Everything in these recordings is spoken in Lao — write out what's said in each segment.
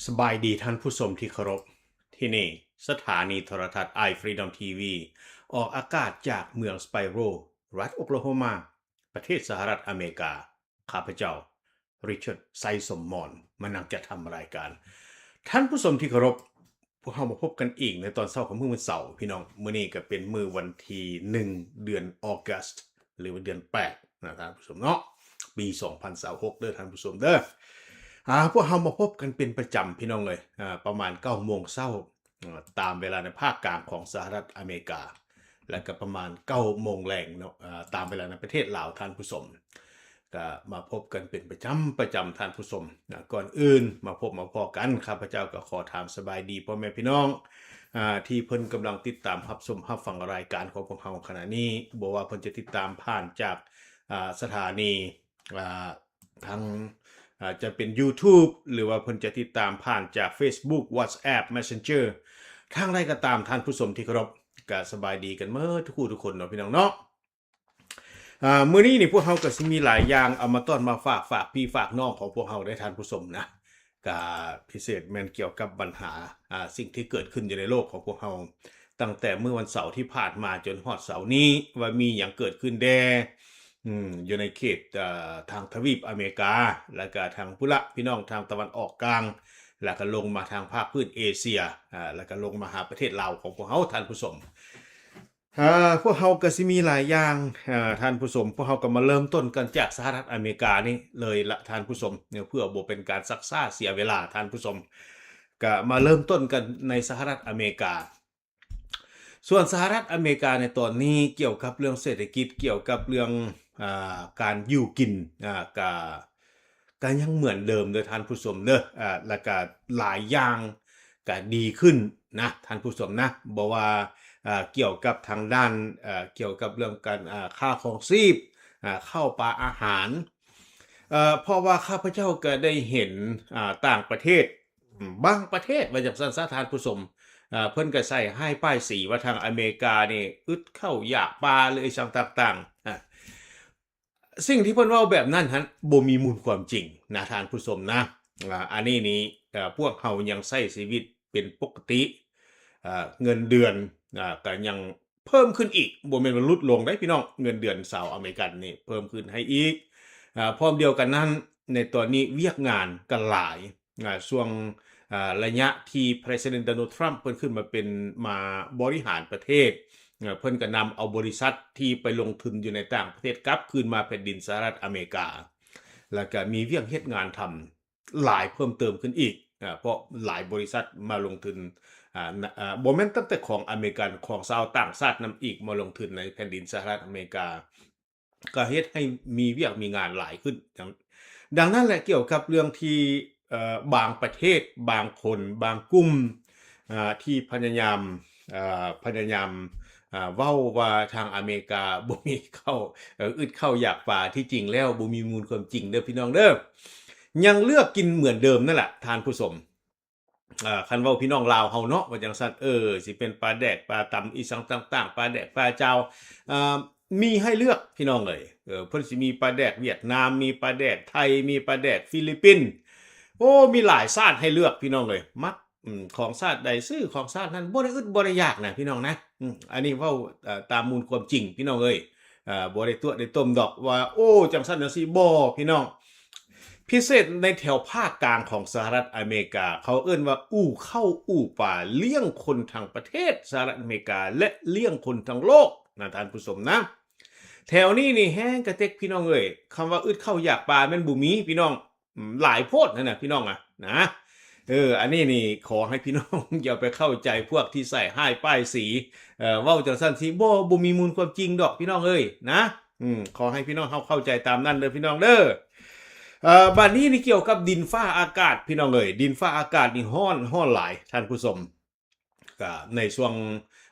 ສະບາຍດີທ່ານຜູ້ຊົມທີ່ເຄົາລົບ. ທີ່ນີ້ສະຖານີໂທລະທັດ Eye Freedom ທີວີ ອອກອາກາດຈາກເມືອງ Spiro ລັດ Oklahoma ປະເທດສະຫະລັດອາເມລິກາ. ຂ້າພະເຈົ້າ Richard ໄຊສົມມອນ ມານັ່ງຈັດທຳລາຍການ. ທ່ານຜູ້ຊົມທີ່ເຄົາລົບ, ພວກເຮົາມາພົບກັນອີກໃນຕອນເຊົ້າຂອງມື້ວັນເສົາ, ພີ່ນ້ອງ. ມື້ນີ້ກໍເປັນມື້ວັນທີໜຶ່ງ ເດືອນ August ຫຼືວ່າເດືອນແປດນະທ່ານຜູ້ຊົມເນາະ, ປີສອງພັນຊາວຫົກເດີທ່ານຜູ້ຊົມເດີ. ອາ ພວກເຮົາມາພົບກັນເປັນປະຈຳ ພີ່ນ້ອງເອີຍ, ອາ ປະມານເກົ້າໂມງເຊົ້າ ອາ ຕາມເວລາໃນພາກກາງຂອງສະຫະລັດອາເມລິກາ ແລ້ວກໍປະມານເກົ້າໂມງແລງເນາະ, ອາ ຕາມເວລາໃນປະເທດລາວທ່ານຜູ້ຊົມ. ກໍມາພົບກັນເປັນປະຈຳ ປະຈຳທ່ານຜູ້ຊົມນະ. ກ່ອນອື່ນມາພົບມາພໍ້ກັນ, ຂ້າພະເຈົ້າກໍຂໍຖາມສະບາຍດີພໍ່ແມ່ພີ່ນ້ອງ ອາ ທີ່ເພິ່ນກຳລັງຕິດຕາມຮັບຊົມຮັບຟັງລາຍການຂອງພວກເຮົາຂະນະນີ້, ບໍ່ວ່າເພິ່ນຈະຕິດຕາມຜ່ານຈາກ ອາ ສະຖານີ ອາ ທາງ ອາ ຈະເປັນ YouTube ຫຼືວ່າເພິ່ນຈະຕິດຕາມຜ່ານຈາກ Facebook, WhatsApp, Messenger ທາງໃດກໍຕາມ, ທ່ານຜູ້ຊົມທີ່ເຄົາລົບ, ກໍສະບາຍດີກັນເໝິດທຸກຜູ້ທຸກຄົນເນາະ ພີ່ນ້ອງເນາະ. ອາ ມື້ນີ້ນີ້ພວກເຮົາກໍຊິມີຫຼາຍຢ່າງເອົາມາຕ້ອນມາຝາກ, ຝາກພີ່ຝາກນ້ອງຂອງພວກເຮົາເດ້ທ່ານຜູ້ຊົມນະ. ກະພິເສດແມ່ນກ່ຽວກັບບັນຫາ ອາ ສິ່ງທີ່ເກີດຂຶ້ນຢູ່ໃນໂລກຂອງພວກເຮົາ ຕັ້ງແຕ່ມື້ວັນເສົາທີ່ຜ່ານມາຈົນຮອດເສົານີ້ ວ່າມີຫຍັງເກີດຂຶ້ນແດ່ ອືມ ຢູ່ໃນເຂດ ເອີ ທາງທະວີບອາເມລິກາ ແລ້ວກະທາງພຸ້ນລະ ພີ່ນ້ອງທາງຕາເວັນອອກກາງ ແລ້ວກະລົງມາທາງພາກພື້ນເອເຊຍ ອາ ແລ້ວກະລົງມາຫາປະເທດລາວຂອງພວກເຮົາທ່ານຜູ້ຊົມ. ອາ ພວກເຮົາກໍຊິມີຫຼາຍຢ່າງ ອາ ທ່ານຜູ້ຊົມ, ພວກເຮົາກໍມາເລີ່ມຕົ້ນກັນຈາກສະຫະລັດອາເມລິການີ້ເລີຍລະທ່ານຜູ້ຊົມ, ເພື່ອບໍ່ເປັນການຊັກຊ້າເສຍເວລາທ່ານຜູ້ຊົມ, ກໍມາເລີ່ມຕົ້ນກັນໃນສະຫະລັດອາເມລິກາ. ສ່ວນສະຫະລັດອາເມລິກາໃນຕອນນີ້ ກ່ຽວກັບເລື່ອງເສດຖະກິດ, ກ່ຽວກັບເລື່ອງ ອາ ການຢູ່ກິນ ອາ ກະ ກະຍັງເໝືອນເດີມເດີທ່ານຜູ້ຊົມເດີ, ອາ ແລ້ວກະຫຼາຍຢ່າງກະດີຂຶ້ນນະທ່ານຜູ້ຊົມນະ, ບໍ່ວ່າ ອາ ກ່ຽວກັບທາງດ້ານ ອາ ກ່ຽວກັບເລື່ອງການ ອາ ຄ່າຄອງຊີບ, ອາ ເຂົ້າປາອາຫານ, ເພາະວ່າຂ້າພະເຈົ້າກະໄດ້ເຫັນ ອາ ຕ່າງປະເທດ ບາງປະເທດວ່າຈັ່ງຊັ້ນຊະທ່ານຜູ້ຊົມ, ເພິ່ນກະໃສ່ຮ້າຍປ້າຍສີວ່າທາງອາເມລິການີ້ອຶດເຂົ້າຢາກປາ ຫຼື ອີ່ຫຍັງຕ່າງໆ. ອາ ສິ່ງທີ່ເພິ່ນເວົ້າແບບນັ້ນຫັ້ນ ບໍ່ມີມູນຄວາມຈິງນະທ່ານຜູ້ຊົມນະ. ອາ ອັນນີ້ນີ້ ເອີ ພວກເຮົາຍັງໃຊ້ຊີວິດເປັນປົກກະຕິ, ເອີ ເງິນເດືອນ ອາ ກະຍັງເພີ່ມຂຶ້ນອີກ, ບໍ່ແມ່ນວ່າຫຼຸດລົງເດ້ພີ່ນ້ອງ, ເງິນເດືອນຊາວອາເມລິກັນນີ້ເພີ່ມຂຶ້ນໃຫ້ອີກ. ອາ ພ້ອມດຽວກັນນັ້ນ ໃນຕອນນີ້ວຽກງານກະຫຼາຍ. ອາ ຊ່ວງ ອາ ໄລຍະທີ່ President Donald Trump ເພິ່ນຂຶ້ນມາເປັນ ມາບໍລິຫານປະເທດ, ເພິ່ນກໍນຳເອົາບໍລິສັດທີ່ໄປລົງທຶນຢູ່ໃນຕ່າງປະເທດກັບຄືນມາແຜ່ນດິນສະຫະລັດອາເມລິກາ, ແລ້ວກໍມີວຽກເຮັດງານທຳຫຼາຍເພີ່ມເຕີມຂຶ້ນອີກ, ເພາະຫຼາຍບໍລິສັດມາລົງທຶນ, ອາ ນ- ອາ ບໍ່ແມ່ນຕັ້ງແຕ່ຂອງອາເມລິກັນ, ຂອງຊາວຕ່າງຊາດນຳອີກ ມາລົງທຶນໃນແຜ່ນດິນສະຫະລັດອາເມລິກາ. ກໍເຮັດໃຫ້ມີວຽກມີງານຫຼາຍຂຶ້ນ. ດັ່ງ ດັ່ງນັ້ນແຫຼະ ກ່ຽວກັບເລື່ອງທີ່ ເອີ ບາງປະເທດ ບາງຄົນ ບາງກຸ່ມ ອາ ທີ່ພະຍາຍາມ ເອີ ພະຍາຍາມ ອາ ເວົ້າວ່າທາງອາເມລິກາບໍ່ມີເຂົ້າ ເອີ ອຶດເຂົ້າຢາກປາ, ທີ່ຈິງແລ້ວບໍ່ມີມູນຄວາມຈິງເດີພີ່ນ້ອງເດີ, ຍັງເລືອກກິນເໝືອນເດີມນັ້ນແຫຼະທ່ານຜູ້ຊົມ. ເອີ ຄັນເວົ້າພີ່ນ້ອງລາວເຮົາເນາະ ວ່າຈັ່ງຊັ້ນ ເອີ ຊິເປັນປາແດກ ປາຕຳ ອີ່ຫຍັງຕ່າງໆ ປາແດກ ປາຈາວ ເອີ ມີໃຫ້ເລືອກພີ່ນ້ອງເອີຍ. ເອີ ເພິ່ນຊິມີປາແດກຫວຽດນາມ ມີປາແດກໄທ ມີປາແດກຟີລິບປິນ, ໂອ້ ມີຫຼາຍຊາດໃຫ້ເລືອກພີ່ນ້ອງເອີຍ. ມັກ ອືມ ຂອງຊາດໃດຊື້ຂອງຊາດນັ້ນ ບໍ່ໄດ້ອຶດບໍ່ໄດ້ຢາກນະພີ່ນ້ອງນະ. ອືມ ອັນນີ້ເວົ້າ ເອີ ຕາມມູນຄວາມຈິງພີ່ນ້ອງເອີຍ. ເອີ ບໍ່ໄດ້ຕົວະໄດ້ຕົ້ມດອກວ່າ ໂອ້ ຈັ່ງຊັ້ນຈັ່ງຊີ້ ບໍ່ ພີ່ນ້ອງ. ພິເສດໃນແຖວພາກກາງຂອງສະຫະລັດອາເມລິກາ ເຂົາເອີ້ນວ່າອູ່ເຂົ້າອູ່ປາ ລ້ຽງຄົນທັງປະເທດສະຫະລັດອາເມລິກາ ແລະ ລ້ຽງຄົນທັງໂລກນະທ່ານຜູ້ຊົມນະ. ແຖວນີ້ນີ້ແຮງກະເຕັກພີ່ນ້ອງເອີຍ, ຄຳວ່າອຶດເຂົ້າຢາກປາແມ່ນບໍ່ມີພີ່ນ້ອງ, ຫຼາຍໂພດຫັ້ນນະພີ່ນ້ອງອະນະ. ເອີ ອັນນີ້ນີ້ຂໍໃຫ້ພີ່ນ້ອງຢ່າໄປເຂົ້າໃຈພວກທີ່ໃສ່ຮ້າຍປ້າຍສີ, ເອີ ເວົ້າຈັ່ງຊັ້ນຊິ ບໍ່ ບໍ່ມີມູນຄວາມຈິງດອກພີ່ນ້ອງເອີຍນະ. ອືມ ຂໍໃຫ້ພີ່ນ້ອງເຮົາເຂົ້າໃຈຕາມນັ້ນເດີພີ່ນ້ອງເດີ. ເອີ ບາດນີ້ນີ້ກ່ຽວກັບດິນຟ້າອາກາດພີ່ນ້ອງເອີຍ, ດິນຟ້າອາກາດນີ້ຮ້ອນ ຮ້ອນຫຼາຍທ່ານຜູ້ຊົມ. ກະໃນຊ່ວງ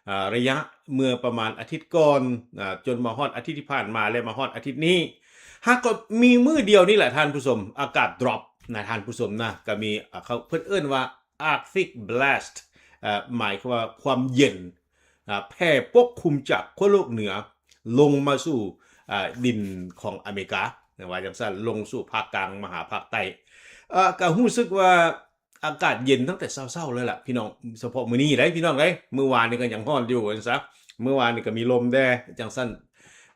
ອາ ໄລຍະເມື່ອປະມານອາທິດກ່ອນ ອາ ຈົນມາຮອດອາທິດທີ່ຜ່ານມາ ແລະ ມາຮອດອາທິດນີ້ ຫາກກໍມີມື້ດຽວນີ້ແຫຼະທ່ານຜູ້ຊົມ ອາກາດ drop ນະທ່ານຜູ້ຊົມນະ. ກະມີ ອາ ເຂົາ ເພິ່ນເອີ້ນວ່າ Arctic Blast ເອີ ໝາຍຄວາມວ່າຄວາມເຢັນ ອາ ແຜ່ປົກຄຸມຈາກຂົ້ວໂລກເໜືອລົງມາສູ່ ອາ ດິນຂອງອາເມລິກາ ວ່າຈັ່ງຊັ້ນ, ລົງສູ່ພາກກາງມາຫາພາກໃຕ້. ອາ ກະຮູ້ສຶກວ່າ ອາກາດເຢັນຕັ້ງແຕ່ເຊົ້າໆເລີຍລະພີ່ນ້ອງ, ສະເພາະມື້ນີ້ເດ້ພີ່ນ້ອງເອີຍ, ມື້ວານນີ້ກໍຍັງຮ້ອນຢູ່ວ່າຊັ້ນຊະ, ມື້ວານນີ້ກໍມີລົມແດ່ຈັ່ງຊັ້ນ.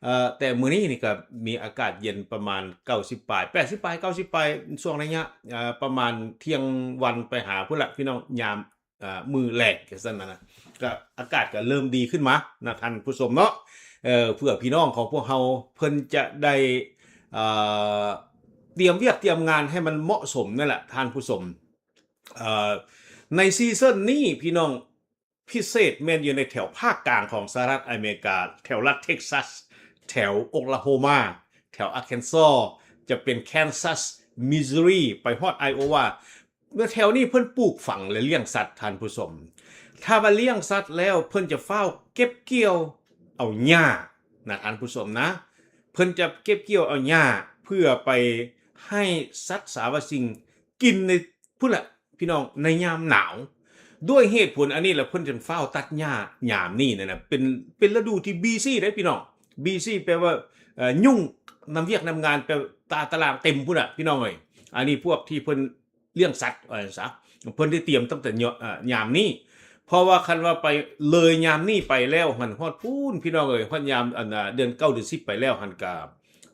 ເອີ ແຕ່ມື້ນີ້ນີ້ກໍມີອາກາດເຢັນປະມານເກົ້າສິບປາຍ ແປດສິບປາຍ ເກົ້າສິບປາຍ ຊ່ວງໄລຍະ ເອີ ປະມານທ່ຽງວັນໄປຫາພຸ້ນລະພີ່ນ້ອງ, ຍາມ ເອີ ມື້ແລງຈັ່ງຊັ້ນນະ, ກໍອາກາດກໍເລີ່ມດີຂຶ້ນມານະທ່ານຜູ້ຊົມເນາະ. ເອີ ເພື່ອພີ່ນ້ອງຂອງພວກເຮົາເພິ່ນຈະໄດ້ ເອີ ຕຽມວຽກຕຽມງານໃຫ້ມັນເໝາະສົມນັ້ນແຫຼະທ່ານຜູ້ຊົມ. ເອີ ໃນຊີຊັນນີ້ພີ່ນ້ອງ ພິເສດແມ່ນຢູ່ໃນແຖວພາກກາງຂອງສະຫະລັດອາເມລິກາ, ແຖວລັດເທັກຊັສ, ແຖວໂອກລາໂຮມາ, ແຖວອາແຄນຊໍ, ຈະເປັນແຄນຊັສ, ມິຊູຣີ ໄປຮອດໄອໂອວາ. ແຖວນີ້ເພິ່ນປູກຝັງ ແລະ ລ້ຽງສັດທ່ານຜູ້ຊົມ. ຖ້າວ່າລ້ຽງສັດແລ້ວ ເພິ່ນຈະຟ້າວເກັບກ່ຽວເອົາຫຍ້ານະທ່ານຜູ້ຊົມນະ, ເພິ່ນຈະເກັບກ່ຽວເອົາຫຍ້າເພື່ອໄປໃຫ້ສັດສາວະສິ່ງກິນໃນພຸ້ນລະພີ່ນ້ອງ, ໃນຍາມໜາວ. ດ້ວຍເຫດຜົນອັນນີ້ລະ ເພິ່ນຈຶ່ງຟ້າວຕັດຫຍ້າຍາມນີ້ນະ, ເປັນ ເປັນລະດູທີ່ບີຊີເດ້ພີ່ນ້ອງ. ບີຊີແປວ່າ ເອີ ຫຍຸ້ງນຳວຽກນຳງານ, ແປວ່າຕາຕະລາງເຕັມພຸ້ນລະພີ່ນ້ອງເອີຍ. ອັນນີ້ພວກທີ່ເພິ່ນ ລ້ຽງສັດວ່າຊັ້ນຊະ, ເພິ່ນໄດ້ຕຽມຕັ້ງແຕ່ ເອີ ຍາມນີ້, ເພາະວ່າຄັນວ່າໄປເລີຍຍາມນີ້ໄປແລ້ວຫັ້ນ ຮອດພຸ້ນພີ່ນ້ອງເອີຍ, ຮອດຍາມ ອັນ ເດືອນເກົ້າເດືອນສິບໄປແລ້ວຫັ້ນ ກະ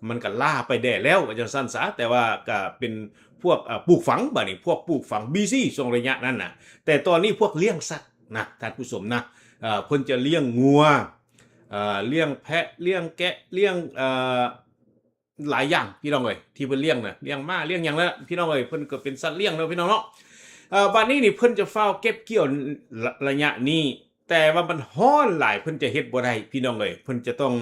ມັນກະລ້າໄປແດ່ແລ້ວວ່າຈັ່ງຊັ້ນຊະ. ແຕ່ວ່າກະເປັນພວກ ເອີ ປູກຝັງ, ບາດນີ້ພວກປູກຝັງບີຊີຊ່ວງໄລຍະນັ້ນນະ. ແຕ່ຕອນນີ້ພວກລ້ຽງສັດນະທ່ານຜູ້ຊົມນະ, ເອີ ເພິ່ນຈະລ້ຽງງົວ, ເອີ ລ້ຽງແພະ, ລ້ຽງແກະ, ລ້ຽງ ເອີ ຫຼາຍຢ່າງພີ່ນ້ອງເອີຍ, ທີ່ເພິ່ນລ້ຽງນະ, ລ້ຽງມ້າ ລ້ຽງຫຍັງນະພີ່ນ້ອງເອີຍ, ເພິ່ນກໍເປັນສັດລ້ຽງເນາະພີ່ນ້ອງເນາະ. ເອີ ບາດນີ້ນີ້ເພິ່ນຈະຟ້າວເກັບກ່ຽວ ລະ ໄລຍະນີ້, ແຕ່ວ່າມັນຮ້ອນຫຼາຍ ເພິ່ນຈະເຮັດບໍ່ໄດ້ພີ່ນ້ອງເອີຍ. ເພິ່ນຈະຕ້ອງ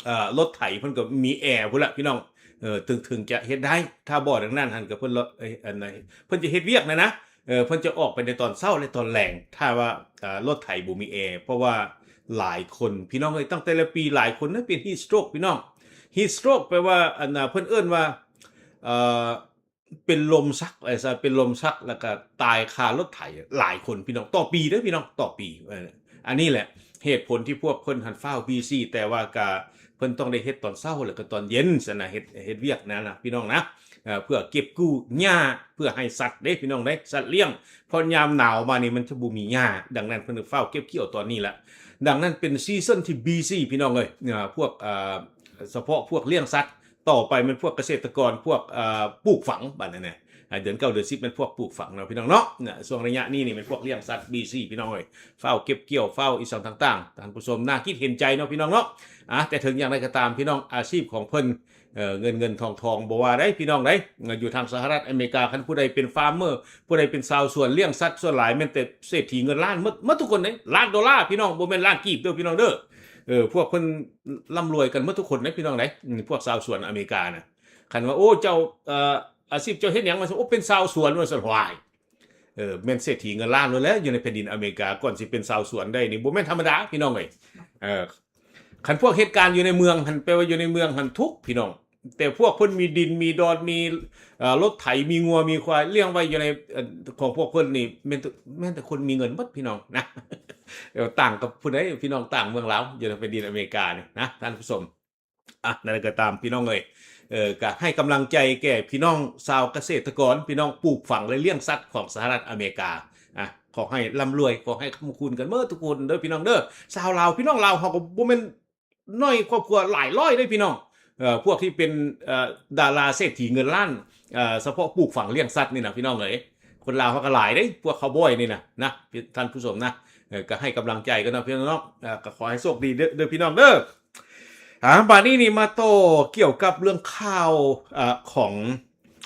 ເອີ ລົດໄຖເພິ່ນກໍມີແອພຸ້ນລະພີ່ນ້ອງ, ເອີ ເຖິງ ເຖິງຈະເຮັດໄດ້. ຖ້າບໍ່ດັ່ງນັ້ນຫັ້ນ ກໍເພິ່ນ ເອີ ອັນນັ້ນ ເພິ່ນຈະເຮັດວຽກນະນະ, ເອີ ເພິ່ນຈະອອກໄປໃນຕອນເຊົ້າ ແລະ ຕອນແລງ ຖ້າວ່າ ເອີ ລົດໄຖບໍ່ມີແອ. ເພາະວ່າຫຼາຍຄົນພີ່ນ້ອງເອີຍ, ຕັ້ງແຕ່ລະປີຫຼາຍຄົນນະເປັນຮີດສະໂຕຣກພີ່ນ້ອງ. ຮີດສະໂຕຣກແປວ່າ ອັນ ເພິ່ນເອີ້ນວ່າ ເອີ ເປັນລົມຊັກ ເປັນລົມຊັກ ແລ້ວກໍຕາຍຄາລົດໄຖຫຼາຍຄົນພີ່ນ້ອງ, ຕໍ່ປີເດີ້ພີ່ນ້ອງ, ຕໍ່ປີ. ເອີ ອັນນີ້ແຫຼະເຫດຜົນທີ່ພວກເພິ່ນຫັ້ນຟ້າວບີຊີ, ແຕ່ວ່າກະເພິ່ນຕ້ອງໄດ້ເຮັດຕອນເຊົ້າ ແລ້ວກໍຕອນເຢັນຊັ້ນນະ, ເຮັດ ເຮັດວຽກນັ້ນນະພີ່ນ້ອງນະ, ເອີ ເພື່ອເກັບກູ້ຫຍ້າ ເພື່ອໃຫ້ສັດເດ້ພີ່ນ້ອງເດ້, ສັດລ້ຽງ. ເພາະຍາມໜາວມານີ້ມັນຈະບໍ່ມີຫຍ້າ, ດັ່ງນັ້ນເພິ່ນກໍຟ້າວເກັບກ່ຽວຕອນນີ້ລະ. ດັ່ງນັ້ນເປັນຊີຊັນທີ່ບີຊີພີ່ນ້ອງເອີຍ, ເອີ ພວກ ເອີ ສະເພາະພວກລ້ຽງສັດ. ຕໍ່ໄປແມ່ນພວກກະເສດຕະກອນ ພວກ ເອີ ປູກຝັງ ບາດນີ້ນະ. ເດືອນເກົ້າເດືອນສິບແມ່ນພວກປູກຝັງເນາະພີ່ນ້ອງເນາະ. ຊ່ວງໄລຍະນີ້ນີ້ແມ່ນພວກລ້ຽງສັດບີຊີພີ່ນ້ອງເອີຍ, ຟ້າວເກັບກ່ຽວ ຟ້າວອີ່ສັງຕ່າງໆ ທ່ານຜູ້ຊົມ, ໜ້າຄິດເຫັນໃຈເນາະພີ່ນ້ອງເນາະ. ອາ ແຕ່ເຖິງຢ່າງໃດກໍຕາມພີ່ນ້ອງ, ອາຊີບຂອງເພິ່ນ ເອີ ເງິນເງິນທອງທອງບໍ່ວ່າໃດພີ່ນ້ອງໃດ, ຢູ່ທາງສະຫະລັດອາເມລິກາ ຄັນຜູ້ໃດເປັນຟາມເມີ ຜູ້ໃດເປັນຊາວສວນລ້ຽງສັດ ສ່ວນຫຼາຍແມ່ນແຕ່ເສດຖີເງິນລ້ານໝົດ ໝົດທຸກຄົນເດ້, ລ້ານໂດລາພີ່ນ້ອງ, ບໍ່ແມ່ນລ້ານກີບເດີ້ພີ່ນ້ອງເດີ້. ເອີ ພວກເພິ່ນລ່ຳລວຍກັນໝົດທຸກຄົນເດ້ພີ່ນ້ອງເດ້, ພວກຊາວສວນອາເມລິການະ. ຄັນວ່າ ໂອ້ ເຈົ້າ ເອີ ອາຊີບເຈົ້າເຮັດຫຍັງ? ວ່າຊັ້ນ. ໂອ້ ເປັນຊາວສວນ ວ່າຊັ້ນ. ຫວາຍ ເອີ ແມ່ນເສດຖີເງິນລ້ານໂລດແຫຼະ ຢູ່ໃນແຜ່ນດິນອາເມລິກາ. ກ່ອນຊິເປັນຊາວສວນໄດ້ນີ້ ບໍ່ແມ່ນທຳມະດາພີ່ນ້ອງເອີຍ. ເອີ ຄັນພວກເຮັດການຢູ່ໃນເມືອງຫັ້ນ ແປວ່າຢູ່ໃນເມືອງຫັ້ນທຸກພີ່ນ້ອງ, ແຕ່ພວກເພິ່ນມີດິນ ມີດອນ ມີ ເອີ ລົດໄຖ ມີງົວ ມີຄວາຍ ລ້ຽງໄວ້ຢູ່ໃນ ເອີ ຂອງພວກເພິ່ນນີ້ ແມ່ນແຕ່ ແມ່ນແຕ່ຄົນມີເງິນໝົດພີ່ນ້ອງນະ. ເອີ ຕ່າງກັບຜູ້ໃດພີ່ນ້ອງ ຕ່າງເມືອງລາວ ຢູ່ໃນແຜ່ນດິນອາເມລິການີ້ນະທ່ານຜູ້ຊົມ. ອ່ະ ແນວໃດກໍຕາມພີ່ນ້ອງເອີຍ, ເອີ ກໍໃຫ້ກຳລັງໃຈແກ່ພີ່ນ້ອງຊາວກະເສດຕະກອນ, ພີ່ນ້ອງປູກຝັງ ແລະ ລ້ຽງສັດຂອງສະຫະລັດອາເມລິກາ. ອ່ະ ຂໍໃຫ້ລ່ຳລວຍ, ຂໍໃຫ້ຄ້ຳຄູນກັນເໝິດທຸກຄົນເດີ້ພີ່ນ້ອງເດີ້. ຊາວລາວ ພີ່ນ້ອງລາວເຮົາກໍບໍ່ແມ່ນນ້ອຍຄອບຄົວ, ຫຼາຍຮ້ອຍເດ້ພີ່ນ້ອງ. ເອີ ພວກທີ່ເປັນ ເອີ ດາລາເສດຖີເງິນລ້ານ, ເອີ ສະເພາະປູກຝັງລ້ຽງສັດນີ້ນະພີ່ນ້ອງເອີຍ. ຄົນລາວເຮົາກໍຫຼາຍເດ້ ພວກເຂົາບອຍນີ້ນະ ນະ ທ່ານຜູ້ຊົມນະ. ເອີ ກໍໃຫ້ກຳລັງໃຈກັນເນາະພີ່ນ້ອງເນາະ, ເອີ ກໍຂໍໃຫ້ໂຊກດີເດີ້ ເດີ້ພີ່ນ້ອງເດີ້. ອ່າ ບາດນີ້ນີ້ມາຕໍ່ກ່ຽວກັບເລື່ອງຂ່າວ ເອີ ຂອງ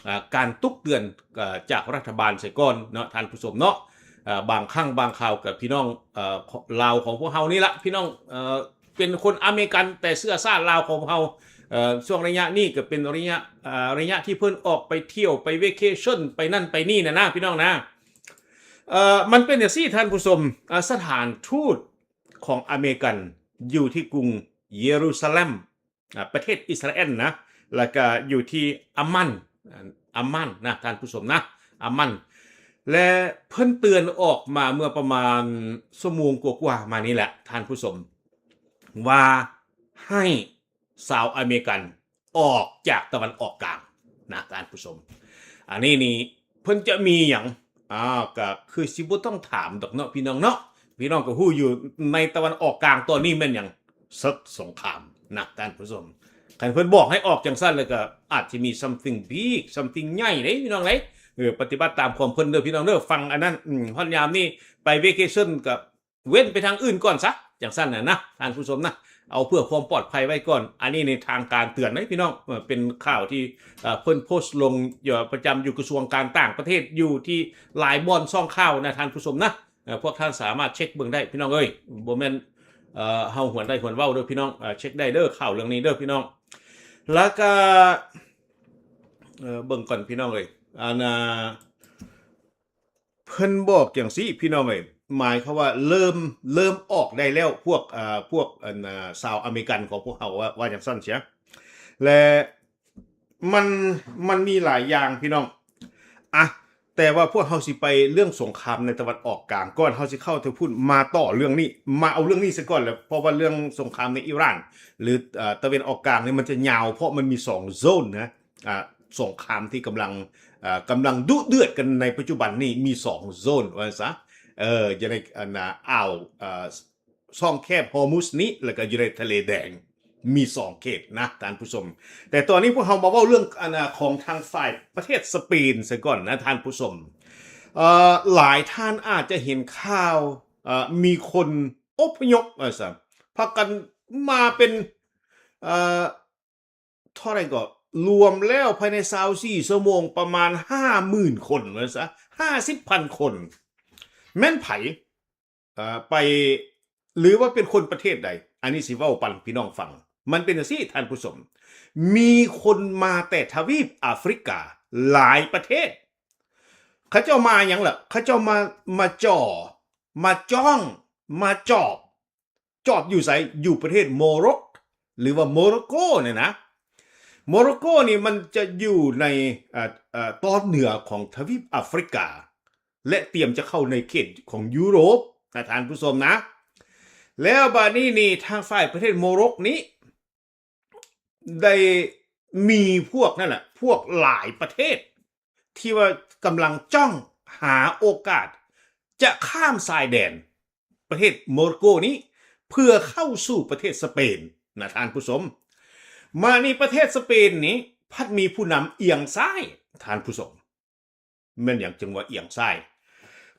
ເອີ ການຕຸກເຕືອນ ເອີ ຈາກລັດຖະບານໃສ່ກ່ອນເນາະທ່ານຜູ້ຊົມເນາະ. ເອີ ບາງຄັ້ງບາງຄາວກໍພີ່ນ້ອງ ເອີ ລາວຂອງພວກເຮົານີ້ລະ ພີ່ນ້ອງ ເອີ ເປັນຄົນອາເມລິກັນ ແຕ່ເຊື້ອຊາດລາວຂອງພວກເຮົາ. ເອີ ຊ່ວງໄລຍະນີ້ກໍເປັນໄລຍະ ເອີ ໄລຍະທີ່ເພິ່ນອອກໄປທ່ຽວ ໄປເວເຄຊັນ ໄປນັ້ນໄປນີ້ນະນະ ພີ່ນ້ອງນະ. ເອີ ມັນເປັນຈັ່ງຊີ້ທ່ານຜູ້ຊົມ, ເອີ ສະຖານທູດຂອງອາເມລິກັນຢູ່ທີ່ກຸງເຢຣູຊາເລັມ ອາ ປະເທດອິດສະຣາແອນນະ ແລ້ວກະຢູ່ທີ່ອາມັນ ອາມັນນະທ່ານຜູ້ຊົມນະ ອາມັນ. ແລະ ເພິ່ນເຕືອນອອກມາເມື່ອປະມານຊົ່ວໂມງກວ່າໆມານີ້ແຫຼະທ່ານຜູ້ຊົມ ວ່າໃຫ້ຊາວອາເມລິກັນອອກຈາກຕາເວັນອອກກາງນະທ່ານຜູ້ຊົມ. ອັນນີ້ນີ້ເພິ່ນຈະມີຫຍັງ? ອ້າວ ກໍຄືຊິບໍ່ຕ້ອງຖາມດອກເນາະ ພີ່ນ້ອງເນາະ. ພີ່ນ້ອງກໍຮູ້ຢູ່ ໃນຕາເວັນອອກກາງຕອນນີ້ແມ່ນຫຍັງ? ເສິກສົງຄາມນະທ່ານຜູ້ຊົມ. ຄັນເພິ່ນບອກໃຫ້ອອກຈັ່ງຊັ້ນ ແລ້ວກໍອາດຈະມີ something big something ໃຫຍ່ເດ້ ພີ່ນ້ອງເດ້. ເອີ ປະຕິບັດຕາມຄວາມເພິ່ນເດີ ພີ່ນ້ອງເດີ. ຟັງອັນນັ້ນ ອືມ ຮອດຍາມນີ້ໄປ vacation ກໍເວັ້ນໄປທາງອື່ນກ່ອນຊະ ຈັ່ງຊັ້ນນະນະ ທ່ານຜູ້ຊົມນະ. ເອົາເພື່ອຄວາມປອດໄພໄວ້ກ່ອນ. ອັນນີ້ໃນທາງການເຕືອນເດ້ ພີ່ນ້ອງ. ເອີ ເປັນຂ່າວທີ່ ເອີ ເພິ່ນໂພສລົງ ເອີ ປະຈຳຢູ່ກະຊວງການຕ່າງປະເທດ ຢູ່ທີ່ຫຼາຍບ່ອນຊ່ອງຂ່າວນະ ທ່ານຜູ້ຊົມນະ. ເອີ ພວກທ່ານສາມາດເຊັກເບິ່ງໄດ້ ພີ່ນ້ອງເອີຍ. ບໍ່ແມ່ນ ເອີ ເຮົາຫວນໄດ້ຫວນເວົ້າເດີ ພີ່ນ້ອງ. ເອີ ເຊັກໄດ້ເດີ ຂ່າວເລື່ອງນີ້ເດີ ພີ່ນ້ອງ. ແລ້ວກະ ເອີ ເບິ່ງກ່ອນ ພີ່ນ້ອງເອີຍ. ອັນ ອ່າ ເພິ່ນບອກຈັ່ງຊີ້ ພີ່ນ້ອງເອີຍ, ໝາຍຄວາມວ່າເລີ່ມ ເລີ່ມອອກໄດ້ແລ້ວ ພວກ ເອີ ພວກ ອັນ ອ່າ ຊາວອາເມລິກັນຂອງພວກເຮົາ ວ່າ ວ່າຈັ່ງຊັ້ນເສຍ. ແລະ ມັນ ມັນມີຫຼາຍຢ່າງ ພີ່ນ້ອງ. ອະ ແຕ່ວ່າພວກເຮົາຊິໄປເລື່ອງສົງຄາມໃນຕາເວັນອອກກາງ ກ່ອນເຮົາຊິເຂົ້າເຖິງພຸ້ນ ມາຕໍ່ເລື່ອງນີ້ ມາເອົາເລື່ອງນີ້ຊະກ່ອນແຫຼະ. ເພາະວ່າເລື່ອງສົງຄາມໃນອີຣານ ຫຼື ເອີ ຕາເວັນອອກກາງນີ້ ມັນຈະຍາວ ເພາະມັນມີສອງໂຊນນະ. ອ່າ ສົງຄາມທີ່ກຳລັງ ເອີ ກຳລັງດຸເດືອດກັນໃນປັດຈຸບັນນີ້ມີສອງໂຊນວ່າຊັ້ນຊະ. ເອີ ຢູ່ໃນ ອັນ ອ່າ ອ່າວ ເອີ ຊ່ອງແຄບຮໍມຸດນີ້ ແລ້ວກໍຢູ່ໃນທະເລແດງ ມີສອງເຂດນະທ່ານຜູ້ຊົມ. ແຕ່ຕອນນີ້ພວກເຮົາມາເວົ້າເລື່ອງ ອັນ ອ່າ ຂອງທາງຝ່າຍປະເທດສະເປນຊະກ່ອນນະທ່ານຜູ້ຊົມ. ເອີ ຫຼາຍທ່ານອາດຈະເຫັນຂ່າວ ເອີ ມີຄົນອົບພະຍົບວ່າຊັ້ນ ພາກັນມາເປັນ ເອີ ເທົ່າໃດກໍ ລວມແລ້ວພາຍໃນຊາວສີ່ຊົ່ວໂມງປະມານຫ້າໝື່ນຄົນວ່າຊະ ຫ້າສິບພັນຄົນ. ແມ່ນໃຜ ເອີ ໄປ ຫຼືວ່າເປັນຄົນປະເທດໃດ? ອັນນີ້ຊິເວົ້າປັນພີ່ນ້ອງຟັງ. ມັນເປັນຈັ່ງຊີ້ທ່ານຜູ້ຊົມ, ມີຄົນມາແຕ່ທະວີບອາຟຣິກາຫຼາຍປະເທດ. ເຂົາເຈົ້າມາຫຍັງລະ? ເຂົາເຈົ້າມາ ມາຈໍ່ ມາຈ້ອງ ມາຈອບ ຈອບຢູ່ໃສ? ຢູ່ປະເທດໂມຣອກ ຫຼືວ່າໂມຣອກໂກນີ້ນະ. ໂມຣອກໂກນີ້ມັນຈະຢູ່ໃນ ເອີ ເອີ ຕອນເໜືອຂອງທະວີບອາຟຣິກາ ແລະ ຕຽມຈະເຂົ້າໃນເຂດຂອງຢູໂຣບນະທ່ານຜູ້ຊົມນະ. ແລ້ວບາດນີ້ນີ້ ທາງຝ່າຍປະເທດໂມຣອກນີ້ ໄດ້ມີພວກນັ້ນແຫຼະ ພວກຫຼາຍປະເທດທີ່ວ່າກຳລັງຈ້ອງຫາໂອກາດຈະຂ້າມຊາຍແດນປະເທດໂມຣອກໂກນີ້ ເພື່ອເຂົ້າສູ່ປະເທດສະເປນນະທ່ານຜູ້ຊົມ. ມານີ້ປະເທດສະເປນນີ້ພັດມີຜູ້ນຳອຽງຊ້າຍທ່ານຜູ້ຊົມ. ແມ່ນຫຍັງຈຶ່ງວ່າອຽງຊ້າຍ?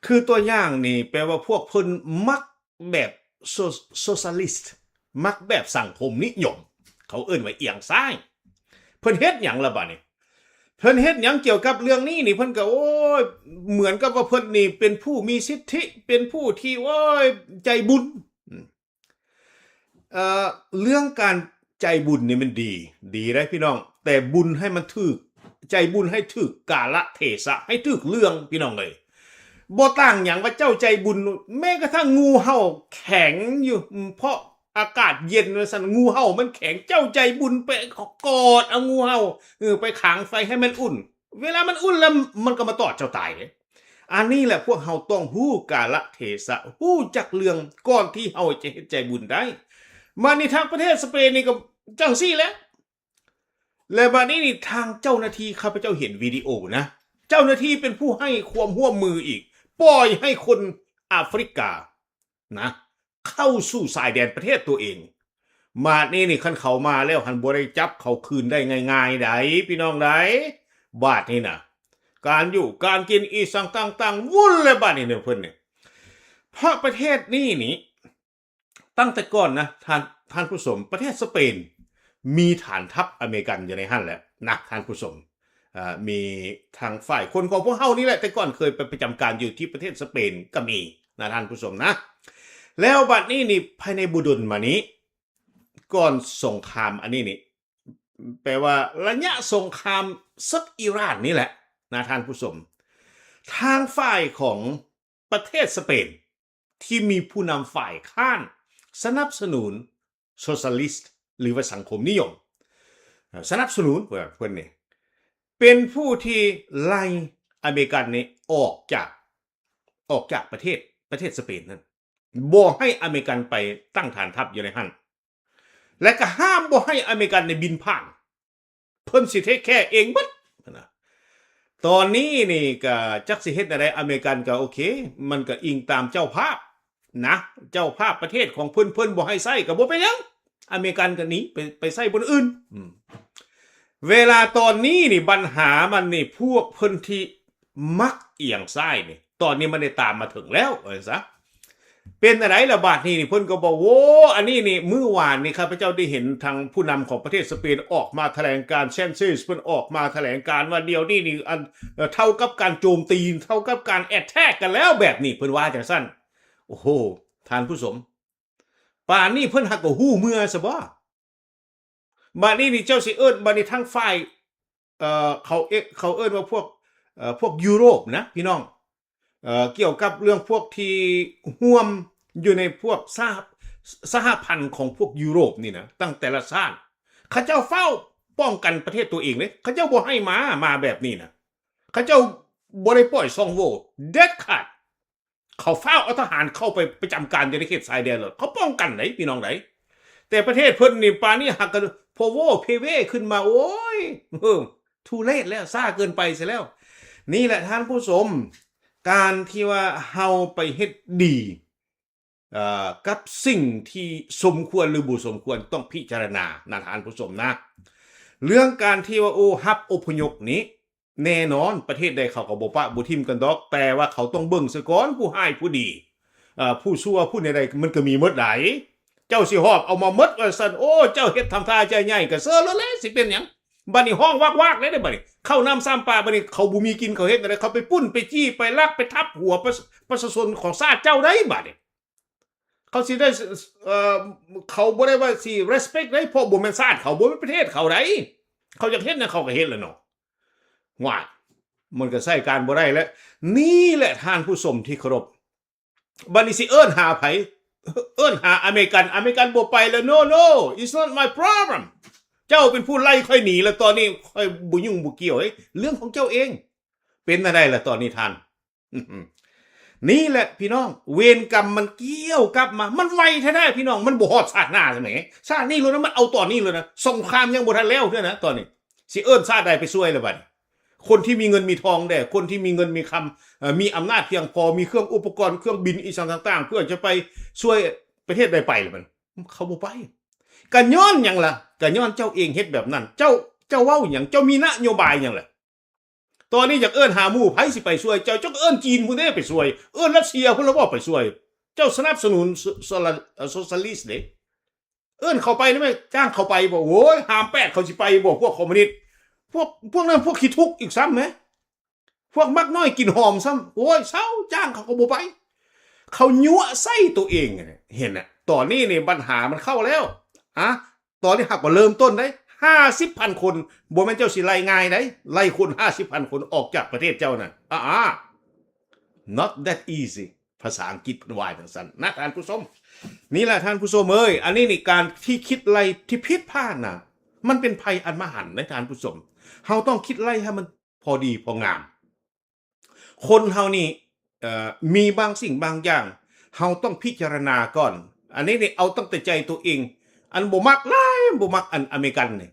ຄືຕົວຢ່າງນີ້ ແປວ່າພວກເພິ່ນມັກແບບໂຊ ໂຊຊຽລິສ ມັກແບບສັງຄົມນິຍົມ ເຂົາເອີ້ນວ່າອຽງຊ້າຍ. ເພິ່ນເຮັດຫຍັງລະບາດນີ້? ເພິ່ນເຮັດຫຍັງກ່ຽວກັບເລື່ອງນີ້ນີ້? ເພິ່ນກໍ ໂອ້ຍ ເໝືອນກັບວ່າເພິ່ນນີ້ເປັນຜູ້ມີສິດທິ ເປັນຜູ້ທີ່ ໂອ້ຍ ໃຈບຸນ. ເອີ ເລື່ອງການໃຈບຸນນີ້ມັນດີ ດີໄດ໋ພີ່ນ້ອງ, ແຕ່ບຸນໃຫ້ມັນຖືກ ໃຈບຸນໃຫ້ຖືກກາລະເທສະ ໃຫ້ຖືກເລື່ອງພີ່ນ້ອງເອີຍ. ບໍ່ຕ່າງຫຍັງວ່າເຈົ້າໃຈບຸນ ແມ້ກະທັ່ງງູເຫົ່າແຂງຢູ່ ເພາະອາກາດເຢັນວ່າຊັ້ນ ງູເຫົ່າມັນແຂງ ເຈົ້າໃຈບຸນໄປກອດເອົາງູເຫົ່າ ເອີ ໄປຂັງໄຟໃຫ້ມັນອຸ່ນ ເວລາມັນອຸ່ນແລ້ວ ມັນກໍມາຕອດເຈົ້າຕາຍເດ້. ອັນນີ້ແຫຼະ ພວກເຮົາຕ້ອງຮູ້ກາລະເທສະ ຮູ້ຈັກເລື່ອງ ກ່ອນທີ່ເຮົາຈະເຮັດໃຈບຸນໄດ້. ມານີ້ທາງປະເທດສະເປນນີ້ກໍຈັ່ງຊີ້ແຫຼະ. ແລະ ບາດນີ້ນີ້ ທາງເຈົ້າໜ້າທີ່ ຂ້າພະເຈົ້າເຫັນວິດີໂອນະ ເຈົ້າໜ້າທີ່ເປັນຜູ້ໃຫ້ຄວາມຮ່ວມມືອີກ ປ່ອຍໃຫ້ຄົນອາຟຣິການະ ເຂົ້າສູ່ຊາຍແດນປະເທດຕົວເອງ. ບາດນີ້ນີ້ ຄັນເຂົາມາແລ້ວຫັ້ນ ບໍ່ໄດ້ຈັບເຂົາຄືນໄດ້ງ່າຍໆໃດ໋ ພີ່ນ້ອງໃດ໋. ບາດນີ້ນະ ການຢູ່ການກິນອີ່ສັງຕ່າງໆ ວຸ້ນແລ້ວບາດນີ້ນະ ເພິ່ນນີ້ ເພາະປະເທດນີ້ນີ້ ຕັ້ງແຕ່ກ່ອນນະ ທ່ານ ທ່ານຜູ້ຊົມ ປະເທດສະເປນມີຖານທັບອາເມລິກັນຢູ່ໃນຫັ້ນແຫຼະນະທ່ານຜູ້ຊົມ. ເອີ ມີທາງຝ່າຍຄົນຂອງພວກເຮົານີ້ແຫຼະ ແຕ່ກ່ອນເຄີຍໄປປະຈຳການຢູ່ທີ່ປະເທດສະເປນກໍມີນະທ່ານຜູ້ຊົມນະ. ແລ້ວບັດນີ້ນີ້ ພາຍໃນບໍ່ດົນມານີ້ ກ່ອນສົງຄາມອັນນີ້ນີ້ ແປວ່າໄລຍະສົງຄາມເສິກອີຣານນີ້ແຫຼະນະທ່ານຜູ້ຊົມ ທາງຝ່າຍຂອງປະເທດສະເປນ ທີ່ມີຜູ້ນຳຝ່າຍຄ້ານສະໜັບສະໜູນໂຊຊຽລິສ ຫຼືວ່າສັງຄົມນິຍົມ ສະໜັບສະໜູນ ເພິ່ນນີ້ ເປັນຜູ້ທີ່ໄລ່ອາເມລິກັນນີ້ອອກຈາກ ອອກຈາກປະເທດ ປະເທດສະເປນນັ້ນ ບໍ່ໃຫ້ອາເມລິກັນໄປຕັ້ງຖານທັບຢູ່ໃນຫັ້ນ ແລະ ກໍຫ້າມບໍ່ໃຫ້ອາເມລິກັນນີ້ບິນຜ່ານ. ເພິ່ນຊິເທກແຄເອງເບິດນະ. ຕອນນີ້ນີ້ກະຈັກຊິເຮັດແນວໃດ ອາເມລິກັນກະໂອເຄ ມັນກະອີງຕາມເຈົ້າພາບນະ ເຈົ້າພາບປະເທດຂອງເພິ່ນ ເພິ່ນບໍ່ໃຫ້ໃຊ້ກະບໍ່ເປັນຫຍັງ ອາເມລິກັນກະໜີໄປ ໄປໃຊ້ບ່ອນອື່ນ. ອືມ ເວລາຕອນນີ້ນີ້ບັນຫາມັນນີ້ ພວກເພິ່ນທີ່ມັກອຽງຊ້າຍນີ້ ຕອນນີ້ມັນໄດ້ຕາມມາເຖິງແລ້ວ ວ່າຊັ້ນຊະ. ເປັນອັນໃດລະບາດນີ້ນີ້ ເພິ່ນກໍບອກ ໂອ້ ອັນນີ້ນີ້ ມື້ວານນີ້ຂ້າພະເຈົ້າໄດ້ເຫັນທາງຜູ້ນຳຂອງປະເທດສະເປນອອກມາຖະແຫຼງການ Sanchez ເພິ່ນອອກມາຖະແຫຼງການວ່າ ດຽວນີ້ນີ້ ອັນ ເອີ ເທົ່າກັບການໂຈມຕີ ເທົ່າກັບການ attack ກັນແລ້ວ ແບບນີ້ ເພິ່ນວ່າຈັ່ງຊັ້ນ. ໂອ້ໂຫ ທ່ານຜູ້ຊົມ ປານນີ້ເພິ່ນຫາກກໍຮູ້ເມື່ອຊະບໍ? ບາດນີ້ນີ້ເຈົ້າຊິເອີ້ນ ບາດນີ້ທາງຝ່າຍ ເອີ ເຂົາເອ- ເຂົາເອີ້ນວ່າພວກ ເອີ ພວກຢູໂຣບນະພີ່ນ້ອງ ເອີ ກ່ຽວກັບເລື່ອງພວກທີ່ຮ່ວມຢູ່ໃນພວກສະຫະ- ສະຫະພັນຂອງພວກຢູໂຣບນີ້ນະ ຕັ້ງແຕ່ລະຊາດ ເຂົາເຈົ້າຟ້າວປ້ອງກັນປະເທດຕົວເອງເດ້ ເຂົາເຈົ້າບໍ່ໃຫ້ມາ ມາແບບນີ້ນະ ເຂົາເຈົ້າບໍ່ໄດ້ປ່ອຍຊ່ອງໂຫວ່ເດັດຂາດ. ເຂົາຟ້າວເອົາທະຫານເຂົ້າໄປປະຈຳການຢູ່ໃນເຂດຊາຍແດນໂລດ ເຂົາປ້ອງກັນໃດ໋ ພີ່ນ້ອງໃດ໋. ແຕ່ປະເທດເພິ່ນນີ້ ປານນີ້ຫາກກະໂພໂວເພເວຂຶ້ນມາ ໂອ້ຍ too late ແລ້ວ ຊ້າເກີນໄປຊະແລ້ວ. ນີ້ແຫຼະທ່ານຜູ້ຊົມ ການທີ່ວ່າເຮົາໄປເຮັດດີ ເອີ ກັບສິ່ງທີ່ສົມຄວນ ຫຼື ບໍ່ສົມຄວນ ຕ້ອງພິຈາລະນານະທ່ານຜູ້ຊົມນະ. ເລື່ອງການທີ່ວ່າ ໂອ້ ຮັບອົບພະຍົບນີ້ ແນ່ນອນ ປະເທດໃດເຂົາກໍບໍ່ປະບໍ່ຖິ້ມກັນດອກ ແຕ່ວ່າເຂົາຕ້ອງເບິ່ງຊະກ່ອນ ຜູ້ຮ້າຍຜູ້ດີ ເອີ ຜູ້ຊົ່ວຜູ້ແນວໃດ ມັນກໍມີໝົດໃດ໋. ເຈົ້າຊິຫອບເອົາມາໝົດວ່າຊັ້ນ ໂອ້ ເຈົ້າເຮັດທຳທ່າໃຈໃຫຍ່ກໍເຊີໂລດແຫຼະ ຊິເປັນຫຍັງ? ບາດນີ້ຮ້ອງວາກໆເດ້ ບາດນີ້ເຂົ້ານ້ຳຊ້ຳປາ ບາດນີ້ເຂົາບໍ່ມີກິນ ເຂົາເຮັດແນວໃດ? ເຂົາໄປປຸ້ນໄປຈີ້ໄປລັກໄປທັບຫົວປະ- ປະຊາຊົນຂອງຊາດເຈົ້າໄດ໋ ບາດນີ້. ເຂົາຊິໄດ້ ເອີ ເຂົາບໍ່ໄດ້ວ່າຊິ respect ໄດ໋ ເພາະບໍ່ແມ່ນຊາດເຂົາ ບໍ່ແມ່ນປະເທດເຂົາໃດ໋. ເຂົາຢາກເຮັດຫຍັງເຂົາກໍເຮັດແຫຼະເນາະ. ຫວ້າຍ ມັນກໍໃຊ້ການບໍ່ໄດ້ແລ້ວ. ນີ້ແຫຼະທ່ານຜູ້ຊົມທີ່ເຄົາລົບ ບາດນີ້ຊິເອີ້ນຫາໃຜ? ເອີ້ນຫາອາເມລິກັນ ອາເມລິກັນບໍ່ໄປແລ້ວ. No, no, it's not my problem. ເຈົ້າເປັນຜູ້ໄລ່ຂ້ອຍໜີ ແລ້ວຕອນນີ້ຂ້ອຍບໍ່ຫຍຸ້ງບໍ່ກ່ຽວເດ້ ເລື່ອງຂອງເຈົ້າເອງ. ເປັນແນວໃດລະຕອນນີ້ທ່ານ? ນີ້ແຫຼະພີ່ນ້ອງ ເວນກຳມັນກ່ຽວກັບມາ ມັນໄວແທ້ໆ ພີ່ນ້ອງ ມັນບໍ່ຮອດຊາດໜ້າຊັ້ນແໝ ຊາດນີ້ໂລດນະ ມັນເອົາຕອນນີ້ໂລດນະ ສົງຄາມຍັງບໍ່ທັນແລ້ວເທື່ອນະ ຕອນນີ້ຊິເອີ້ນຊາດໃດໄປຊ່ວຍລະບາດນີ້? ຄົນທີ່ມີເງິນມີທອງແດ່ ຄົນທີ່ມີເງິນມີຄຳ ເອີ ມີອຳນາດພຽງພໍ ມີເຄື່ອງອຸປະກອນ ເຄື່ອງບິນອີ່ຫຍັງຕ່າງໆ ເພື່ອຈະໄປຊ່ວຍປະເທດໃດໄປລະບາດນີ້? ເຂົາບໍ່ໄປ. ກະຍ້ອນຫຍັງລະ? ກະຍ້ອນເຈົ້າເອງເຮັດແບບນັ້ນ. ເຈົ້າ ເຈົ້າເວົ້າຫຍັງ? ເຈົ້າມີນະໂຍບາຍຫຍັງລະ? ຕອນນີ້ຢາກເອີ້ນຫາໝູ່ ໃຜຊິໄປຊ່ວຍເຈົ້າ? ເຈົ້າກໍເອີ້ນຈີນພຸ້ນເດ້ໄປຊ່ວຍ ເອີ້ນຣັດເຊຍພຸ້ນລະບໍ່ໄປຊ່ວຍ. ເຈົ້າສະໜັບສະໜູນໂຊ- ໂຊ- ເອີ socialist ເດ້. ເອີ້ນເຂົາໄປໄດ້ໄໝ? ຈ້າງເຂົາໄປບໍ່? ໂອ້ຍ ຫ້າມແປດເຂົາຊິໄປບໍ່? ພວກຄອມມູນິດ ພວກ ພວກນັ້ນພວກຂີ້ທຸກອີກຊ້ຳແມ. ພວກໝາກນ້ອຍກິ່ນຫອມຊ້ຳ. ໂອ້ຍ ເຊົາ ຈ້າງເຂົາກໍບໍ່ໄປ. ເຂົາຍົວະໃສ່ຕົວເອງ ເຫັນນະ. ຕອນນີ້ນີ້ບັນຫາມັນເຂົ້າແລ້ວ. ອາ ຕອນນີ້ຫາກວ່າເລີ່ມຕົ້ນໄດ໋ ຫ້າສິບພັນຄົນ ບໍ່ແມ່ນເຈົ້າຊິໄລ່ງ່າຍໄດ໋ ໄລ່ຄົນຫ້າສິບພັນຄົນອອກຈາກປະເທດເຈົ້ານັ້ນ ອາ not that easy ພາສາອັງກິດເພິ່ນວ່າຈັ່ງຊັ້ນນະທ່ານຜູ້ຊົມ. ນີ້ແຫຼະທ່ານຜູ້ຊົມເອີຍ ອັນນີ້ນີ້ການທີ່ຄິດໄລ່ທີ່ຜິດພາດນະ ມັນເປັນໄພອັນມະຫັນເດ້ທ່ານຜູ້ຊົມ. ເຮົາຕ້ອງຄິດໄລ່ໃຫ້ມັນພໍດີພໍງາມ. ຄົນເຮົານີ້ ເອີ ມີບາງສິ່ງບາງຢ່າງ ເຮົາຕ້ອງພິຈາລະນາກ່ອນ. ອັນນີ້ນີ້ເອົາຕັ້ງແຕ່ໃຈຕົວເອງ ອັນບໍ່ມັກຫຼາຍ ບໍ່ມັກອັນອາເມລິກັນນີ້.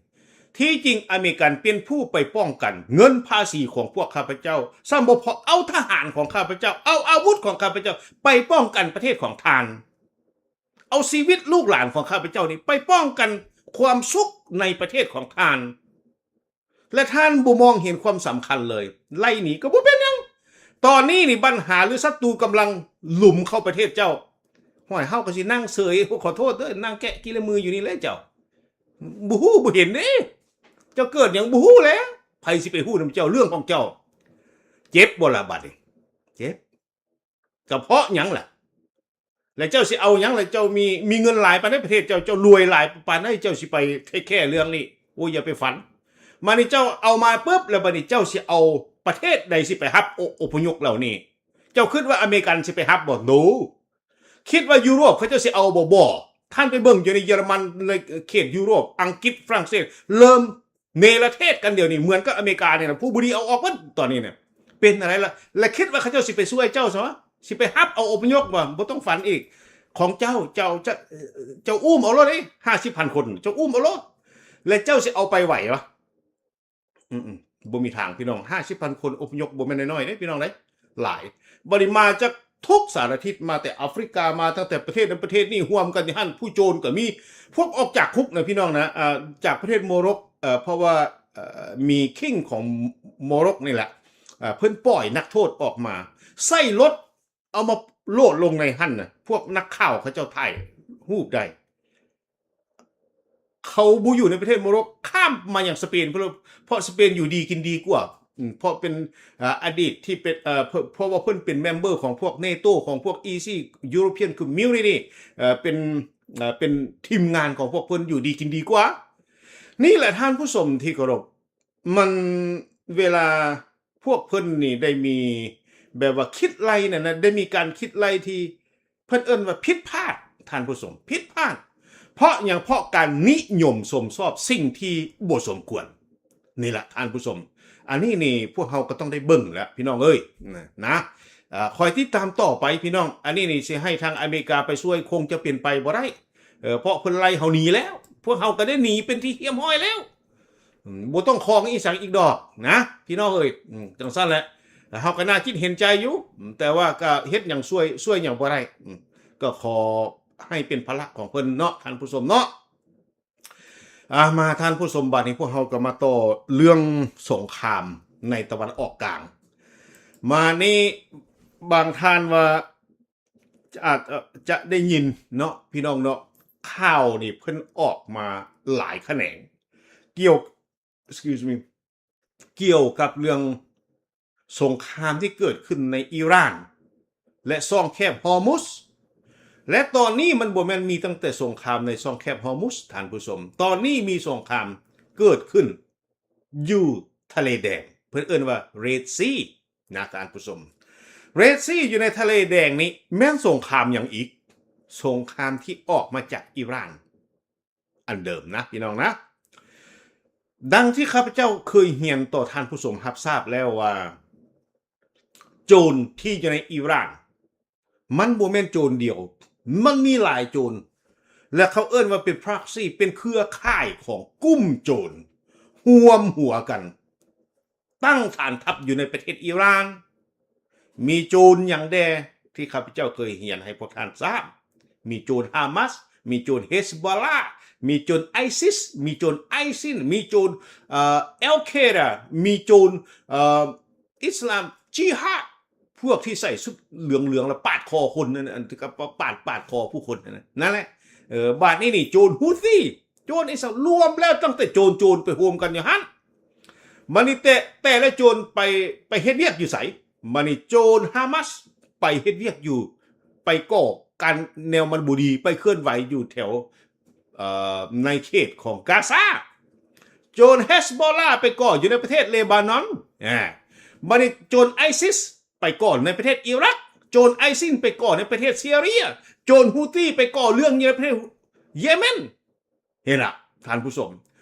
ທີ່ຈິງອາເມລິກັນເປັນຜູ້ໄປປ້ອງກັນເງິນພາສີຂອງພວກຂ້າພະເຈົ້າ ຊ້ຳບໍ່ພໍເອົາທະຫານຂອງຂ້າພະເຈົ້າ ເອົາອາວຸດຂອງຂ້າພະເຈົ້າໄປປ້ອງກັນປະເທດຂອງທ່ານ ເອົາຊີວິດລູກຫຼານຂອງຂ້າພະເຈົ້ານີ້ໄປປ້ອງກັນຄວາມສຸກໃນປະເທດຂອງທ່ານ. ແລະທ່ານບໍ່ມອງເຫັນຄວາມສຳຄັນເລີຍ ໄລ່ໜີກໍບໍ່ເປັນຫຍັງ. ຕອນນີ້ນີ້ບັນຫາ ຫຼື ສັດຕູກຳລັງຫຼຸມເຂົ້າປະເທດເຈົ້າ. ຫ້ວຍ ເຮົາກໍຊິນັ່ງເສີຍ ໂອ້ ຂໍໂທດເດີ ນັ່ງແກະກີ່ລະມືຢູ່ນີ້ແຫຼະເຈົ້າ. ບໍ່ຮູ້ບໍ່ເຫັນເດ້ ເຈົ້າເກີດຫຍັງບໍ່ຮູ້ແຫຼະ ໃຜຊິໄປຮູ້ນຳເຈົ້າ ເລື່ອງຂອງເຈົ້າ. ເຈັບບໍ່ລະບາດນີ້? ເຈັບ. ກະເພາະຫຍັງລະ? ແລະເຈົ້າຊິເອົາຫຍັງລະ? ເຈົ້າມີ ມີເງິນຫຼາຍປານໃດປະເທດເຈົ້າ? ເຈົ້າລວຍຫຼາຍປານໃດ? ເຈົ້າຊິໄປເທກແຄເລື່ອງນີ້? ໂອ້ຍ ຢ່າໄປຝັນ. ມານີ້ເຈົ້າເອົາມາປຶບ ແລ້ວບາດນີ້ເຈົ້າຊິເອົາປະເທດໃດຊິໄປຮັບອົ- ອົບພະຍົບເຫຼົ່ານີ້? ເຈົ້າຄິດວ່າອາເມລິກັນຊິໄປຮັບບໍ່? No. ຄິດວ່າຢູໂຣບເຂົາເຈົ້າຊິເອົາບໍ່? ບໍ່. ທ່ານໄປເບິ່ງຢູ່ໃນເຢຍລະມັນ ໃນເຂດຢູໂຣບ ອັງກິດ ຝຣັ່ງເສດ ເລີ່ມ ເນລະເທດກັນດຽວນີ້ ເໝືອນກັບອາເມລິການີ້ນະ ຜູ້ບໍ່ດີເອົາອອກເບິດຕອນນີ້ນະ. ເປັນຈັ່ງໃດລະ? ແລະຄິດວ່າເຂົາເຈົ້າຊິໄປຊ່ວຍເຈົ້າຊະ? ຊິໄປຮັບເອົາອົບພະຍົບບໍ່? ບໍ່ຕ້ອງຝັນອີກ. ຂອງເຈົ້າ ເຈົ້າ ເຈົ້າ ເຈົ້າອຸ້ມເອົາໂລດເດ້ ຫ້າສິບພັນຄົນ ເຈົ້າອຸ້ມເອົາໂລດ. ແລະເຈົ້າຊິເອົາໄປໄຫວວະ? ອືມ ບໍ່ມີທາງພີ່ນ້ອງ ຫ້າສິບພັນຄົນອົບພະຍົບ ບໍ່ແມ່ນນ້ອຍໆເດ້ພີ່ນ້ອງເດ້ ຫຼາຍ. ບັດນີ້ມາຈາກທຸກສາລະທິດ ມາແຕ່ອາຟຣິກາ ມາຕັ້ງແຕ່ປະເທດນັ້ນປະເທດນີ້ ຮ່ວມກັນຢູ່ຫັ້ນ ຜູ້ໂຈນກໍມີ ພວກອອກຈາກຄຸກນະພີ່ນ້ອງນະ ອາ ຈາກປະເທດໂມຣອກ ເອີ ເພາະວ່າ ເອີ ມີຄິງຂອງໂມຣອກນີ້ແຫຼະ ເອີ ເພິ່ນປ່ອຍນັກໂທດອອກມາ ໃສ່ລົດ ເອົາມາໂຫຼດລົງໃນຫັ້ນນະ ພວກນັກຂ່າວເຂົາເຈົ້າຖ່າຍຮູບໄດ້. ເຂົາບໍ່ຢູ່ໃນປະເທດໂມຣອກ ຂ້າມມາຍັງສະເປນ ເພາະ ເພາະສະເປນຢູ່ດີກິນດີກວ່າ ອາ ເພາະເປັນ ອາ ອະດີດທີ່ເປັນ ເອີ ເພາະ ເພາະວ່າເພິ່ນເປັນແມມເບີຂອງພວກເນໂຕ ຂອງພວກ EC European Community ເອີ ເປັນ ເອີ ເປັນທີມງານຂອງພວກເພິ່ນ ຢູ່ດີກິນດີກວ່າ. ນີ້ແຫຼະທ່ານຜູ້ຊົມທີ່ເຄົາລົບ ມັນ ເວລາພວກເພິ່ນນີ້ໄດ້ມີແບບວ່າຄິດໄລ່ນັ້ນນະ ໄດ້ມີການຄິດໄລ່ທີ່ເພິ່ນເອີ້ນວ່າຜິດພາດ ທ່ານຜູ້ຊົມ ຜິດພາດ. ເພາະຫຍັງ? ເພາະການນິຍົມຊົມຊອບສິ່ງທີ່ບໍ່ສົມຄວນ. ນີ້ລະທ່ານຜູ້ຊົມ ອັນນີ້ນີ້ພວກເຮົາກໍຕ້ອງໄດ້ເບິ່ງແຫຼະພີ່ນ້ອງເອີຍ ນະ ນະ ເອີ ຄອຍຕິດຕາມຕໍ່ໄປພີ່ນ້ອງ. ອັນນີ້ນີ້ຊິໃຫ້ທາງອາເມລິກາໄປຊ່ວຍ ຄົງຈະເປັນໄປບໍ່ໄດ້ ເອີ ເພາະເພິ່ນໄລ່ເຮົາໜີແລ້ວ ພວກເຮົາກໍໄດ້ໜີເປັນທີ່ຮຽບຮ້ອຍແລ້ວ. ອືມ ບໍ່ຕ້ອງຄອງອີ່ສັງອີກດອກນະ ພີ່ນ້ອງເອີຍ. ອືມ ຈັ່ງຊັ້ນແຫຼະ ເຮົາກໍໜ້າຈິດເຫັນໃຈຢູ່ ອືມ ແຕ່ວ່າກໍເຮັດຫຍັງຊ່ວຍ ຊ່ວຍຫຍັງບໍ່ໄດ້. ອືມ ກໍຂໍໃຫ້ເປັນພາລະຂອງເພິ່ນເນາະ ທ່ານຜູ້ຊົມເນາະ. ອາ ມາທ່ານຜູ້ຊົມ ບາດນີ້ພວກເຮົາກໍມາຕໍ່ເລື່ອງສົງຄາມໃນຕາເວັນອອກກາງ. ມານີ້ບາງທ່ານວ່າ ອາດ ອາດຈະໄດ້ຍິນເນາະ ພີ່ນ້ອງເນາະ ຂ່າວນີ້ເພິ່ນອອກມາຫຼາຍຂະແໜງ ກ່ຽວ excuse me ກ່ຽວກັບເລື່ອງສົງຄາມທີ່ເກີດຂຶ້ນໃນອີຣານ ແລະ ຊ່ອງແຄບຮອຣ໌ມຸດ. ແລະ ຕອນນີ້ມັນບໍ່ແມ່ນມີຕັ້ງແຕ່ສົງຄາມໃນຊ່ອງແຄບຮອຣ໌ມຸດ ທ່ານຜູ້ຊົມ. ຕອນນີ້ມີສົງຄາມເກີດຂຶ້ນຢູ່ທະເລແດງ ເພິ່ນເອີ້ນວ່າ Red Sea ນະ ທ່ານຜູ້ຊົມ. Red Sea ຢູ່ໃນທະເລແດງນີ້ແມ່ນສົງຄາມຫຍັງອີກ? ສົງຄາມທີ່ອອກມາຈາກອີຣານ ອັນເດີມນະ ພີ່ນ້ອງນະ. ດັ່ງທີ່ຂ້າພະເຈົ້າເຄີຍຮຽນຕໍ່ທ່ານຜູ້ຊົມຮັບຊາບແລ້ວວ່າ ໂຈນທີ່ຢູ່ໃນອີຣານ ມັນບໍ່ແມ່ນໂຈນດຽວ ມັນມີຫຼາຍໂຈນ ແລະ ເຂົາເອີ້ນວ່າເປັນ proxy ເປັນເຄືອຂ່າຍຂອງກຸ່ມໂຈນ ຮວມຫົວກັນ ຕັ້ງຖານທັບຢູ່ໃນປະເທດອີຣານ. ມີໂຈນຫຍັງແດ່ທີ່ຂ້າພະເຈົ້າເຄີຍຮຽນໃຫ້ພວກທ່ານຊາບ? ມີໂຈນຮາມາສ, ມີໂຈນເຮສໂບລາ, ມີໂຈນໄອຊິສ, ມີໂຈນໄອຊິນ, ມີໂຈນ ເອີ ແອລເຄດາ, ມີໂຈນ ເອີ ອິດສະລາມຈິຮາດ, ພວກທີ່ໃສ່ຊຸດເຫຼືອງໆ ແລ້ວປາດຄໍຄົນນັ້ນ ອັນທີ່ກໍປາດ ປາດຄໍຜູ້ຄົນນັ້ນ ນັ້ນແຫຼະ. ເອີ ບາດນີ້ນີ້ໂຈນຮູ້ຕີ ໂຈນອີສານ ລວມແລ້ວຕັ້ງແຕ່ໂຈນໆ ໄປໂຮມກັນຢູ່ຫັ້ນ. ບາດນີ້ແຕ່ ແຕ່ລະໂຈນໄປ ໄປເຮັດວຽກຢູ່ໃສ? ບາດນີ້ໂຈນຮາມາສໄປເຮັດວຽກຢູ່ ໄປກໍ່ການແນວມັນບໍ່ດີ ໄປເຄື່ອນໄຫວຢູ່ແຖວ ເອີ ໃນເຂດຂອງກາຊາ. ໂຈນເຮສໂບລາໄປກໍ່ຢູ່ໃນປະເທດເລບານອນ. ອາ ບາດນີ້ໂຈນໄອຊິສ ໄປກໍ່ໃນປະເທດອີຣັກ, ໂຈນໄອຊິນໄປກໍ່ໃນປະເທດຊີເຣຍ, ໂຈນຮູ້ຕີໄປກໍ່ເລື່ອງຢູ່ໃນປະເທດເຢເມັນ. ເຫັນລະທ່ານຜູ້ຊົມ,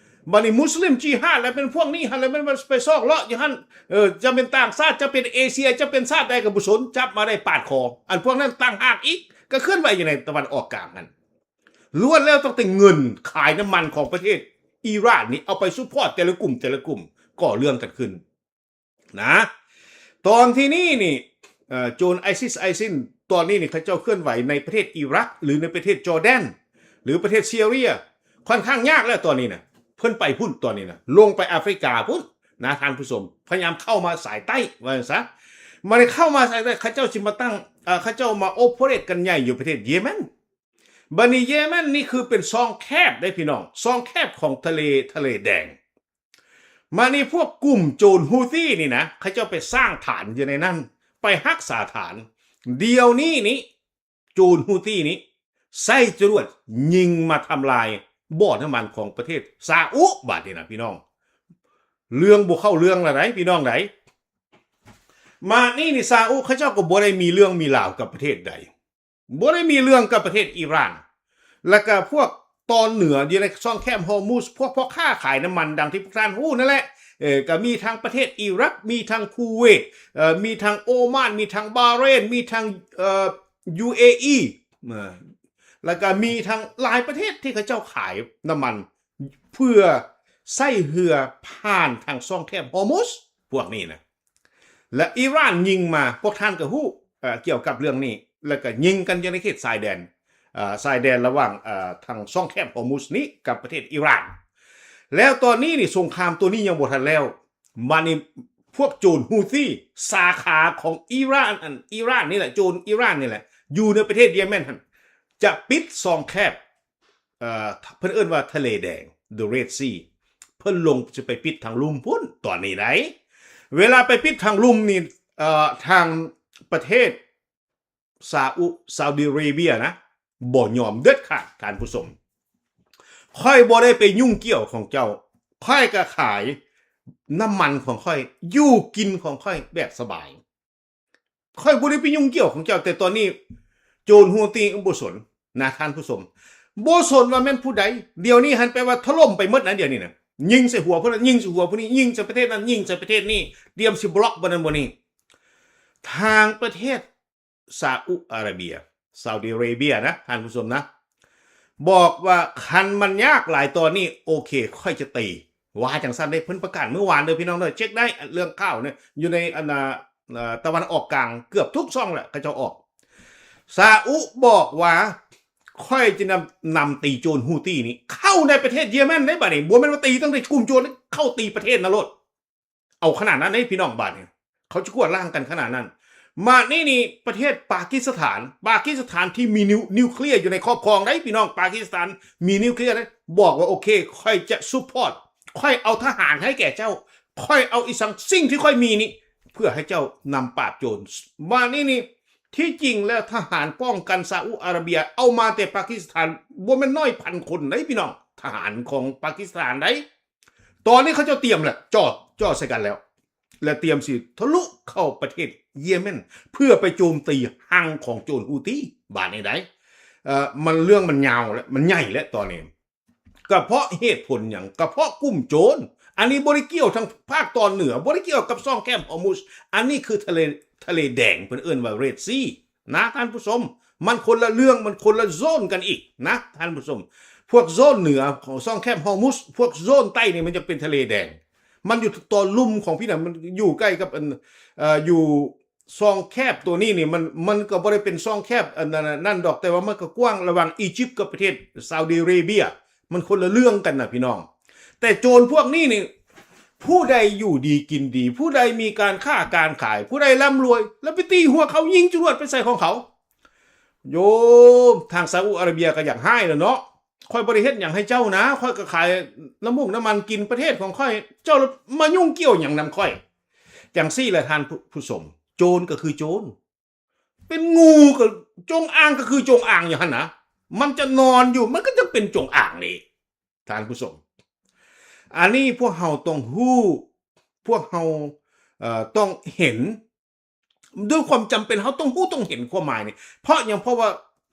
ບາດນີ້ມຸສລິມຈິຮາດ ແລະ ເປັນພວກນີ້ຫັ້ນແຫຼະ ແມ່ນວ່າໄປຊອກເລາະຢູ່ຫັ້ນ. ເອີ ຈະເປັນຕ່າງຊາດ, ຈະເປັນເອເຊຍ, ຈະເປັນຊາດໃດກໍບໍ່ສົນ, ຈັບມາໄດ້ປາດຄໍ. ອັນພວກນັ້ນຕ່າງຫາກອີກ, ກໍເຄື່ອນໄຫວຢູ່ໃນຕາເວັນອອກກາງຫັ້ນ. ລ້ວນແລ້ວຕັ້ງແຕ່ເງິນຂາຍນ້ຳມັນຂອງປະເທດອີຣານນີ້ ເອົາໄປຊຸບພອດແຕ່ລະກຸ່ມ ແຕ່ລະກຸ່ມ ກໍ່ເລື່ອງກັນຂຶ້ນ. ນະ ຕອນທີ່ນີ້ນີ້ ເອີ ໂຈນໄອຊິສ ໄອຊິນ ຕອນນີ້ນີ້ເຂົາເຈົ້າເຄື່ອນໄຫວໃນປະເທດອີຣັກ ຫຼື ໃນປະເທດຈໍແດນ ຫຼື ປະເທດຊີເຣຍ ຂ້ອນຂ້າງຍາກແລ້ວຕອນນີ້ນະ. ເພິ່ນໄປພຸ້ນຕອນນີ້ນະ ລົງໄປອາຟຣິກາພຸ້ນນະທ່ານຜູ້ຊົມ, ພະຍາຍາມເຂົ້າມາສາຍໃຕ້ວ່າຊັ້ນຊະ. ມາໄດ້ເຂົ້າມາສາຍໃຕ້ ເຂົາເຈົ້າຊິມາຕັ້ງ ເອີ ເຂົາເຈົ້າມາໂອເປເຣດກັນໃຫຍ່ຢູ່ປະເທດເຢເມັນ. ບາດນີ້ເຢເມັນນີ້ຄືເປັນຊ່ອງແຄບເດ້ພີ່ນ້ອງ, ຊ່ອງແຄບຂອງທະເລ ທະເລແດງ. ມານີ້ພວກກຸ່ມໂຈນຮູ້ຕີນີ້ນະ ເຂົາເຈົ້າໄປສ້າງຖານຢູ່ໃນນັ້ນ ໄປຮັກສາຖານ. ດຽວນີ້ນີ້ ໂຈນຮູ້ຕີນີ້ໃຊ້ຈະຫຼວດຍິງມາທຳລາຍບໍ່ນ້ຳມັນຂອງປະເທດຊາອຸ. ບາດນີ້ນະພີ່ນ້ອງ ເລື່ອງບໍ່ເຂົ້າເລື່ອງລະໃດ໋ ພີ່ນ້ອງໃດ໋. ມານີ້ນີ້ ຊາອຸເຂົາເຈົ້າກໍບໍ່ໄດ້ມີເລື່ອງມີລາວກັບປະເທດໃດ. ບໍ່ໄດ້ມີເລື່ອງກັບປະເທດອີຣານ ແລ້ວກະພວກຕອນເໜືອຢູ່ໃນຊ່ອງແຄບຮອຣ໌ມຸດ ພວກພໍ່ຄ້າຂາຍນ້ຳມັນ ດັ່ງທີ່ພວກທ່ານຮູ້ນັ້ນແຫຼະ. ເອີ ກະມີທັງປະເທດອີຣັກ, ມີທັງຄູເວດ, ເອີ ມີທັງໂອມານ, ມີທັງບາເຣນ, ມີທັງ ເອີ ຢູເອອີ ເອີ ແລ້ວກະມີທັງຫຼາຍປະເທດທີ່ເຂົາເຈົ້າຂາຍນ້ຳມັນ ເພື່ອ ໃຊ້ເຮືອຜ່ານທາງຊ່ອງແຄບຮອມຸດ ພວກນີ້ນະ ແລະ ອີຣານຍິງມາ ພວກທ່ານກໍຮູ້ ເອີ ກ່ຽວກັບເລື່ອງນີ້ ແລ້ວກໍຍິງກັນຢູ່ໃນເຂດຊາຍແດນ ເອີ ຊາຍແດນລະຫວ່າງ ເອີ ທາງຊ່ອງແຄບຮອມຸດນີ້ກັບປະເທດອີຣານ. ແລ້ວຕອນນີ້ນີ້ ສົງຄາມຕົວນີ້ຍັງບໍ່ທັນແລ້ວ ບາດນີ້ພວກໂຈນຮູ້ຕີ ສາຂາຂອງອີຣານ ອັນ ອີຣານນີ້ແຫຼະ ໂຈນອີຣານນີ້ແຫຼະ ຢູ່ໃນປະເທດເຢເມັນຫັ້ນ ຈະປິດຊ່ອງແຄບ ເອີ ເພິ່ນເອີ້ນວ່າທະເລແດງ The Red Sea ເພິ່ນລົງຈະໄປປິດທາງລຸ່ມພຸ້ນຕອນນີ້ໃດ໋. ເວລາໄປປິດທາງລຸ່ມນີ້ ເອີ ທາງປະເທດຊາອຸ ຊາວດີອາເຣເບຍນະ ບໍ່ຍອມເດັດຂາດ ທ່ານຜູ້ຊົມ. ຂ້ອຍບໍ່ໄດ້ໄປຫຍຸ້ງກ່ຽວຂອງເຈົ້າ ຂ້ອຍກໍຂາຍນ້ຳມັນຂອງຂ້ອຍ ຢູ່ກິນຂອງຂ້ອຍແບບສະບາຍ. ຂ້ອຍບໍ່ໄດ້ໄປຫຍຸ້ງກ່ຽວຂອງເຈົ້າ ແຕ່ຕອນນີ້ໂຈນຮູ້ຕີບໍ່ສົນນະ ທ່ານຜູ້ຊົມ ບໍ່ສົນວ່າແມ່ນຜູ້ໃດ. ດຽວນີ້ຫັ້ນແປວ່າຖະຫຼົ່ມໄປໝົດນະ ດຽວນີ້ນະ ຍິງໃສ່ຫົວຜູ້ນັ້ນ ຍິງໃສ່ຫົວຜູ້ນີ້ ຍິງໃສ່ປະເທດນັ້ນ ຍິງໃສ່ປະເທດນີ້ ຕຽມຊິບລັອກບ່ອນນັ້ນບ່ອນນີ້. ທາງປະເທດຊາອຸອາຣາເບຍ ຊາວດີອາເຣເບຍນະ ທ່ານຜູ້ຊົມນະ ບອກວ່າ ຄັນມັນຍາກຫຼາຍຕອນນີ້ ໂອເຄ ຂ້ອຍຈະຕີ ວ່າຈັ່ງຊັ້ນເດ້. ເພິ່ນປະກາດມື້ວານເດີພີ່ນ້ອງເດີ ເຊັກໄດ້ ເລື່ອງຂ່າວນີ້ຢູ່ໃນ ອັນ ເອີ ຕາເວັນອອກກາງ ເກືອບທຸກຊ່ອງແຫຼະ ເຂົາເຈົ້າອອກ. ຊາອຸບອກວ່າ ຂ້ອຍຈະນຳ ນຳຕີໂຈນຮູ້ຕີນີ້ເຂົ້າໃນປະເທດເຢເມັນໄດ້ບາດນີ້ ບໍ່ແມ່ນວ່າຕີຕັ້ງແຕ່ກຸ່ມໂຈນ ເຂົ້າຕີປະເທດນັ້ນໂລດ. ເອົາຂະໜາດນັ້ນເດ້ພີ່ນ້ອງ ບາດນີ້ ເຂົາຈະກວດລ້າງກັນຂະໜາດນັ້ນ. ບາດນີ້ນີ້ ປະເທດປາກິສຖານ ປາກິສຖານທີ່ມີນິວ ນິວເຄລຍຢູ່ໃນຄອບຄອງໄດ໋ພີ່ນ້ອງ ປາກິສຖານມີນິວເຄລຍໄດ໋ ບອກວ່າ ໂອເຄ ຂ້ອຍຈະ support ຂ້ອຍເອົາທະຫານໃຫ້ແກ່ເຈົ້າ ຂ້ອຍເອົາອີ່ສັງສິ່ງທີ່ຂ້ອຍມີນີ້ ເພື່ອໃຫ້ເຈົ້ານຳປາບໂຈນ. ບາດນີ້ນີ້ ທີ່ຈິງແລ້ວທະຫານປ້ອງກັນຊາອຸອາຣາເບຍເອົາມາແຕ່ປາກິສຖານ ບໍ່ແມ່ນໜ້ອຍພັນຄົນໄດ໋ພີ່ນ້ອງ ທະຫານຂອງປາກິສຖານໄດ໋. ຕອນນີ້ເຂົາເຈົ້າຕຽມແລ້ວ ຈ່ອ ຈ່ອໃສ່ກັນແລ້ວ ແລະ ຕຽມຊິທະລຸເຂົ້າປະເທດເຢເມັນ ເພື່ອໄປໂຈມຕີຮັງຂອງໂຈນຮູ້ຕີ ບາດນີ້ໄດ໋. ເອີ ມັນ ເລື່ອງມັນຍາວແລ້ວ ມັນໃຫຍ່ແລ້ວຕອນນີ້. ກໍເພາະເຫດຜົນຫຍັງ? ກໍເພາະກຸ່ມໂຈນ. ອັນນີ້ບໍ່ໄດ້ກ່ຽວທາງພາກຕອນເໜືອ ບໍ່ໄດ້ກ່ຽວກັບຊ່ອງແຄບຮອມຸດ. ອັນນີ້ຄືທະເລ ທະເລແດງ ເພິ່ນເອີ້ນວ່າ Red Sea ນະທ່ານຜູ້ຊົມ. ມັນຄົນລະເລື່ອງ ມັນຄົນລະໂຊນກັນອີກນະທ່ານຜູ້ຊົມ. ພວກໂຊນເໜືອຂອງຊ່ອງແຄບຮອມຸດ ພວກໂຊນໃຕ້ນີ້ ມັນຈະເປັນທະເລແດງ ມັນຢູ່ຕອນລຸ່ມຂອງພີ້ນະ ມັນຢູ່ໃກ້ກັບ ອັນ ເອີ ຢູ່ຊ່ອງແຄບຕົວນີ້ນີ້ ມັນ ມັນກໍບໍ່ໄດ້ເປັນຊ່ອງແຄບ ອັນ ນັ້ນ ນັ້ນດອກ ແຕ່ວ່າມັນກໍກວ້າງລະຫວ່າງອີຢິບກັບປະເທດຊາວດີອາເຣເບຍ ມັນຄົນລະເລື່ອງກັນນະພີ່ນ້ອງ. ແຕ່ໂຈນພວກນີ້ນີ້ ຜູ້ໃດຢູ່ດີກິນດີ ຜູ້ໃດມີການຄ້າການຂາຍ ຜູ້ໃດລ່ຳລວຍ ແລ້ວໄປຕີຫົວເຂົາ ຍິງຈະຫຼວດໄປໃສ່ຂອງເຂົາ. ໂຍມ ທາງຊາອຸອາຣາເບຍກໍຢາກຮ້າຍແລ້ວເນາະ ຂ້ອຍບໍ່ໄດ້ເຮັດຫຍັງໃຫ້ເຈົ້ານະ ຂ້ອຍກໍຂາຍນ້ຳມູກນ້ຳມັນກິນປະເທດຂອງຂ້ອຍ ເຈົ້າມາຫຍຸ້ງກ່ຽວຫຍັງນຳຂ້ອຍ? ຈັ່ງຊີ້ແຫຼະທ່ານຜູ້ ຜູ້ຊົມ ໂຈນກໍຄືໂຈນ ເປັນງູກໍ ຈົງອາງກໍຄືຈົງອາງຢູ່ຫັ້ນນະ ມັນຈະນອນຢູ່ ມັນກໍຈະເປັນຈົງອາງນີ້ ທ່ານຜູ້ຊົມ. ອັນນີ້ພວກເຮົາຕ້ອງຮູ້ ພວກເຮົາ ເອີ ຕ້ອງເຫັນ ດ້ວຍຄວາມຈຳເປັນ ເຮົາຕ້ອງຮູ້ຕ້ອງເຫັນຄວາມໝາຍນີ້. ເພາະຫຍັງ? ເພາະວ່າ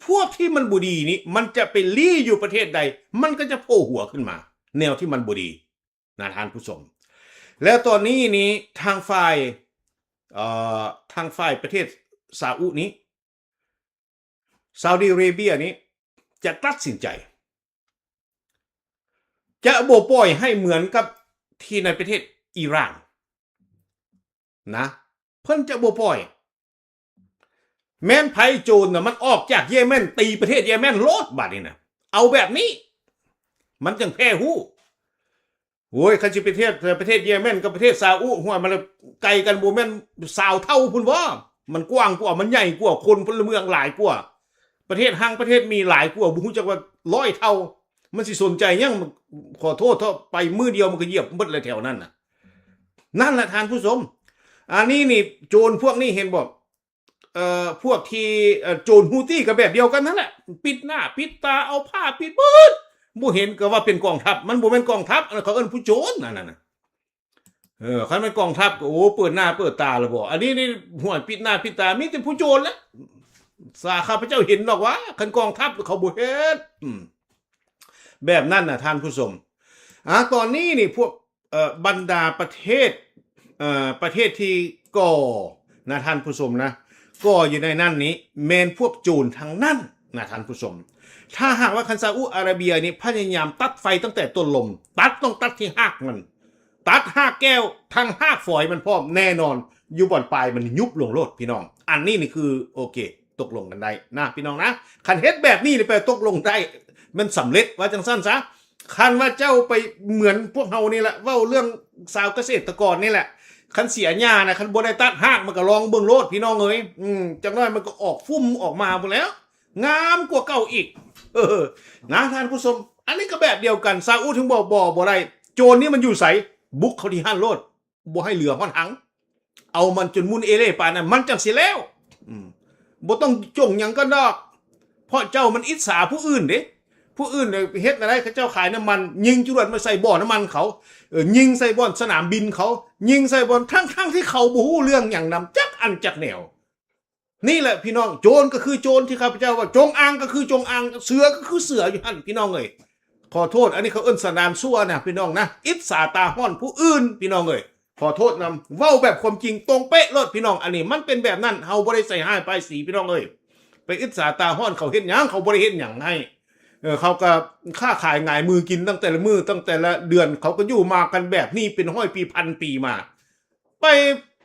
ພວກທີ່ມັນບໍ່ດີນີ້ ມັນຈະໄປລີ້ຢູ່ປະເທດໃດ ມັນກໍຈະໂຜ່ຫົວຂຶ້ນມາ ແນວທີ່ມັນບໍ່ດີນະທ່ານຜູ້ຊົມ. ແລ້ວຕອນນີ້ນີ້ ທາງຝ່າຍ ເອີ ທາງຝ່າຍປະເທດຊາອຸນີ້ ຊາວດີອາເຣເບຍນີ້ ຈະຕັດສິນໃຈ ຈະບໍ່ປ່ອຍໃຫ້ເໝືອນກັບທີ່ໃນປະເທດອີຣານນະ ເພິ່ນຈະບໍ່ປ່ອຍ. ແມ່ນໃຜໂຈນນະ ມັນອອກຈາກເຢເມັນ ຕີປະເທດເຢເມັນໂລດ ບາດນີ້ນະ ເອົາແບບນີ້ ມັນຈັ່ງແພ້ຮູ້. ໂອ້ຍ ຄັນຊິໄປທຽບປະເທດເຢເມັນກັບປະເທດຊາອຸ ຫ້ວຍ ມັນລະໄກກັນ ບໍ່ແມ່ນຊາວເທົ່າພຸ້ນບໍ? ມັນກວ້າງກວ່າ ມັນໃຫຍ່ກວ່າ ຄົນພົນລະເມືອງຫຼາຍກວ່າ ປະເທດຮັ່ງປະເທດມີຫຼາຍກວ່າ ບໍ່ຮູ້ຈັກວ່າຮ້ອຍເທົ່າ ມັນຊິສົນໃຈຫຍັງ? ຂໍໂທດເຖາະ ໄປມື້ດຽວມັນກໍຢຽບໝົດແລ້ວແຖວນັ້ນນະ. ນັ້ນແຫຼະທ່ານຜູ້ຊົມ ອັນນີ້ນີ້ ໂຈນພວກນີ້ເຫັນບໍ່? ເອີ ພວກທີ່ ເອີ ໂຈນຮູ້ຕີກໍແບບດຽວກັນນັ້ນແຫຼະ ປິດໜ້າປິດຕາ ເອົາຜ້າປິດເບິດ ບໍ່ເຫັນກໍວ່າເປັນກອງທັບ ມັນບໍ່ແມ່ນກອງທັບ ອັນນັ້ນເຂົາເອີ້ນຜູ້ໂຈນ ອັນນັ້ນນະ. ເອີ ຄັນແມ່ນກອງທັບກໍ ໂອ້ ເປີດໜ້າເປີດຕາແລ້ວບໍ? ອັນນີ້ນີ້ ຫ້ວຍ ປິດໜ້າປິດຕາ ມີແຕ່ຜູ້ໂຈນແຫຼະ ສາ ຂ້າພະເຈົ້າເຫັນດອກວ່າ ຄັນກອງທັບເຂົາບໍ່ເຮັດ ອືມ ແບບນັ້ນນະທ່ານຜູ້ຊົມ. ອາ ຕອນນີ້ນີ້ພວກ ເອີ ບັນດາປະເທດ ເອີ ປະເທດທີ່ກໍ່ນະທ່ານຜູ້ຊົມນະ ກໍ່ຢູ່ໃນນັ້ນນີ້ແມ່ນພວກໂຈນທັງນັ້ນ ນະທ່ານຜູ້ຊົມ. ຖ້າຫາກວ່າຄັນຊາອຸອາຣາເບຍນີ້ພະຍາຍາມຕັດໄຟຕັ້ງແຕ່ຕົ້ນລົມ, ຕັດ ຕ້ອງຕັດທີ່ຮາກມັນ, ຕັດຮາກແກ້ວ ທັງຮາກຝອຍມັນພ້ອມ, ແນ່ນອນຢູ່ບ່ອນປາຍມັນຍຸບລົງໂລດພີ່ນ້ອງ. ອັນນີ້ນີ້ຄືໂອເຄ ຕົກລົງກັນໄດ້ນະພີ່ນ້ອງນະ. ຄັນເຮັດແບບນີ້ນີ້ແປຕົກລົງໄດ້ ມັນສຳເລັດ ວ່າຈັ່ງຊັ້ນຊະ. ຄັນວ່າເຈົ້າໄປເໝືອນພວກເຮົານີ້ແຫຼະ ເວົ້າເລື່ອງຊາວກະເສດຕະກອນນີ້ແຫຼະ, ຄັນເສຍຫຍ້ານະ ຄັນບໍ່ໄດ້ຕັດຮາກ ມັນກໍລອງເບິ່ງໂລດພີ່ນ້ອງເອີຍ. ອືມ ຈັກໜ້ອຍມັນກໍອອກຟຸ່ມອອກມາພຸ້ນແຫຼ້ວ, ງາມກວ່າເກົ່າອີກ. ເອີ ນະທ່ານຜູ້ຊົມ, ອັນນີ້ກໍແບບດຽວກັນ. ຊາອຸເຖິງບອກ ບໍ່ ບໍ່ໄດ້. ໂຈນນີ້ມັນຢູ່ໃສ? ບຸກເຂົ້າທີ່ຫັ້ນໂລດ, ບໍ່ໃຫ້ເຫຼືອຮອດຫັງ. ເອົາມັນຈົນໝຸ່ນເອເລ່ປານນັ້ນ ມັນຈັ່ງຊິແລ້ວ. ອືມ ບໍ່ຕ້ອງຈົ່ງຫຍັງກັນດອກ, ເພາະເຈົ້າມັນອິດສາຜູ້ອື່ນເດ້. ຜູ້ອື່ນເຮັດແນວໃດ ເຂົາເຈົ້າຂາຍນ້ຳມັນ, ຍິງຈະຫຼວດມາໃສ່ບໍ່ນ້ຳມັນເຂົາ, ເອີ ຍິງໃສ່ບ່ອນສະໜາມບິນເຂົາ, ຍິງໃສ່ບ່ອນ ທັງໆທີ່ເຂົາບໍ່ຮູ້ເລື່ອງຫຍັງນຳຈັກອັນຈັກແນວ. ນີ້ແຫຼະພີ່ນ້ອງ, ໂຈນກໍຄືໂຈນທີ່ຂ້າພະເຈົ້າວ່າ, ຈົງອາງກໍຄືຈົງອາງ, ເສືອກໍຄືເສືອຢູ່ຫັ້ນພີ່ນ້ອງເອີຍ. ຂໍໂທດ, ອັນນີ້ເຂົາເອີ້ນສັນດານຊົ່ວນະພີ່ນ້ອງນະ, ອິດສາຕາຮ້ອນຜູ້ອື່ນພີ່ນ້ອງເອີຍ. ຂໍໂທດນຳ, ເວົ້າແບບຄວາມຈິງຕົງເປະໂລດພີ່ນ້ອງ. ອັນນີ້ມັນເປັນແບບນັ້ນ, ເຮົາບໍ່ໄດ້ໃສ່ຮ້າຍປ້າຍສີພີ່ນ້ອງເອີຍ. ໄປອິດສາຕາຮ້ອນເຂົາເຮັດຫຍັງ? ເຂົາບໍ່ໄດ້ເຮັດຫຍັງໃຫ້. ເອີ ເຂົາກໍຄ້າຂາຍຫງາຍມືກິນຕັ້ງແຕ່ລະມື້, ຕັ້ງແຕ່ລະເດືອນ, ເຂົາກໍຢູ່ມາກັນແບບນີ້ເປັນຮ້ອຍປີພັນປີມາ. ໄປ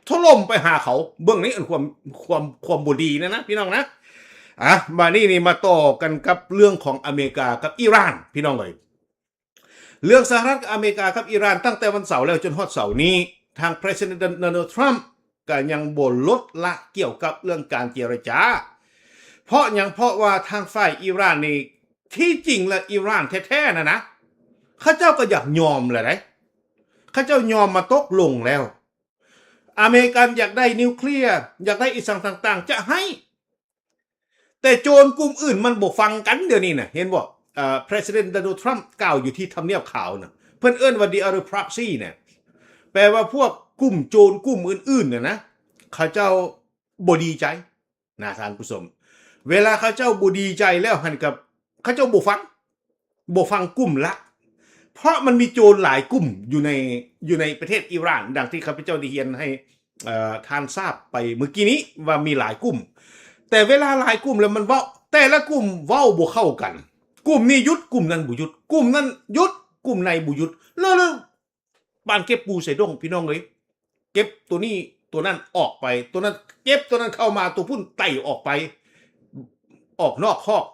ຖະຫຼົ່ມໄປຫາເຂົາ. ເບິ່ງນີ້ ອັນຄວາມ ຄວາມ ຄວາມບໍ່ດີນະ ນະ ພີ່ນ້ອງນະ. ອ່ະ ບາດນີ້ນີ້ມາຕໍ່ກັນກັບເລື່ອງຂອງອາເມລິກາກັບອີຣານ ພີ່ນ້ອງເອີຍ. ເລື່ອງສະຫະລັດອາເມລິກາກັບອີຣານ ຕັ້ງແຕ່ວັນເສົາແລ້ວຈົນຮອດເສົານີ້, ທາງ President Donald Trump ກໍຍັງບໍ່ລົດລະກ່ຽວກັບເລື່ອງການເຈລະຈາ. ເພາະຫຍັງ? ເພາະວ່າທາງຝ່າຍອີຣານນີ້ ທີ່ຈິງແລ້ວອີຣານແທ້ໆນະນະ ເຂົາເຈົ້າກໍຢາກຍອມແລ້ວໃດ໋, ເຂົາເຈົ້າຍອມມາຕົກລົງແລ້ວ. ອາເມລິກັນຢາກໄດ້ນິວເຄລຍ ຢາກໄດ້ອີ່ສັງຕ່າງໆ ຈະໃຫ້, ແຕ່ໂຈນກຸ່ມອື່ນມັນບໍ່ຟັງກັນ. ດຽວນີ້ນະ ເຫັນບໍ່? ເອີ President Donald Trump ກ່າວຢູ່ທີ່ທຳນຽບຂາວນະ, ເພິ່ນເອີ້ນວ່າ the other proxy ນະ, ແປວ່າພວກກຸ່ມໂຈນກຸ່ມອື່ນໆນະນະ ເຂົາເຈົ້າບໍ່ດີໃຈນະທ່ານຜູ້ຊົມ. ເວລາເຂົາເຈົ້າບໍ່ດີໃຈແລ້ວຫັ້ນ ກໍເຂົາເຈົ້າບໍ່ຟັງ ບໍ່ຟັງກຸ່ມລັດ, ເພາະມັນມີໂຈນຫຼາຍກຸ່ມຢູ່ໃນ ຢູ່ໃນປະເທດອີຣານ, ດັ່ງທີ່ຂ້າພະເຈົ້າໄດ້ຮຽນໃຫ້ ເອີ ທ່ານຊາບໄປມື້ກີ້ນີ້ວ່າມີຫຼາຍກຸ່ມ. ແຕ່ເວລາຫຼາຍກຸ່ມແລ້ວມັນເວົ້າ, ແຕ່ລະກຸ່ມເວົ້າບໍ່ເຂົ້າກັນ, ກຸ່ມນີ້ຢຸດ ກຸ່ມນັ້ນບໍ່ຢຸດ, ກຸ່ມນັ້ນຢຸດ ກຸ່ມໃນບໍ່ຢຸດ, ແລ້ວ ປານເກັບປູໃສ່ດົ້ງ ພີ່ນ້ອງເອີຍ. ເກັບໂຕນີ້ໂຕນັ້ນອອກໄປ, ໂຕນັ້ນເກັບໂຕນັ້ນເຂົ້າມາ, ໂຕພຸ້ນໄຕ່ອອກໄປ ອອກນອກຄອກ,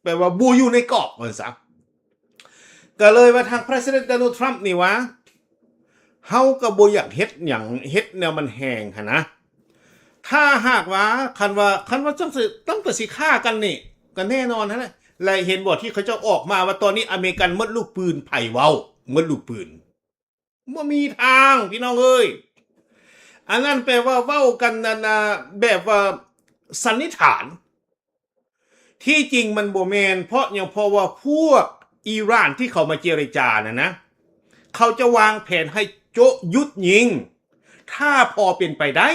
ແປວ່າບໍ່ຢູ່ໃນກອບວ່າຊັ້ນ. ກໍເລີຍວ່າທາງ President Donald Trump ນີ້ວ່າ ເຮົາກໍບໍ່ຢາກເຮັດຫຍັງ, ເຮັດແນວມັນແຮງຫັ້ນນະ. ຖ້າຫາກວ່າ ຄັນວ່າ ຄັນວ່າຈັ່ງຊິ ຕັ້ງແຕ່ຊິຂ້າກັນນີ້ ກໍແນ່ນອນຫັ້ນແຫຼະ. ແລະ ເຫັນບໍ່ທີ່ເຂົາເຈົ້າອອກມາວ່າ ຕອນນີ້ອາເມລິກັນໝົດລູກປືນ? ໃຜເວົ້າໝົດລູກປືນ? ບໍ່ມີທາງ ພີ່ນ້ອງເອີຍ. ອັນນັ້ນແປວ່າເວົ້າກັນນັ້ນນະ ແບບວ່າສັນນິຖານ. ທີ່ຈິງມັນບໍ່ແມ່ນ. ເພາະຫຍັງ? ເພາະວ່າພວກອີຣານທີ່ເຂົາມາເຈລະຈານັ້ນນະ ເຂົາຈະວາງແຜນໃຫ້ໂຈະຢຸດຍິງ. ຖ້າພໍເປັນໄປໄດ້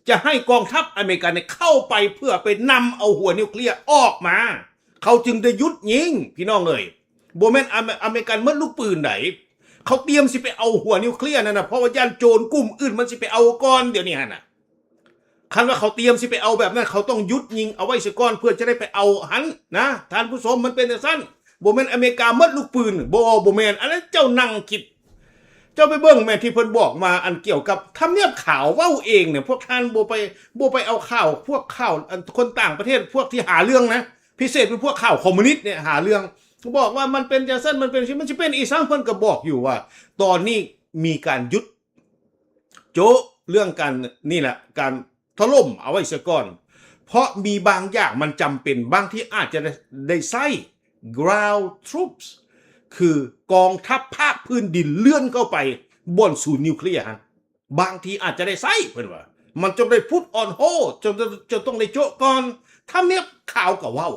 ຈະໃຫ້ກອງທັບອາເມລິກັນເຂົ້າໄປເພື່ອໄປນຳເອົາຫົວນິວເຄລຍອອກມາ, ເຂົາຈຶ່ງໄດ້ຢຸດຍິງ ພີ່ນ້ອງເອີຍ. ບໍ່ແມ່ນອາເມ ອາເມລິກັນໝົດລູກປືນໃດ. ເຂົາຕຽມຊິໄປເອົາຫົວນິວເຄລຍນັ້ນນະ, ເພາະວ່າຢ້ານໂຈນກຸ່ມອື່ນມັນຊິໄປເອົາກ່ອນ ດຽວນີ້ຫັ້ນນະ. ຄັນວ່າເຂົາຕຽມຊິໄປເອົາແບບນັ້ນ ເຂົາຕ້ອງຢຸດຍິງເອົາໄວ້ຊະກ່ອນ ເພື່ອຈະໄດ້ໄປເອົາຫັ້ນນະ ທ່ານຜູ້ຊົມ, ມັນເປັນຈັ່ງຊັ້ນ. ບໍ່ແມ່ນອາເມລິກາໝົດລູກປືນ, ບໍ່ ບໍ່ແມ່ນ. ອັນນັ້ນເຈົ້ານັ່ງຄິດ, ເຈົ້າໄປເບິ່ງແມ້ ທີ່ເພິ່ນບອກມາ ອັນກ່ຽວກັບທຳນຽບຂາວເວົ້າເອງນະ. ພວກທ່ານບໍ່ໄປ ບໍ່ໄປເອົາຂ່າວ ພວກຂ່າວ ອັນ ຄົນຕ່າງປະເທດ ພວກທີ່ຫາເລື່ອງນະ, ພິເສດເປັນພວກຂ່າວຄອມມູນິດນີ້ຫາເລື່ອງ, ບອກວ່າມັນເປັນຈັ່ງຊັ້ນ ມັນເປັນຈັ່ງຊີ້ ມັນຊິເປັນອີ່ສັງ. ເພິ່ນກໍບອກຢູ່ວ່າ ຕອນນີ້ມີການຢຸດ ໂຈະເລື່ອງການ ນີ້ແຫຼະ ການຖະຫຼົ່ມເອົາໄວ້ຊະກ່ອນ, ເພາະມີບາງຢ່າງມັນຈຳເປັນ, ບາງທີອາດຈະໄດ້ ໄດ້ໃຊ້ ground troops ຄືກອງທັບພາກພື້ນດິນເລື່ອນເຂົ້າໄປບ່ອນສູນນິວເຄລຍຫັ້ນ, ບາງທີອາດຈະໄດ້ໃຊ້ ເພິ່ນວ່າ. ມັນຈະໄດ້ put on hold ຈະ ຈະ ຈະຕ້ອງໄດ້ໂຈະກ່ອນ. ທຳນຽບຂາວກໍເວົ້າ.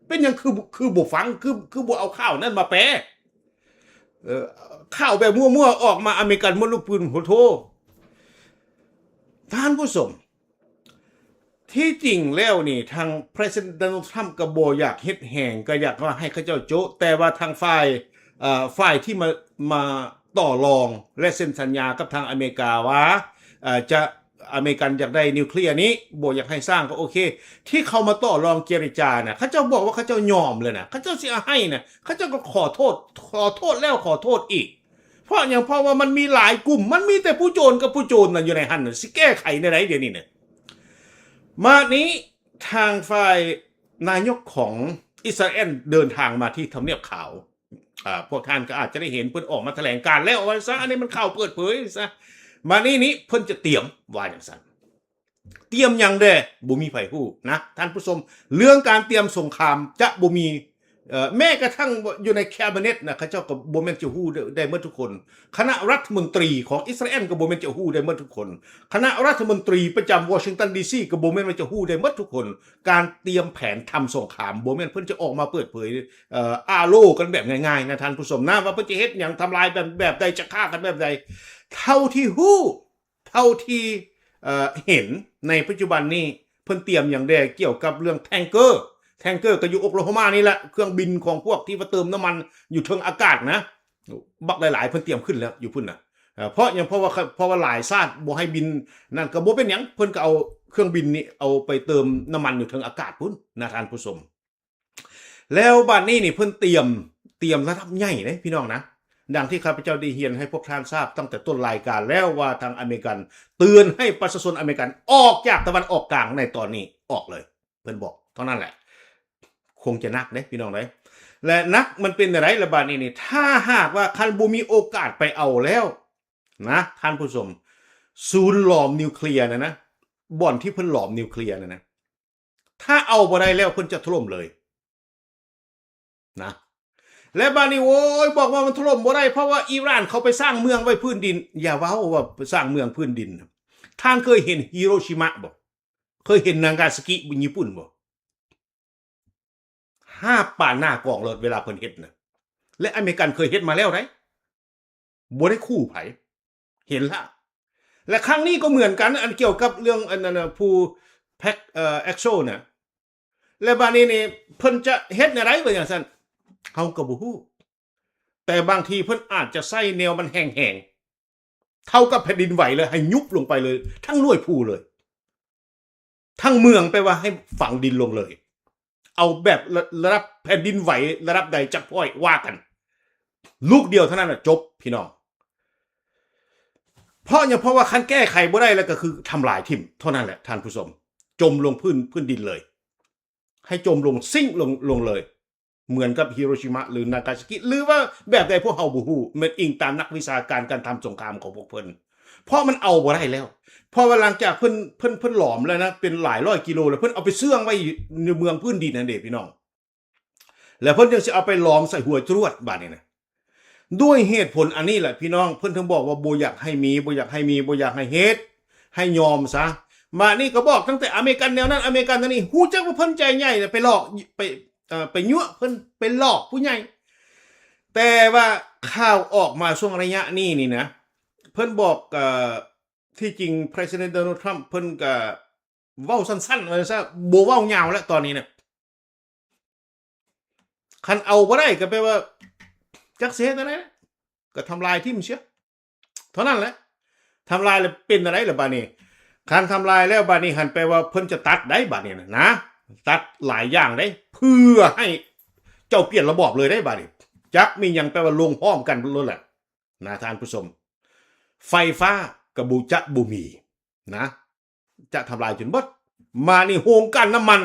ເປັນຫຍັງຄື ຄືບໍ່ຟັງ? ຄື ຄືບໍ່ເອົາຂ່າວນັ້ນມາແປ? ເອີ ຂ່າວແບບມົວໆອອກມາ ອາເມລິກັນໝົດລູກປືນ. ໂຫ ໂທ ທ່ານຜູ້ຊົມ, ທີ່ຈິງແລ້ວນີ້ ທາງ President Donald Trump ກໍບໍ່ຢາກເຮັດແຮງ, ກໍຢາກວ່າໃຫ້ເຂົາເຈົ້າໂຈະ, ແຕ່ວ່າທາງຝ່າຍ ເອີ ຝ່າຍທີ່ມາ ມາຕໍ່ລອງ ແລະ ເຊັນສັນຍາກັບທາງອາເມລິກາວ່າ ເອີ ຈະ ອາເມລິກັນຢາກໄດ້ນິວເຄລຍນີ້ ບໍ່ຢາກໃຫ້ສ້າງ ກໍໂອເຄ ທີ່ເຂົາມາຕໍ່ລອງເຈລະຈານະ ເຂົາເຈົ້າບອກວ່າເຂົາເຈົ້າຍອມແລ້ວນະ ເຂົາເຈົ້າຊິເອົາໃຫ້ນະ ເຂົາເຈົ້າກໍຂໍໂທດ ຂໍໂທດແລ້ວຂໍໂທດອີກ. ເພາະຫຍັງ? ເພາະວ່າມັນມີຫຼາຍກຸ່ມ ມັນມີແຕ່ຜູ້ໂຈນກັບຜູ້ໂຈນນະ ຢູ່ໃນຫັ້ນນະ ຊິແກ້ໄຂແນວໃດດຽວນີ້ນະ? ມານີ້ ທາງຝ່າຍນາຍົກຂອງອິດສະຣາແອນເດີນທາງມາທີ່ທຳນຽບຂາວ. ອ່າ ພວກທ່ານກໍອາດຈະໄດ້ເຫັນເພິ່ນອອກມາຖະແຫຼງການແລ້ວວ່າຊະ ອັນນີ້ມັນຂ່າວເປີດເຜີຍຊະ. ມານີ້ນີ້ເພິ່ນຈະຕຽມ ວ່າຈັ່ງຊັ້ນ. ຕຽມຫຍັງແດ່? ບໍ່ມີໃຜຮູ້ນະທ່ານຜູ້ຊົມ. ເລື່ອງການຕຽມສົງຄາມຈະບໍ່ມີ ເອີ ແມ້ກະທັ່ງຢູ່ໃນແຄບເນັດນະ ເຂົາເຈົ້າກໍບໍ່ແມ່ນຈະຮູ້ໄດ້ ໄດ້ໝົດທຸກຄົນ. ຄະນະລັດຖະມົນຕີຂອງອິດສະຣາແອນກໍບໍ່ແມ່ນຈະຮູ້ໄດ້ໝົດທຸກຄົນ. ຄະນະລັດຖະມົນຕີປະຈຳວໍຊິງຕັນ ດີຊີ ກໍບໍ່ແມ່ນວ່າຈະຮູ້ໄດ້ໝົດທຸກຄົນ. ການຕຽມແຜນທຳສົງຄາມ ບໍ່ແມ່ນເພິ່ນຈະອອກມາເປີດເຜີຍ ເອີ ອາໂລກັນແບບງ່າຍໆນະທ່ານຜູ້ຊົມນະ ວ່າເພິ່ນຈະເຮັດຫຍັງ ທຳລາຍແບບ ແບບໃດ ຈະຂ້າກັນແບບໃດ. ເທົ່າທີ່ຮູ້ ເທົ່າທີ່ ເອີ ເຫັນໃນປັດຈຸບັນນີ້ ເພິ່ນຕຽມຫຍັງແດ່ກ່ຽວກັບເລື່ອງແທັງເກີ ແທັງເກີກໍຢູ່ໂອກລາໂຮມານີ້ແຫຼະ ເຄື່ອງບິນຂອງພວກທີ່ວ່າເຕີມນ້ຳມັນຢູ່ເທິງອາກາດນະ ບັກຫຼາຍໆ ເພິ່ນຕຽມຂຶ້ນແລ້ວຢູ່ພຸ້ນນະ. ເອີ ເພາະຫຍັງ? ເພາະວ່າ ເພາະວ່າຫຼາຍຊາດບໍ່ໃຫ້ບິນນັ້ນ ກໍບໍ່ເປັນຫຍັງ ເພິ່ນກໍເອົາເຄື່ອງບິນນີ້ເອົາໄປເຕີມນ້ຳມັນຢູ່ເທິງອາກາດພຸ້ນນະທ່ານຜູ້ຊົມ. ແລ້ວບາດນີ້ນີ້ເພິ່ນຕຽມ ຕຽມລະດັບໃຫຍ່ເດ້ພີ່ນ້ອງນະ. ດັ່ງທີ່ຂ້າພະເຈົ້າໄດ້ຮຽນໃຫ້ພວກທ່ານຊາບຕັ້ງແຕ່ຕົ້ນລາຍການແລ້ວວ່າ ທາງອາເມລິກັນເຕືອນໃຫ້ປະຊາຊົນອາເມລິກັນອອກຈາກຕາເວັນອອກກາງໃນຕອນນີ້ອອກເລີຍ ເພິ່ນບອກເທົ່ານັ້ນແຫຼະ. ຄົງຈະໜັກເດ້ພີ່ນ້ອງເອີຍ ແລະ ໜັກມັນເປັນແນວໃດລະບາດນີ້ນີ້? ຖ້າຫາກວ່າຄັນບໍ່ມີໂອກາດໄປເອົາແລ້ວນະທ່ານຜູ້ຊົມ ສູນຫຼອມນິວເຄລຍນັ້ນນະ ບ່ອນທີ່ເພິ່ນຫຼອມນິວເຄລຍນັ້ນນະ ຖ້າເອົາບໍ່ໄດ້ແລ້ວເພິ່ນຈະຖະຫຼົ່ມເລີຍນະ. ແລະບາດນີ້ ໂອ້ຍ ບອກວ່າມັນຖະຫຼົ່ມບໍ່ໄດ້ ເພາະວ່າອີຣານເຂົາໄປສ້າງເມືອງໄວ້ພື້ນດິນ. ຢ່າເວົ້າວ່າໄປສ້າງເມືອງພື້ນດິນ. ທ່ານເຄີຍເຫັນຮິໂຣຊິມະບໍ່? ເຄີຍເຫັນນາກາຊາກິ ຍີ່ປຸ່ນບໍ່? ຫາບປານໜ້າກອງໂລດເວລາເພິ່ນເຮັດນະ. ແລະອາເມລິກັນເຄີຍເຮັດມາແລ້ວໃດ. ບໍ່ໄດ້ຂູ່ໃຜ ເຫັນລະ. ແລະຄັ້ງນີ້ກໍເໝືອນກັນ ອັນກ່ຽວກັບເລື່ອງອັນນັ້ນນະ ພູແພັກ ເອີ ແອັກໂຊນະ. ແລະບາດນີ້ນີ້ເພິ່ນຈະເຮັດແນວໃດວ່າຈັ່ງຊັ້ນ ເຮົາກໍບໍ່ຮູ້. ແຕ່ບາງທີເພິ່ນອາດຈະໃຊ້ແນວມັນແຮງໆ ເທົ່າກັບແຜ່ນດິນໄຫວເລີຍ ໃຫ້ຍຸບລົງໄປເລີຍ ທັງໜ່ວຍພູເລີຍ. ທັງເມືອງ ແປວ່າໃຫ້ຝັງດິນລົງເລີຍ ເອົາແບບລະ ລະດັບແຜ່ນດິນໄຫວລະດັບໃດຈັກພ້ອຍວ່າກັນ ລູກດຽວເທົ່ານັ້ນນະ ຈົບພີ່ນ້ອງ. ເພາະຫຍັງ? ເພາະວ່າຄັນແກ້ໄຂບໍ່ໄດ້ແລ້ວ ກໍຄືທຳລາຍຖິ້ມເທົ່ານັ້ນແຫຼະທ່ານຜູ້ຊົມ. ຈົມລົງພື້ນ ພື້ນດິນເລີຍ ໃຫ້ຈົມລົງ ຊິ້ງລົງ ລົງເລີຍ ເໝືອນກັບຮິໂຣຊິມະ ຫຼື ນາກາຊາກິ ຫຼືວ່າແບບໃດພວກເຮົາບໍ່ຮູ້ ແມ່ນອີງຕາມນັກວິຊາການການທຳສົງຄາມຂອງພວກເພິ່ນ ເພາະມັນເອົາບໍ່ໄດ້ແລ້ວ. ເພາະວ່າຫຼັງຈາກເພິ່ນ ເພິ່ນ ເພິ່ນຫຼອມແລ້ວນະ ເປັນຫຼາຍຮ້ອຍກິໂລແລ້ວ ເພິ່ນເອົາໄປເຊື່ອງໄວ້ຢູ່ເມືອງພື້ນດິນຫັ້ນເດ້ພີ່ນ້ອງ ແລ້ວເພິ່ນຈັ່ງຊິເອົາໄປຫຼອມໃສ່ຫົວຈະຫຼວດບາດນີ້ນະ. ດ້ວຍເຫດຜົນອັນນີ້ແຫຼະພີ່ນ້ອງ ເພິ່ນເຖິງບອກວ່າບໍ່ຢາກໃຫ້ມີ ບໍ່ຢາກໃຫ້ມີ ບໍ່ຢາກໃຫ້ເຮັດ ໃຫ້ຍອມຊະ. ບາດນີ້ກໍບອກຕັ້ງແຕ່ອາເມລິກັນແນວນັ້ນ ອາເມລິກັນແນວນີ້ ຮູ້ຈັກວ່າເພິ່ນໃຈໃຫຍ່ນະ ໄປຫຼອກ ໄປ ເອີ ໄປຍົວະເພິ່ນ ໄປຫຼອກຜູ້ໃຫຍ່. ແຕ່ວ່າຂ່າວອອກມາຊ່ວງໄລຍະນີ້ນີ້ນະ ເພິ່ນບອກ ເອີ ທີ່ຈິງ President Donald Trump ເພິ່ນກໍເວົ້າສັ້ນໆ ວ່າຊັ້ນ ບໍ່ເວົ້າຍາວແລ້ວຕອນນີ້ນະ. ຄັນເອົາບໍ່ໄດ້ກໍແປວ່າ ຈັກຊິເຮັດແນວໃດ ກໍທຳລາຍຖິ້ມເສຍເທົ່ານັ້ນແຫຼະ. ທຳລາຍແລ້ວເປັນແນວໃດລະບາດນີ້? ຄັນທຳລາຍແລ້ວບາດນີ້ຫັ້ນ ແປວ່າເພິ່ນຈະຕັດໄດ໋ບາດນີ້ນະ ນະ ຕັດຫຼາຍຢ່າງໄດ໋ ເພື່ອໃຫ້ເຈົ້າປ່ຽນລະບອບເລີຍໄດ໋ບາດນີ້. ຈັກມີຫຍັງ ແປວ່າລົງພ້ອມກັນໂລດແຫຼະນະທ່ານຜູ້ຊົມ. ໄຟຟ້າກໍບໍ່ ຈະບໍ່ມີນະ ຈະທຳລາຍຈົນເບິດ. ມານີ້ໂຮງກັ່ນນ້ຳມັນ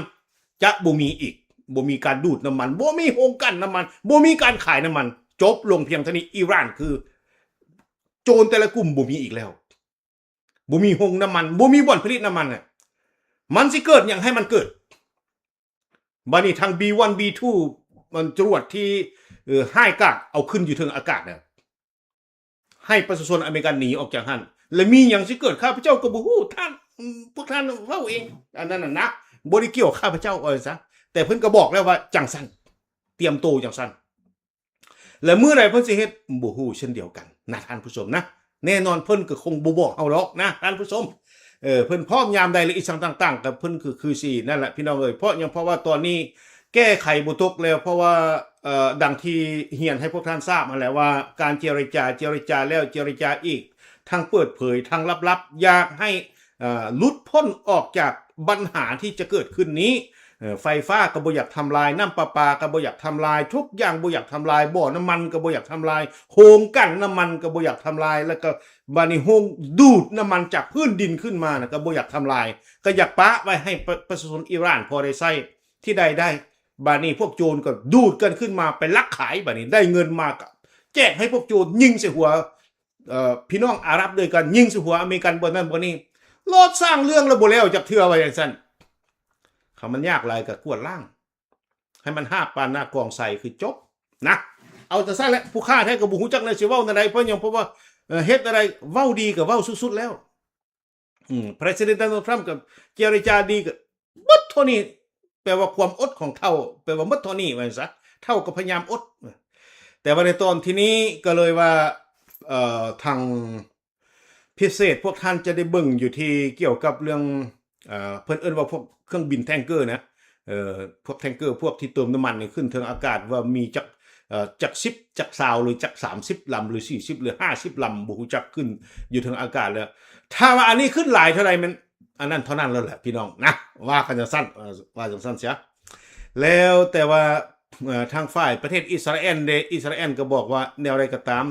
ຈະບໍ່ມີອີກ ບໍ່ມີການດູດນ້ຳມັນ ບໍ່ມີໂຮງກັ່ນນ້ຳມັນ ບໍ່ມີການຂາຍນ້ຳມັນ ຈົບລົງພຽງເທົ່ານີ້. ອີຣານຄືໂຈນແຕ່ລະກຸ່ມບໍ່ມີອີກແລ້ວ ບໍ່ມີໂຮງນ້ຳມັນ ບໍ່ມີບ່ອນຜະລິດນ້ຳມັນ ມັນຊິເກີດຫຍັງໃຫ້ມັນເກີດ. ບາດນີ້ທັງ B one B two ມັນຈະຫຼວດທີ່ ເອີ ຮ້າຍກາດ ເອົາຂຶ້ນຢູ່ເທິງອາກາດນະ ໃຫ້ປະຊາຊົນອາເມລິກັນໜີອອກຈາກຫັ້ນ ແລະມີຫຍັງຊິເກີດ ຂ້າພະເຈົ້າກໍບໍ່ຮູ້ ທ່ານ ພວກທ່ານເວົ້າເອງ ອັນນັ້ນນະ ບໍ່ໄດ້ກ່ຽວຂ້າພະເຈົ້າ ວ່າຊັ້ນຊະ. ແຕ່ເພິ່ນກໍບອກແລ້ວວ່າຈັ່ງຊັ້ນ ຕຽມໂຕຈັ່ງຊັ້ນ ແລະມື້ໃດເພິ່ນຊິເຮັດບໍ່ຮູ້ເຊັ່ນດຽວກັນນະທ່ານຜູ້ຊົມນະ. ແນ່ນອນເພິ່ນກໍຄົງບໍ່ບອກເຮົາດອກນະທ່ານຜູ້ຊົມ ເອີ ເພິ່ນພ້ອມຍາມໃດ ແລະອີ່ສັງຕ່າງໆ ກໍເພິ່ນຄື ຄືຊິນັ້ນແຫຼະພີ່ນ້ອງເອີຍ. ເພາະຫຍັງ? ເພາະວ່າຕອນນີ້ແກ້ໄຂບໍ່ຕົກແລ້ວ ເພາະວ່າ ເອີ ດັ່ງທີ່ຮຽນໃຫ້ພວກທ່ານຊາບຫັ້ນແຫຼະວ່າ ການເຈລະຈາ ເຈລະຈາແລ້ວເຈລະຈາອີກ ທັງເປີດເຜີຍ ທັງລັບໆ ຢາກໃຫ້ ເອ່ອ ຫຼຸດພົ້ນອອກຈາກບັນຫາທີ່ຈະເກີດຂຶ້ນນີ້. ເອ່ອ ໄຟຟ້າກໍບໍ່ຢາກທຳລາຍ, ນ້ຳປະປາກໍບໍ່ຢາກທຳລາຍ, ທຸກຢ່າງບໍ່ຢາກທຳລາຍ, ບໍ່ນ້ຳມັນກໍບໍ່ຢາກທຳລາຍ, ໂຮງກັ່ນນ້ຳມັນກໍບໍ່ຢາກທຳລາຍ, ແລ້ວກໍບາດນີ້ໂຮງດູດນ້ຳມັນຈາກພື້ນດິນຂຶ້ນມານະກໍບໍ່ຢາກທຳລາຍ, ກໍຢາກປະໄວ້ໃຫ້ປະ ປະຊາຊົນອີຣານພໍໄດ້ໃຊ້ ທີ່ໃດໄດ້. ບາດນີ້ພວກໂຈນກໍດູດກັນຂຶ້ນມາໄປລັກຂາຍ, ບາດນີ້ໄດ້ເງິນມາກໍແຈກໃຫ້ພວກໂຈນ, ຍິງໃສ່ຫົວ ເອ່ອ ພີ່ນ້ອງອາຣັບດ້ວຍກັນ, ຍິງໃສ່ຫົວອາເມລິກັນ ບ່ອນນັ້ນບ່ອນນີ້, ໂລດສ້າງເລື່ອງແລ້ວບໍ່ແລ້ວຈັກເທື່ອ ວ່າຈັ່ງຊັ້ນ. ຄັນມັນຍາກຫຼາຍກໍກວາດລ້າງ ໃຫ້ມັນຮາບປານໜ້າກອງໃສຄືຈົບນະ. ເອົາຈັ່ງຊັ້ນແຫຼະ, ຜູ້ຂ້າແທ້ກໍບໍ່ຮູ້ຈັກແນວຊິເວົ້າແນວໃດ, ເພາະຫຍັງ? ເພາະວ່າ ເອ່ອ ເຮັດແນວໃດເວົ້າດີກໍເວົ້າສຸດໆແລ້ວ. ອືມ ປະທານໂດນັລ ທຣຳ ກໍເຈລະຈາດີ ກໍເບິດເທົ່ານີ້, ແປວ່າຄວາມອົດຂອງເຖົ້າ ແປວ່າໝົດເທົ່ານີ້ ວ່າຊັ້ນຊະ, ເຖົ້າກໍພະຍາຍາມອົດ. ແຕ່ວ່າໃນຕອນທີ່ນີ້ກໍເລີຍວ່າ ເອ່ອ ທາງພິເສດ ພວກທ່ານຈະໄດ້ເບິ່ງຢູ່ທີ່ກ່ຽວກັບເລື່ອງ ເອ່ອ ເພິ່ນເອີ້ນວ່າພວກເຄື່ອງບິນແທັງເກີນະ, ເອ່ອ ພວກແທັງເກີ ພວກທີ່ເຕີມນ້ຳມັນນີ້ຂຶ້ນເທິງອາກາດ ວ່າມີຈັກ ເອ່ອ ຈັກສິບ ຈັກຊາວ ຫຼື ຈັກສາມສິບລຳ ຫຼື ສີ່ສິບ ຫຼື ຫ້າສິບລຳ ບໍ່ຮູ້ຈັກ, ຂຶ້ນຢູ່ເທິງອາກາດແລ້ວ. ຖ້າວ່າອັນນີ້ຂຶ້ນຫຼາຍເທົ່າໃດ ແມ່ນອັນນັ້ນເທົ່ານັ້ນແລ້ວແຫຼະ ພີ່ນ້ອງນະ, ວ່າກັນຈັ່ງຊັ້ນ ເອ່ອ ວ່າຈັ່ງຊັ້ນເສຍ. ແລ້ວແຕ່ວ່າ ເອ່ອ ທາງຝ່າຍປະເທດອິດສະຣາແອນເດ, ອິດສະຣາແອນກໍບອກວ່າແນວໃດກໍຕາມ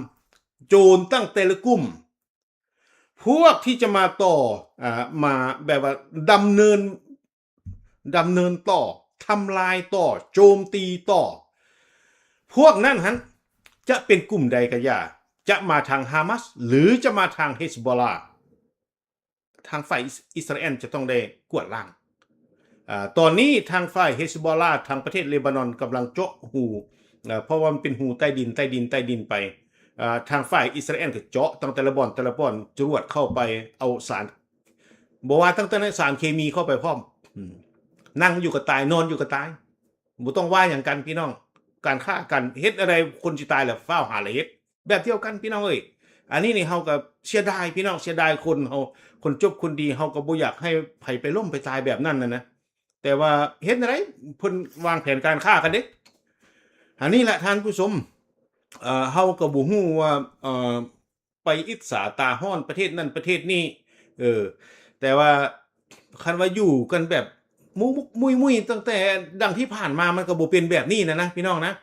ໂຈນຕັ້ງແຕ່ລະກຸ່ມ ພວກທີ່ຈະມາຕໍ່ ເອ່ອ ມາແບບວ່າດຳເນີນ ດຳເນີນຕໍ່ ທຳລາຍຕໍ່ ໂຈມຕີຕໍ່ ພວກນັ້ນຫັ້ນ ຈະເປັນກຸ່ມໃດກໍຢ່າ, ຈະມາທາງຮາມາສ ຫຼື ຈະມາທາງເຮສໂບລາ, ທາງຝ່າຍອິດສະຣາແອນຈະຕ້ອງໄດ້ກວາດລ້າງ. ອາ ຕອນນີ້ທາງຝ່າຍເຮສໂບລາ ທາງປະເທດເລບານອນກຳລັງເຈາະຮູ, ເພາະວ່າມັນເປັນຮູໃຕ້ດິນ ໃຕ້ດິນ ໃຕ້ດິນໄປ. ອາ ທາງຝ່າຍອິດສະຣາແອນກໍເຈາະຕັ້ງແຕ່ລະບ່ອນ ແຕ່ລະບ່ອນ ຈະຫຼວດເຂົ້າໄປເອົາສານ ບໍ່ວ່າຕັ້ງແຕ່ໃນສານເຄມີເຂົ້າໄປພ້ອມ. ອືມ ນັ່ງຢູ່ກໍຕາຍ ນອນຢູ່ກໍຕາຍ ບໍ່ຕ້ອງວ່າຫຍັງກັນພີ່ນ້ອງ. ການຂ້າກັນ ເຮັດແນວໃດຄົນຊິຕາຍແລ້ວ ຟ້າວຫາແລ້ວເຮັດ ແບບດຽວກັນພີ່ນ້ອງເອີຍ. ອັນນີ້ນີ້ເຮົາກໍເສຍດາຍພີ່ນ້ອງ ເສຍດາຍຄົນເຮົາ ຄົນຈົບຄົນດີ ເຮົາກໍບໍ່ຢາກໃຫ້ໃຜໄປລົ້ມໄປຕາຍແບບນັ້ນນະ. ແຕ່ວ່າເຮັດແນວໃດ ເພິ່ນວາງແຜນການຂ້າກັນເດ້. ອັນນີ້ແຫຼະທ່ານຜູ້ຊົມ ເອີ ເຮົາກໍບໍ່ຮູ້ວ່າ ເອີ ໄປອິດສາຕາຮ້ອນປະເທດນັ້ນປະເທດນີ້ ເອີ ແຕ່ວ່າຄັນວ່າຢູ່ກັນແບບມຸກໆມຸຍໆ ຕັ້ງແຕ່ດັ່ງທີ່ຜ່ານມາ ມັນກໍບໍ່ເປັນແບບນີ້ນະ ນະ ພີ່ນ້ອງນະ.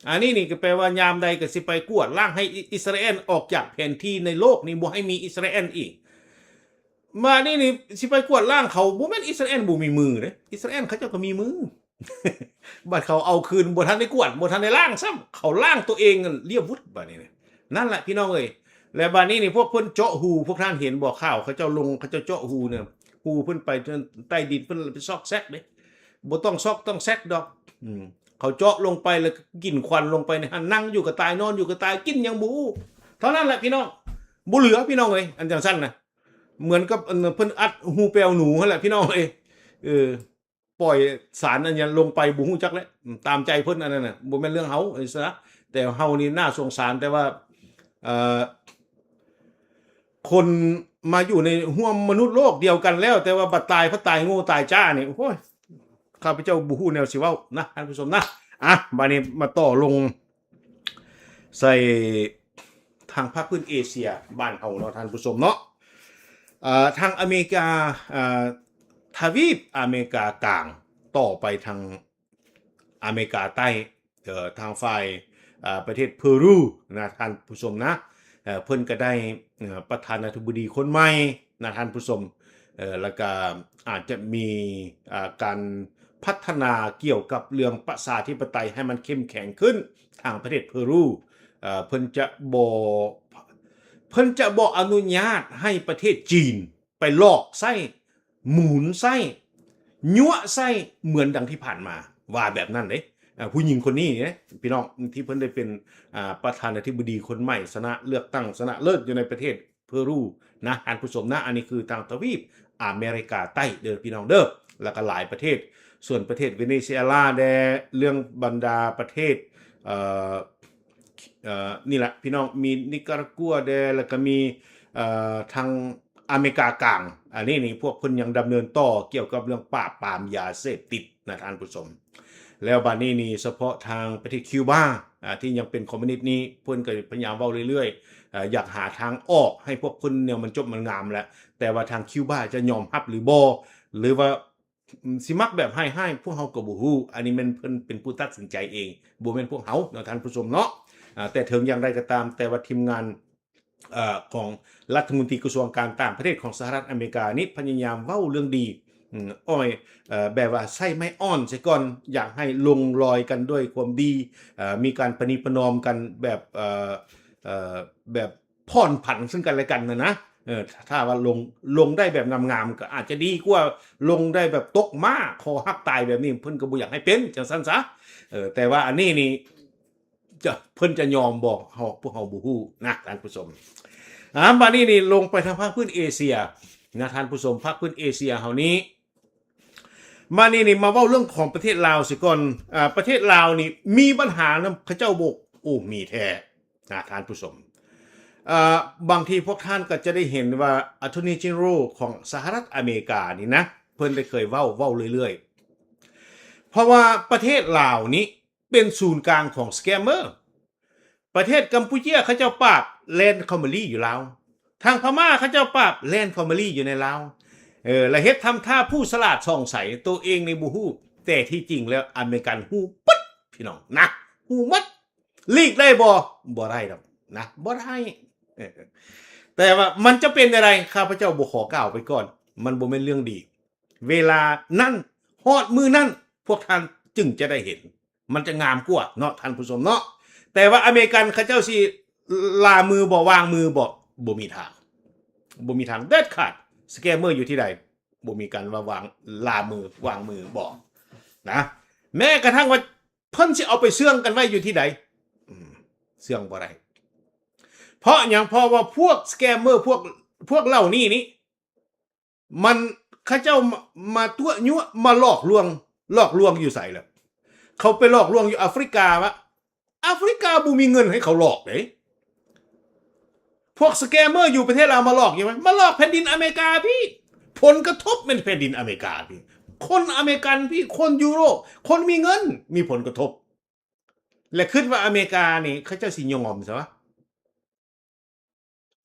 ອັນນີ້ນີ້ກໍແປວ່າຍາມໃດກໍຊິໄປກວາດລ້າງໃຫ້ອິ ອິດສະຣາແອນອອກຈາກແຜນທີ່ໃນໂລກນີ້ ບໍ່ໃຫ້ມີອິດສະຣາແອນອີກ. ມານີ້ນີ້ຊິໄປກວາດລ້າງເຂົາ ບໍ່ແມ່ນອິດສະຣາແອນບໍ່ມີມືເດ້ ອິດສະຣາແອນເຂົາເຈົ້າກໍມີມື. ບັດເຂົາເອົາຄືນ ບໍ່ທັນໄດ້ກວາດ ບໍ່ທັນໄດ້ລ້າງຊ້ຳ ເຂົາລ້າງຕົວເອງລຽບວຸດ ບາດນີ້ນະ. ນັ້ນແຫຼະພີ່ນ້ອງເອີຍ. ແລະບາດນີ້ນີ້ ພວກເພິ່ນເຈາະຮູ ພວກທ່ານເຫັນບໍ່ ຂ່າວເຂົາເຈົ້າລົງ ເຂົາເຈົ້າເຈາະຮູນີ້ ຮູເພິ່ນໄປໃຕ້ດິນ ເພິ່ນໄປຊອກແຊກເດ້ ບໍ່ຕ້ອງຊອກຕ້ອງແຊກດອກ. ອືມ ເຂົາເຈາະລົງໄປ ແລ້ວກິນຄວັນລົງໄປໃນຫັ້ນ ນັ່ງຢູ່ກໍຕາຍ ນອນຢູ່ກໍຕາຍ ກິນຫຍັງບໍ່ຮູ້ ເທົ່ານັ້ນແຫຼະພີ່ນ້ອງ. ບໍ່ເຫຼືອພີ່ນ້ອງເອີຍ ອັນຈັ່ງຊັ້ນນະ. ເໝືອນກັບອັນເພິ່ນອັດຮູແປວໜູຫັ້ນແຫຼະພີ່ນ້ອງເອີຍ. ເອີ ປ່ອຍສານອັນຫຍັງລົງໄປບໍ່ຮູ້ຈັກແຫຼະ ຕາມໃຈເພິ່ນ ອັນນັ້ນນະ ບໍ່ແມ່ນເລື່ອງເຮົາ ອັນນີ້ຊະ. ແຕ່ເຮົານີ້ໜ້າສົງສານ ແຕ່ວ່າ ເອີ ຄົນມາຢູ່ໃນຮ່ວມມະນຸດໂລກດຽວກັນແລ້ວ ແຕ່ວ່າບັດຕາຍພັດຕາຍໂງ່ຕາຍຈ້ານີ້ ໂອ້ຍ ຂ້າພະເຈົ້າບໍ່ຮູ້ແນວຊິເວົ້ານະທ່ານຜູ້ຊົມນະ. ອ່ະ ບາດນີ້ມາຕໍ່ລົງ ໃສ່ທາງພາກພື້ນເອເຊຍບ້ານເຮົາເນາະທ່ານຜູ້ຊົມເນາະ. ເອີ ທາງອາເມລິກາ ເອີ ທະວີບອາເມລິກາກາງ ຕໍ່ໄປທາງອາເມລິກາໃຕ້ ເອີ ທາງຝ່າຍ ເອີ ປະເທດເພີຣູນະທ່ານຜູ້ຊົມນະ. ເອີ ເພິ່ນກໍໄດ້ ເອີ ປະທານາທິບໍດີຄົນໃໝ່ນະທ່ານຜູ້ຊົມ. ເອີ ແລ້ວກະອາດຈະມີ ອ່າ ການພັດທະນາກ່ຽວກັບເລື່ອງປະຊາທິປະໄຕໃຫ້ມັນເຂັ້ມແຂງຂຶ້ນ. ທາງປະເທດເພີຣູ ເອີ ເພິ່ນຈະບໍ່ ເພິ່ນຈະບໍ່ອະນຸຍາດໃຫ້ປະເທດຈີນໄປຫຼອກໃຊ້ ໝູນໃຊ້ ຍົວະໃຊ້ເໝືອນດັ່ງທີ່ຜ່ານມາ ວ່າແບບນັ້ນເດ້. ອ່າ ຜູ້ຍິງຄົນນີ້ເດ້ ພີ່ນ້ອງ ທີ່ເພິ່ນໄດ້ເປັນ ອ່າ ປະທານາທິບໍດີຄົນໃໝ່ ຊະນະເລືອກຕັ້ງ ຊະນະເລີດຢູ່ໃນປະເທດ ເພີຣູນະທ່ານຜູ້ຊົມນະ. ອັນນີ້ຄືທາງທະວີບອາເມລິກາໃຕ້ເດີພີ່ນ້ອງເດີ ແລ້ວກໍຫຼາຍປະເທດ ສ່ວນປະເທດເວເນຊູເອລາແດ່ ເລື່ອງບັນດາປະເທດ ເອີ ເອີ ນີ້ລະພີ່ນ້ອງ ມີນິກາຣາກົວແດ່ ແລ້ວກໍມີ ເອີ ທາງອາເມລິກາກາງ. ອັນນີ້ນີ້ພວກເພິ່ນຍັງດຳເນີນຕໍ່ກ່ຽວກັບເລື່ອງປາບປາມຢາເສບຕິດນະທ່ານຜູ້ຊົມ. ແລ້ວບາດນີ້ນີ້ ສະເພາະທາງປະເທດຄິວບາ ອາ ທີ່ຍັງເປັນຄອມມູນິດນີ້ ເພິ່ນກໍພະຍາຍາມເວົ້າເລື້ອຍໆ ອາ ຢາກຫາທາງອອກໃຫ້ພວກເພິ່ນແນວມັນຈົບມັນງາມແຫຼະ ແຕ່ວ່າທາງຄິວບາຈະຍອມຮັບຫຼືບໍ່ ຫຼືວ່າ ອາ ຊິມັກແບບຮ້າຍໆ ພວກເຮົາກໍບໍ່ຮູ້. ອັນນີ້ແມ່ນເພິ່ນເປັນຜູ້ຕັດສິນໃຈເອງ ບໍ່ແມ່ນພວກເຮົາເນາະທ່ານຜູ້ຊົມເນາະ. ອາ ແຕ່ເຖິງຢ່າງໃດກໍຕາມ ແຕ່ວ່າທີມງານ ເອີ ຂອງລັດຖະມົນຕີກະຊວງການຕ່າງປະເທດຂອງສະຫະລັດອາເມລິການີ້ພະຍາຍາມເວົ້າເລື່ອງດີ ອືມ ອ້ອຍ ເອີ ແບບວ່າໃຊ້ໄມ້ອ່ອນເສຍກ່ອນ ຢາກໃຫ້ລົງລອຍກັນດ້ວຍຄວາມດີ ເອີ ມີການປະນີປະນອມກັນແບບ ເອີ ເອີ ແບບຜ່ອນຜັນເຊິ່ງກັນແລະກັນນະນະ. ເອີ ຖ້າວ່າລົງ ລົງໄດ້ແບບງາມໆ ກໍອາດຈະດີກວ່າລົງໄດ້ແບບຕົກມ້າຄໍຫັກຕາຍແບບນີ້ ເພິ່ນກໍບໍ່ຢາກໃຫ້ເປັນຈັ່ງຊັ້ນຊະ. ເອີ ແຕ່ວ່າອັນນີ້ນີ້ ຈະ ເພິ່ນຈະຍອມບໍ່ ເຮົາ ພວກເຮົາບໍ່ຮູ້ນະທ່ານຜູ້ຊົມ. ອາ ບາດນີ້ນີ້ລົງໄປທາງພາກພື້ນເອເຊຍນະທ່ານຜູ້ຊົມ ພາກພື້ນເອເຊຍເຮົານີ້ ບາດນີ້ນີ້ມາເວົ້າເລື່ອງຂອງປະເທດລາວເສຍກ່ອນ. ອາ ປະເທດລາວນີ້ມີບັນຫານຳເຂົາເຈົ້າບໍ່? ໂອ້ ມີແທ້ນະທ່ານຜູ້ຊົມ. ອາ ບາງທີພວກທ່ານກໍຈະໄດ້ເຫັນວ່າ Attorney General ຂອງສະຫະລັດອາເມລິການີ້ນະ ເພິ່ນໄດ້ເຄີຍເວົ້າ ເວົ້າເລື້ອຍໆ ເພາະວ່າປະເທດລາວນີ້ ເປັນສູນກາງຂອງສະແກມເມີ. ປະເທດກຳປູເຈຍເຂົາເຈົ້າປາບແລ່ນເຂົ້າມາລີ້ຢູ່ລາວ, ທາງພະມ້າເຂົາເຈົ້າປາບແລ່ນເຂົ້າມາລີ້ຢູ່ໃນລາວ. ເອີ ລະເຮັດທຳທ່າຜູ້ສະຫຼາດສ່ອງໃສ ໂຕເອງນີ້ບໍ່ຮູ້ ແຕ່ທີ່ຈິງແລ້ວອາເມລິກັນຮູ້ເບິດ ພີ່ນ້ອງນະ ຮູ້ໝົດ. ຫຼີກໄດ້ບໍ່? ບໍ່ໄດ້ດອກນະ ບໍ່ໄດ້. ເອີ ແຕ່ວ່າມັນຈະເປັນແນວໃດ ຂ້າພະເຈົ້າບໍ່ຂໍກ່າວໄປກ່ອນ ມັນບໍ່ແມ່ນເລື່ອງດີ. ເວລານັ້ນ ຮອດມື້ນັ້ນ ພວກທ່ານຈຶ່ງຈະໄດ້ເຫັນ ມັນຈະງາມກວ່າເນາະທ່ານຜູ້ຊົມເນາະ. ແຕ່ວ່າອາເມລິກັນເຂົາເຈົ້າຊິລາມືບໍ່ ວາງມືບໍ່? ບໍ່ມີທາງ ບໍ່ມີທາງເດັດຂາດ. ສະແກມເມີຢູ່ທີ່ໃດ? ບໍ່ມີການວ່າວາງ ລາມື ວາງມືບໍ່ນະ. ແມ້ກະທັ່ງວ່າເພິ່ນຊິເອົາໄປເຊື່ອງກັນໄວ້ຢູ່ທີ່ໃດ? ອືມ ເຊື່ອງບໍ່ໄດ້. ເພາະຫຍັງ? ເພາະວ່າພວກສະແກມເມີ ພວກ ພວກເຫຼົ່ານີ້ນີ້ ມັນ ເຂົາເຈົ້າມາ ມາຕົວະຍົວະ ມາຫຼອກລວງ ຫຼອກລວງຢູ່ໃສລະ? ເຂົາໄປຫຼອກລວງຢູ່ອາຟຣິກາວະ? ອາຟຣິກາບໍ່ມີເງິນໃຫ້ເຂົາຫຼອກເດ້. ພວກສະແກມເມີຢູ່ປະເທດລາວມາຫຼອກຢູ່ໄຫມ? ມາຫຼອກແຜ່ນດິນອາເມລິກາພີ້. ຜົນກະທົບແມ່ນແຜ່ນດິນອາເມລິກາພີ້. ຄົນອາເມລິກັນພີ້ ຄົນຢູໂຣບ ຄົນມີເງິນ ມີຜົນກະທົບ. ແລະ ຄິດວ່າອາເມລິການີ້ ເຂົາເຈົ້າຊິຍອມຊະວະ?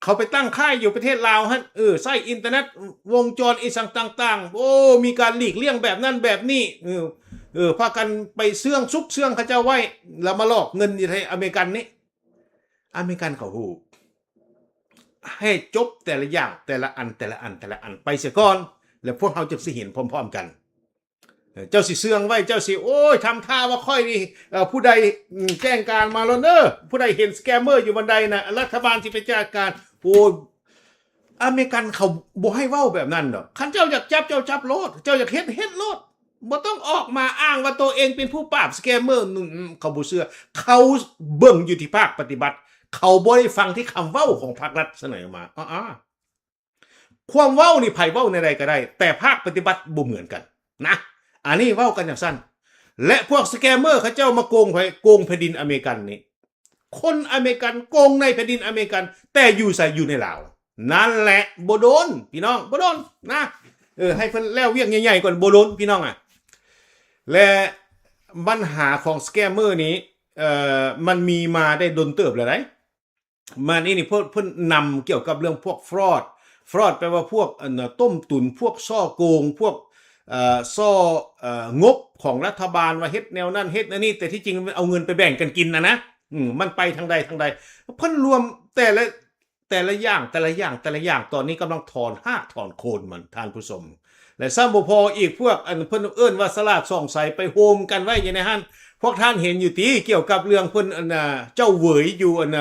ເຂົາໄປຕັ້ງຄ້າຍຢູ່ປະເທດລາວຫັ້ນ ເອີ ໃຊ້ອິນເຕີເນັດວົງຈອນອີ່ສັງຕ່າງໆ ໂອ້ ມີການຫຼີກລ່ຽງແບບນັ້ນແບບນີ້ ເອີ ເອີ ພາກັນໄປເຊື່ອງຊຸກເຊື່ອງເຂົາເຈົ້າໄວ້ ແລ້ວມາຫຼອກເງິນຢູ່ໃນອາເມລິກັນນີ້. ອາເມລິກັນເຂົາຮູ້ ໃຫ້ຈົບແຕ່ລະຢ່າງ ແຕ່ລະອັນ ແຕ່ລະອັນ ແຕ່ລະອັນໄປເສຍກ່ອນ ແລ້ວພວກເຮົາຈຶ່ງຊິເຫັນພ້ອມໆກັນ. ເອີ ເຈົ້າຊິເຊື່ອງໄວ້ ເຈົ້າຊິ ໂອ້ຍ ທຳທ່າວ່າຂ້ອຍນີ້ ເອີ ຜູ້ໃດ ອືມ ແຈ້ງການມາໂລດເດີ ຜູ້ໃດເຫັນສະແກມເມີຢູ່ບ່ອນໃດນະ ລັດຖະບານຊິໄປຈັດການ. ໂອ້ຍ ອາເມລິກັນເຂົາບໍ່ໃຫ້ເວົ້າແບບນັ້ນດອກ. ຄັນເຈົ້າຢາກຈັບ ເຈົ້າຈັບໂລດ ເຈົ້າຢາກເຮັດ ເຮັດໂລດ. ບໍ່ຕ້ອງອອກມາອ້າງວ່າໂຕເອງເປັນຜູ້ປາບສະແກມເມີ. ອືມ ເຂົາບໍ່ເຊື່ອ. ເຂົາເບິ່ງຢູ່ທີ່ພາກປະຕິບັດ. ເຂົາບໍ່ໄດ້ຟັງທີ່ຄຳເວົ້າຂອງພາກລັດສະເໜີມາ. ອາ ຄວາມເວົ້ານີ້ໃຜເວົ້າແນວໃດກໍໄດ້ ແຕ່ພາກປະຕິບັດບໍ່ເໝືອນກັນນະ. ອັນນີ້ເວົ້າກັນຈັ່ງຊັ້ນ ແລະ ພວກສະແກມເມີເຂົາເຈົ້າມາໂກງໃຜ? ໂກງແຜ່ນດິນອາເມລິກັນນີ້. ຄົນອາເມລິກັນໂກງໃນແຜ່ນດິນອາເມລິກັນ ແຕ່ຢູ່ໃສ? ຢູ່ໃນລາວ. ນັ້ນແຫຼະ ບໍ່ດົນ ພີ່ນ້ອງ ບໍ່ດົນນະ. ເອີ ໃຫ້ເພິ່ນແລ້ວວຽກໃຫຍ່ໆກ່ອນ ບໍ່ດົນ ພີ່ນ້ອງອະ. ແລະ ບັນຫາຂອງສະແກມເມີນີ້ ເອີ ມັນມີມາໄດ້ດົນເຕີບແລ້ວໃດ. ມານີ້ນີ້ ພວກເພິ່ນນຳກ່ຽວກັບເລື່ອງພວກຟຣອດ ຟຣອດແປວ່າພວກ ອັນ ຕົ້ມຕຸນ ພວກສໍ້ໂກງ ພວກ ເອີ ສໍ້ ເອີ ງົບຂອງລັດຖະບານ ວ່າເຮັດແນວນັ້ນເຮັດແນວນີ້ ແຕ່ທີ່ຈິງມັນເອົາເງິນໄປແບ່ງກັນກິນນະນະ. ອືມ ມັນໄປທາງໃດທາງໃດ ເພິ່ນລວມແຕ່ລະ ແຕ່ລະຢ່າງ ແຕ່ລະຢ່າງ ແຕ່ລະຢ່າງ ຕອນນີ້ກຳລັງຖອນຮາກຖອນໂຄນມັນ ທ່ານຜູ້ຊົມ. ແລະ ຊ້ຳບໍ່ພໍອີກ ພວກ ອັນ ເພິ່ນເອີ້ນວ່າສະຫຼາດສ່ອງໃສ ໄປໂຮມກັນໄວ້ຢູ່ໃນຫັ້ນ. ພວກທ່ານເຫັນຢູ່ຕິ ກ່ຽວກັບເລື່ອງເພິ່ນ ອັນ ເຈົ້າເຫວີຍຢູ່ ອັນ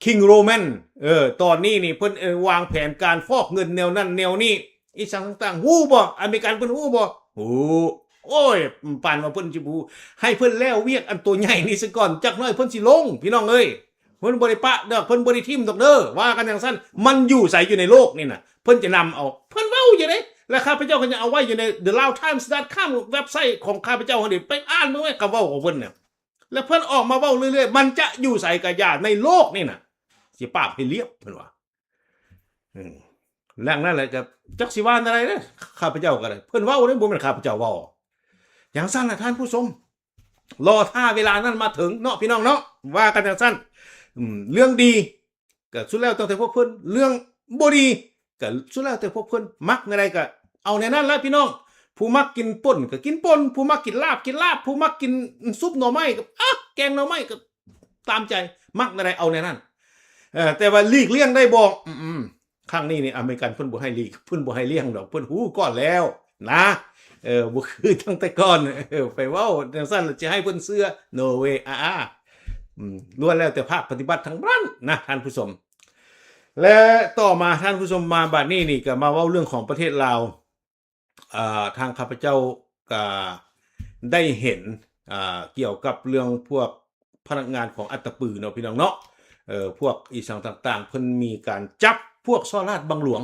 ຄິງໂຣມັນ ເອີ ຕອນນີ້ນີ້ເພິ່ນ ເອີ ວາງແຜນການຟອກເງິນແນວນັ້ນແນວນີ້ ອີ່ສັງຕ່າງໆ ຮູ້ບໍ່? ອາເມລິກັນເພິ່ນຮູ້ບໍ່? ຮູ້. ໂອ້ຍ ປານວ່າເພິ່ນຊິບໍ່ຮູ້. ໃຫ້ເພິ່ນແລ້ວວຽກອັນໂຕໃຫຍ່ນີ້ຊະກ່ອນ ຈັກໜ້ອຍເພິ່ນຊິລົງ ພີ່ນ້ອງເອີຍ. ເພິ່ນບໍ່ໄດ້ປະດອກ ເພິ່ນບໍ່ໄດ້ຖິ້ມດອກເດີ ວ່າກັນຈັ່ງຊັ້ນ. ມັນຢູ່ໃສ? ຢູ່ໃນໂລກນີ້ນະ ເພິ່ນຈະນຳເອົາ. ເພິ່ນເວົ້າຢູ່ເດ້ ແລະ ຂ້າພະເຈົ້າກໍຍັງເອົາໄວ້ຢູ່ໃນ The Lao Times dot com ເວັບໄຊຂອງຂ້າພະເຈົ້າຫັ້ນເດ ໄປອ່ານເບິ່ງແມ່ ຄຳເວົ້າຂອງເພິ່ນນະ. ແລ້ວເພິ່ນອອກມາເວົ້າເລື້ອຍໆ ມັນຈະຢູ່ໃສກະຢ່າ ໃນໂລກນີ້ນະ ຊິປາບໃຫ້ລຽບ ເພິ່ນວ່າ. ອືມ ດັ່ງນັ້ນແຫຼະ ກະຈັກຊິວ່າແນວໃດເດ້ ຂ້າພະເຈົ້າກໍໄດ້ ເພິ່ນເວົ້າເດ້ ບໍ່ແມ່ນຂ້າພະເຈົ້າເວົ້າ. ຈັ່ງຊັ້ນລະທ່ານຜູ້ຊົມ ລໍຖ້າເວລານັ້ນມາເຖິງເນາະ ພີ່ນ້ອງເນາະ ວ່າກັນຈັ່ງຊັ້ນ. ອືມ ເລື່ອງດີກໍສຸດແລ້ວແຕ່ພວກເພິ່ນ ເລື່ອງບໍ່ດີກໍສຸດແລ້ວແຕ່ພວກເພິ່ນ ມັກແນວໃດກໍເອົາແນວນັ້ນລະ ພີ່ນ້ອງ. ຜູ້ມັກກິນປົ່ນກໍກິນປົ່ນ ຜູ້ມັກກິນລາບກິນລາບ ຜູ້ມັກກິນຊຸບໜໍ່ໄມ້ກໍ ອະ ແກງໜໍ່ໄມ້ກໍຕາມໃຈ ມັກແນວໃດເອົາແນວນັ້ນ. ເອີ ແຕ່ວ່າຫຼີກລ່ຽງໄດ້ບໍ່? ອືມ ຄັ້ງນີ້ນີ້ອາເມລິກັນເພິ່ນບໍ່ໃຫ້ຫຼີກ ເພິ່ນບໍ່ໃຫ້ລ່ຽງດອກ ເພິ່ນຮູ້ກ່ອນແລ້ວນະ. ເອີ ບໍ່ຄືຕັ້ງແຕ່ກ່ອນ ເອີ ໄປເວົ້າຈັ່ງຊັ້ນແລ້ວຊິໃຫ້ເພິ່ນເຊື່ອ no way ອາໆ. ອືມ ລ້ວນແລ້ວແຕ່ພາກປະຕິບັດທັງນັ້ນນະທ່ານຜູ້ຊົມ. ແລະ ຕໍ່ມາທ່ານຜູ້ຊົມ ມາບາດນີ້ນີ້ກໍມາເວົ້າເລື່ອງຂອງປະເທດລາວ. ອ່າ ທາງຂ້າພະເຈົ້າກະໄດ້ເຫັນ ອ່າ ກ່ຽວກັບເລື່ອງພວກພະນັກງານຂອງອັດຕະປືເນາະ ພີ່ນ້ອງເນາະ ເອີ ພວກອີ່ສັງຕ່າງໆ ເພິ່ນມີການຈັບພວກສໍ້ລາດບັງຫຼວງ.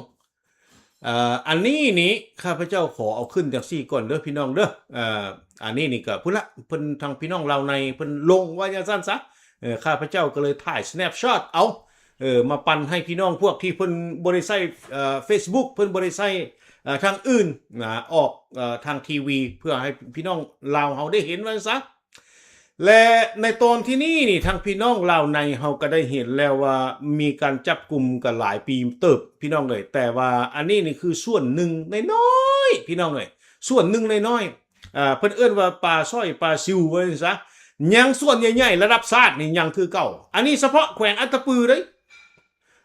ເອີ ອັນນີ້ນີ້ຂ້າພະເຈົ້າຂໍເອົາຂຶ້ນຈັ່ງຊີ້ກ່ອນເດີ ພີ່ນ້ອງເດີ. ເອີ ອັນນີ້ນີ້ກະພຸ້ນລະ ເພິ່ນ ທາງພີ່ນ້ອງລາວໃນເພິ່ນລົງວ່າຈັ່ງຊັ້ນຊະ. ເອີ ຂ້າພະເຈົ້າກໍເລີຍຖ່າຍ snapshot ເອົາ ເອີ ມາປັນໃຫ້ພີ່ນ້ອງພວກທີ່ເພິ່ນບໍ່ໄດ້ໃຊ້ ເອີ Facebook ເພິ່ນບໍ່ໄດ້ໃຊ້ ເອີ ທາງອື່ນນະ ອອກ ເອີ ທາງທີວີ ເພື່ອໃຫ້ພີ່ນ້ອງລາວເຮົາໄດ້ເຫັນວ່າຊັ້ນຊະ. ແລະ ໃນຕອນທີ່ນີ້ນີ້ ທາງພີ່ນ້ອງລາວໃນເຮົາກໍໄດ້ເຫັນແລ້ວວ່າມີການຈັບກຸມກັນຫຼາຍປີເຕີບ ພີ່ນ້ອງເອີຍ. ແຕ່ວ່າອັນນີ້ນີ້ຄືສ່ວນໜຶ່ງນ້ອຍໆ ພີ່ນ້ອງເອີຍ ສ່ວນໜຶ່ງນ້ອຍໆ. ອ່າ ເພິ່ນເອີ້ນວ່າປາສ້ອຍປາຊິວວ່າຊັ້ນຊະ ຍັງສ່ວນໃຫຍ່ໆລະດັບຊາດນີ້ຍັງຄືເກົ່າ. ອັນນີ້ສະເພາະແຂວງອັດຕະປືເດ້.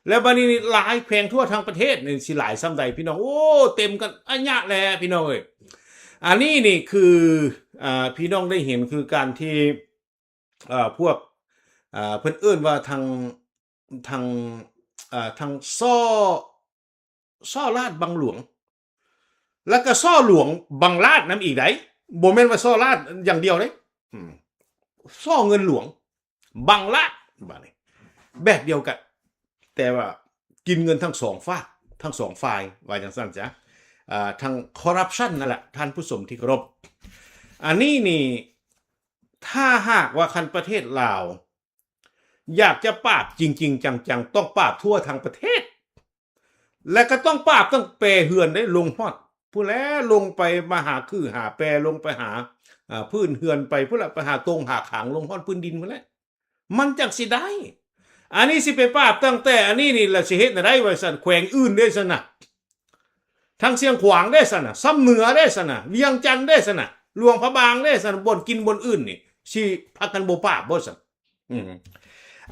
ແລ້ວບັດນີ້ຫຼາຍແຂວງທົ່ວທັງປະເທດນີ້ຊິຫຼາຍສ່ຳໃດ ພີ່ນ້ອງ. ໂອ້ ເຕັມກັນອະຍະແລະ ພີ່ນ້ອງເອີຍ. ອັນນີ້ນີ້ຄື ອ່າ ພີ່ນ້ອງໄດ້ເຫັນຄືການທີ່ ເອີ ພວກ ເອີ ເພິ່ນເອີ້ນວ່າທາງ ທາງ ເອີ ທາງ ຊ ສໍ້ລາດບັງຫຼວງ ແລ້ວກໍສໍ້ຫຼວງບັງລາດນຳອີກໃດ໋. ບໍ່ແມ່ນວ່າສໍ້ລາດຢ່າງດຽວເດ້ ອືມ ສໍ້ເງິນຫຼວງບັງລາດ ບາດນີ້ແບບດຽວກັນ ແຕ່ວ່າກິນເງິນທັງສອງຝາກ ທັງສອງຝ່າຍ ວ່າຈັ່ງຊັ້ນຊະ. ອ່າ ທັງຄໍຣັບຊັນນັ້ນແຫຼະ ທ່ານຜູ້ຊົມທີ່ເຄົາລົບ. ອັນນີ້ນີ້ ຖ້າຫາກວ່າຄັນປະເທດລາວ ຢາກຈະປາບຈິງໆຈັງໆ ຕ້ອງປາບທົ່ວທັງປະເທດ ແລະ ກໍຕ້ອງປາບຕັ້ງແຕ່ເຮືອນໄດ້ ລົງຮອດພຸ້ນແຫຼະ ລົງໄປມາຫາຄືຫາແປ ລົງໄປຫາ ອ່າ ພື້ນເຮືອນ ໄປພຸ້ນລະ ໄປຫາຕົງຫາຂາງ ລົງຮອດພື້ນດິນພຸ້ນແຫຼະ ມັນຈັ່ງຊິໄດ້. ອັນນີ້ຊິໄປປາບຕັ້ງແຕ່ອັນນີ້ນີ້ລະ ຊິເຮັດແນວໃດວ່າຊັ້ນ? ແຂວງອື່ນເດ້ຊັ້ນນະ? ທາງຊຽງຂວາງເດ້ຊັ້ນນະ? ຊຳເໜືອເດ້ຊັ້ນນະ? ວຽງຈັນເດ້ຊັ້ນນະ? ຫຼວງພະບາງເດ້ຊັ້ນນະ? ບ່ອນກິນບ່ອນອື່ນນີ້ ຊິພາກັນບໍ່ປາບບໍ່ຊັ້ນ? ອືມ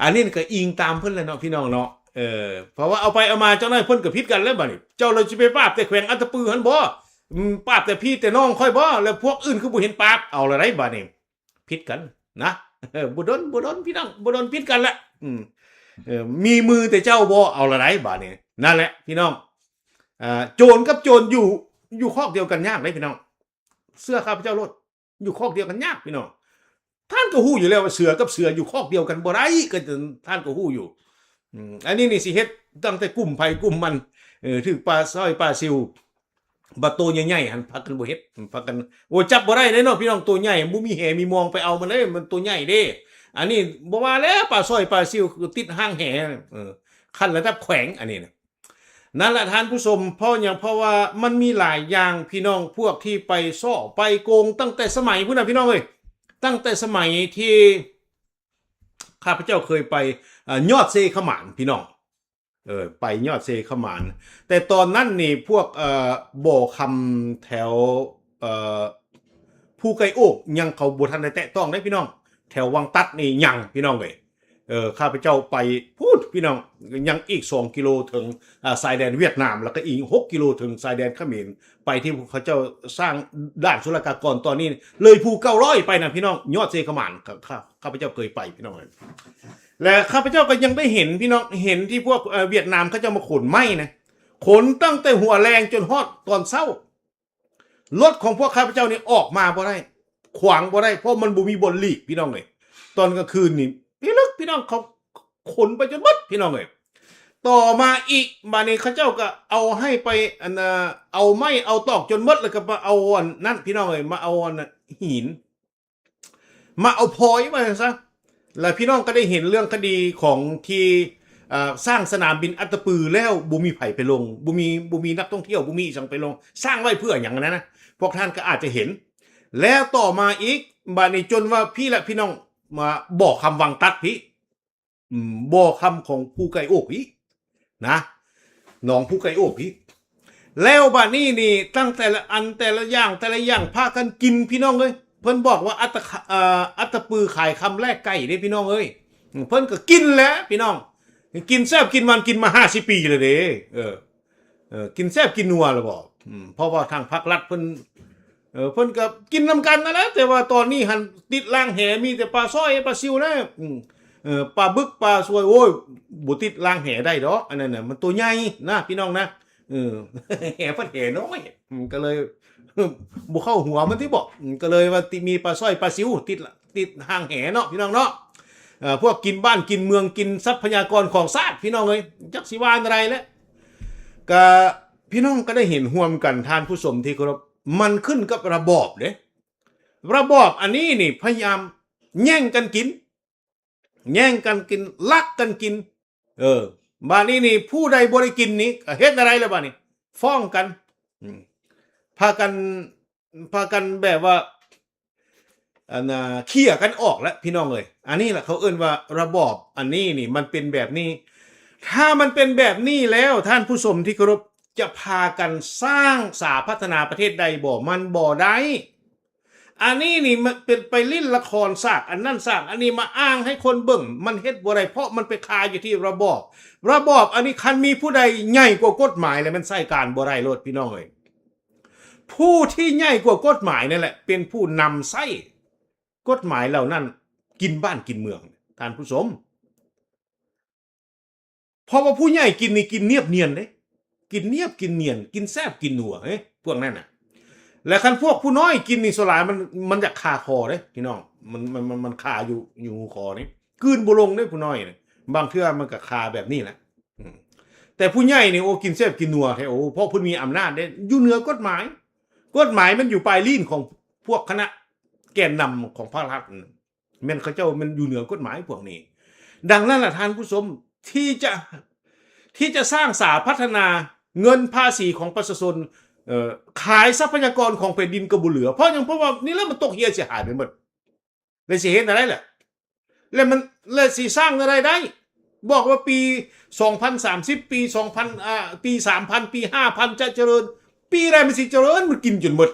ອັນນີ້ກໍອີງຕາມເພິ່ນແຫຼະເນາະ ພີ່ນ້ອງເນາະ. ເອີ ເພາະວ່າເອົາໄປເອົາມາ ຈັກໜ້ອຍເພິ່ນກໍຜິດກັນແລ້ວບາດນີ້. ເຈົ້າລະຊິໄປປາບແຕ່ແຂວງອັດຕະປືຫັ້ນບໍ່? ອືມ ປາບແຕ່ພີ່ແຕ່ນ້ອງຂ້ອຍບໍ່? ແລ້ວພວກອື່ນຄືບໍ່ເຫັນປາບ? ເອົາລະໄດ໋ບາດນີ້ ຜິດກັນນະ. ເອີ ບໍ່ດົນ ບໍ່ດົນ ພີ່ນ້ອງ ບໍ່ດົນຜິດກັນລະ. ອືມ ເອີ ມີມືແຕ່ເຈົ້າບໍ່? ເອົາລະໄດ໋ບາດນີ້. ນັ້ນແຫຼະ ພີ່ນ້ອງ ເອີ ໂຈນກັບໂຈນຢູ່ ຢູ່ຄອກດຽວກັນຍາກເດ້ ພີ່ນ້ອງ ເຊື່ອຂ້າພະເຈົ້າໂລດ. ຢູ່ຄອກດຽວກັນຍາກ ພີ່ນ້ອງ. ທ່ານກໍຮູ້ຢູ່ແລ້ວວ່າເສືອກັບເສືອຢູ່ຄອກດຽວກັນບໍ່ໄດ້ ກໍທ່ານກໍຮູ້ຢູ່. ອືມ ອັນນີ້ນີ້ຊິເຮັດຕັ້ງແຕ່ກຸ່ມໃຜກຸ່ມມັນ. ເອີ ຖືກປາສ້ອຍປາຊິວ ບັດໂຕໃຫຍ່ໆຫັ້ນ ພາກັນບໍ່ເຮັດ ພາກັນ ໂອ້ ຈັບບໍ່ໄດ້ເດ້ເນາະ ພີ່ນ້ອງ. ໂຕໃຫຍ່ບໍ່ມີແຫມີມອງໄປເອົາມັນເດ້ ມັນໂຕໃຫຍ່ເດ້. ອັນນີ້ບໍ່ວ່າແລ້ວ ປາສ້ອຍປາຊິວຕິດຫາງແຫ ເອີ ຂັ້ນລະດັບແຂວງ ອັນນີ້ນະ. ນັ້ນແຫຼະທ່ານຜູ້ຊົມ ເພາະຫຍັງ? ເພາະວ່າມັນມີຫຼາຍຢ່າງ ພີ່ນ້ອງ ພວກທີ່ໄປສໍ້ໄປໂກງ ຕັ້ງແຕ່ສະໄໝພຸ້ນນະ ພີ່ນ້ອງເອີຍ. ຕັ້ງແຕ່ສະໄໝທີ່ຂ້າພະເຈົ້າເຄີຍໄປ ເອີ ຍອດເຊຂະໝານ ພີ່ນ້ອງ ເອີ ໄປຍອດເຊຂະໝານ. ແຕ່ຕອນນັ້ນນີ້ພວກ ເອີ ບໍ່ຄຳ ແຖວ ເອີ ພູໄກ່ໂອກ ຍັງ ເຂົາບໍ່ທັນໄດ້ແຕະຕ້ອງເດ້ ພີ່ນ້ອງ. ແຖວວັງຕັດນີ້ຍັງ ພີ່ນ້ອງເອີຍ. ເອີ ຂ້າພະເຈົ້າໄປພຸ້ນ ພີ່ນ້ອງ ຍັງອີກສອງກິໂລເຖິງ ອາ ຊາຍແດນຫວຽດນາມ ແລ້ວກໍອີກຫົກກິໂລເຖິງຊາຍແດນຂະເໝນ. ໄປທີ່ພວກເຂົາເຈົ້າສ້າງດ່ານສຸລະກາກອນ ຕອນນີ້ເລີຍພູເກົ້າຮ້ອຍໄປນະ ພີ່ນ້ອງ ຍອດເຊຂະໝານ. ຂ້າ ຂ້າ ຂ້າພະເຈົ້າເຄີຍໄປ ພີ່ນ້ອງເອີຍ. ແລະ ຂ້າພະເຈົ້າກໍຍັງໄດ້ເຫັນ ພີ່ນ້ອງ ເຫັນທີ່ພວກ ເອີ ຫວຽດນາມເຂົາເຈົ້າມາຂົນໄມ້ນະ ຂົນຕັ້ງແຕ່ຫົວແລງຈົນຮອດຕອນເຊົ້າ. ລົດຂອງພວກຂ້າພະເຈົ້ານີ້ອອກມາບໍ່ໄດ້ ຂວາງບໍ່ໄດ້ ເພາະມັນບໍ່ມີບ່ອນຫຼີກ ພີ່ນ້ອງເອີຍ. ຕອນກາງຄືນນີ້ພິລຶກ ພີ່ນ້ອງ ເຂົາຂົນໄປຈົນໝົດ ພີ່ນ້ອງເອີຍ. ຕໍ່ມາອີກ ບາດນີ້ເຂົາເຈົ້າກໍເອົາໃຫ້ໄປ ອັນ ເອົາໄມ້ເອົາຕອກຈົນໝົດ ແລ້ວກໍມາເອົາອັນນັ້ນ ພີ່ນ້ອງເອີຍ ມາເອົາອັນຫີນ ມາເອົາພອຍວ່າຊັ້ນຊະ. ແລ້ວພີ່ນ້ອງກໍໄດ້ເຫັນເລື່ອງຄະດີຂອງທີ່ ເອີ ສ້າງສະໜາມບິນອັດຕະປືແລ້ວບໍ່ມີໃຜໄປລົງ ບໍ່ມີ ບໍ່ມີນັກທ່ອງທ່ຽວ ບໍ່ມີອີ່ຫຍັງໄປລົງ. ສ້າງໄວ້ເພື່ອຫຍັງນັ້ນນະ? ພວກທ່ານກໍອາດຈະເຫັນ ແລ້ວຕໍ່ມາອີກ ບາດນີ້ຈົນວ່າພີ້ລະ ພີ່ນ້ອງ ມາບໍ່ຄຳວັງຕັດພີ້ ອືມ ບໍ່ຄຳຂອງພູໄກ່ໂອກພີ້ນະ ໜອງພູໄກ່ໂອກພີ້. ແລ້ວບາດນີ້ນີ້ ຕັ້ງແຕ່ລະອັນ ແຕ່ລະຢ່າງ ແຕ່ລະຢ່າງ ພາກັນກິນ ພີ່ນ້ອງເອີຍ. ເພິ່ນບອກວ່າ ອັດຕະ ເອີ ອັດຕະປືຂາຍຄຳແລກໄກ່ເດ້ ພີ່ນ້ອງເອີຍ. ເພິ່ນກໍກິນແຫຼະ ພີ່ນ້ອງ ກິນແຊບກິນມັນ ກິນມາຫ້າສິບປີແລ້ວເດ້. ເອີ ເອີ ກິນແຊບກິນນົວແລ້ວບໍ? ອືມ ເພາະວ່າທາງພັກລັດເພິ່ນ ເອີ ເພິ່ນກໍກິນນຳກັນນັ້ນແຫຼະ ແຕ່ວ່າຕອນນີ້ຫັ້ນຕິດລ້າງແຫ ມີແຕ່ປາສ້ອຍປາຊິວນະ. ອືມ ເອີ ປາບຶກປາສວຍ ໂອ້ຍ ບໍ່ຕິດລ້າງແຫໄດ້ດອກ ອັນນັ້ນນະ ມັນໂຕໃຫຍ່ນະ ພີ່ນ້ອງນະ. ເອີ ແຫເພິ່ນແຫນ້ອຍ ອືມ ກໍເລີຍ ບໍ່ເຂົ້າຫົວມັນຕິບໍ? ອືມ ກໍເລີຍວ່າຕິ ມີປາສ້ອຍປາຊິວຕິດ ຕິດຮ່າງແຫເນາະ ພີ່ນ້ອງເນາະ. ເອີ ພວກກິນບ້ານກິນເມືອງ ກິນຊັບພະຍາກອນຂອງຊາດ ພີ່ນ້ອງເອີຍ ຈັກຊິວ່າແນວໃດແຫຼະ. ກະ ພີ່ນ້ອງກໍໄດ້ເຫັນຮ່ວມກັນ ທ່ານຜູ້ຊົມທີ່ເຄົາລົບ ມັນຂຶ້ນກັບລະບອບເດ້. ລະບອບອັນນີ້ນີ້ພະຍາຍາມແຍ່ງກັນກິນ ແຍ່ງກັນກິນ ລັກກັນກິນ. ເອີ ບາດນີ້ນີ້ ຜູ້ໃດບໍ່ໄດ້ກິນນີ້ ເຮັດແນວໃດລະບາດນີ້? ຟ້ອງກັນ ອືມ ພາກັນ ພາກັນແບບວ່າ ອັນນ່າ ເຄຍກັນອອກແຫຼະ ພີ່ນ້ອງເອີຍ. ອັນນີ້ລະເຂົາເອີ້ນວ່າລະບອບອັນນີ້ນີ້ ມັນເປັນແບບນີ້. ຖ້າມັນເປັນແບບນີ້ແລ້ວ ທ່ານຜູ້ຊົມທີ່ເຄົາລົບ ຈະພາກັນສ້າງສາພັດທະນາປະເທດໄດ້ບໍ່? ມັນບໍ່ໄດ້. ອັນນີ້ນີ້ມັນເປັນໄປຫຼິ້ນລະຄອນສາກອັນນັ້ນສາກອັນນີ້ມາອ້າງໃຫ້ຄົນເບິ່ງ ມັນເຮັດບໍ່ໄດ້ ເພາະມັນໄປຄາຢູ່ທີ່ລະບອບ. ລະບອບອັນນີ້ ຄັນມີຜູ້ໃດໃຫຍ່ກວ່າກົດໝາຍແລ້ວ ມັນໃຊ້ການບໍ່ໄດ້ໂລດ ພີ່ນ້ອງເອີຍ. ຜູ້ທີ່ໃຫຍ່ກວ່າກົດໝາຍນັ້ນແຫຼະ ເປັນຜູ້ນຳໃຊ້ກົດໝາຍເຫຼົ່ານັ້ນ ກິນບ້ານກິນເມືອງ ທ່ານຜູ້ຊົມ. ເພາະວ່າຜູ້ໃຫຍ່ກິນນີ້ກິນນຽບນຽນເດ້ ກິນນຽບກິນນຽນ ກິນແຊບກິນນົວເດ້ ພວກນັ້ນນະ. ແລະ ຄັນພວກຜູ້ນ້ອຍກິນນີ້ ສ່ວນຫຼາຍມັນ ມັນຢາກຄາຄໍເດ້ ພີ່ນ້ອງ. ມັນ ມັນ ມັນ ມັນຄາຢູ່ ຢູ່ຮູຄໍນີ້ ກືນບໍ່ລົງເດ້ ຜູ້ນ້ອຍນະ. ບາງເທື່ອມັນກໍຄາແບບນີ້ແຫຼະ. ອືມ ແຕ່ຜູ້ໃຫຍ່ນີ້ ໂອ້ ກິນແຊບກິນນົວແທ້ ໂອ້ ເພາະເພິ່ນມີອຳນາດເດ້ ຢູ່ເໜືອກົດໝາຍ. ກົດໝາຍມັນຢູ່ປາຍລີ້ນຂອງພວກຄະນະແກນນຳຂອງພັກລັດ ແມ່ນເຂົາເຈົ້າແມ່ນຢູ່ເໜືອກົດໝາຍພວກນີ້. ດັ່ງນັ້ນລະທ່ານຜູ້ຊົມ ທີ່ຈະ ທີ່ຈະສ້າງສາພັດທະນາ ເງິນພາສີຂອງປະຊາຊົນ ເອີ ຂາຍຊັບພະຍາກອນຂອງແຜ່ນດິນກໍບໍ່ເຫຼືອ. ເພາະຫຍັງ? ເພາະວ່ານີ້ລະມັນຕົກເຫຍເສຍຫາຍໄປໝົດ ແລ້ວຊິເຮັດແນວໃດລະ? ແລ້ວມັນ ແລ້ວຊິສ້າງແນວໃດໄດ້? ບອກວ່າປີສອງພັນສາມສິບ ປີສອງພັນ ອາ ປີສາມພັນ ປີຫ້າພັນ ຈະຈະເລີນ. ປີໃດມັນຊິຈະເລີນ? ມັນກິນຈົນໝົດ.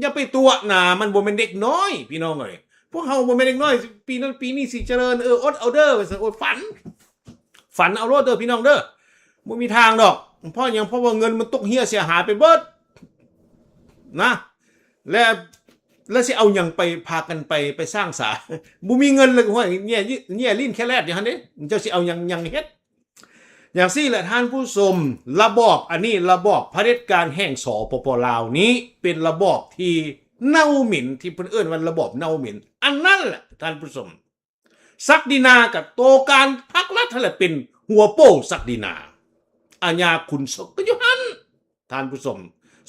ຢ່າໄປຕົວະໜາ ມັນບໍ່ແມ່ນເດັກນ້ອຍ ພີ່ນ້ອງເອີຍ. ພວກເຮົາບໍ່ແມ່ນເດັກນ້ອຍ ປີນັ້ນປີນີ້ຊິຈະເລີນ ເອີ ອົດເອົາເດີ ວ່າຊັ້ນ. ໂອ້ຍ ຝັນ ຝັນເອົາໂລດເດີ ພີ່ນ້ອງເດີ ບໍ່ມີທາງດອກ. ເພາະຫຍັງ? ເພາະວ່າເງິນມັນຕົກເຫຍເສຍຫາຍໄປເບິດນະ. ແລ້ວ ແລ້ວຊິເອົາຫຍັງໄປ ພາກັນໄປ ໄປສ້າງສາ? ບໍ່ມີເງິນແລ້ວ ຫ້ວຍ ແຍ່ ແຍ່ລີ້ນແຄ່ແລດຢູ່ຫັ້ນເດ້. ເຈົ້າຊິເອົາຫຍັງ ຫຍັງເຮັດ? ຢ່າງຊີ້ແຫຼະທ່ານຜູ້ຊົມ ລະບອບອັນນີ້ ລະບອບຜະເດັດການແຫ່ງ ສປປ ລາວນີ້ ເປັນລະບອບທີ່ເນົ່າເໝັນ ທີ່ເພິ່ນເອີ້ນວ່າລະບອບເນົ່າເໝັນ. ອັນນັ້ນແຫຼະທ່ານຜູ້ຊົມ ສັກດິນາກະໂຕການ ພັກລັດຫັ້ນແຫຼະເປັນຫົວໂປ້ສັກດິນາ. ອາຍາຂຸນສົກກໍຢູ່ຫັ້ນ ທ່ານຜູ້ຊົມ.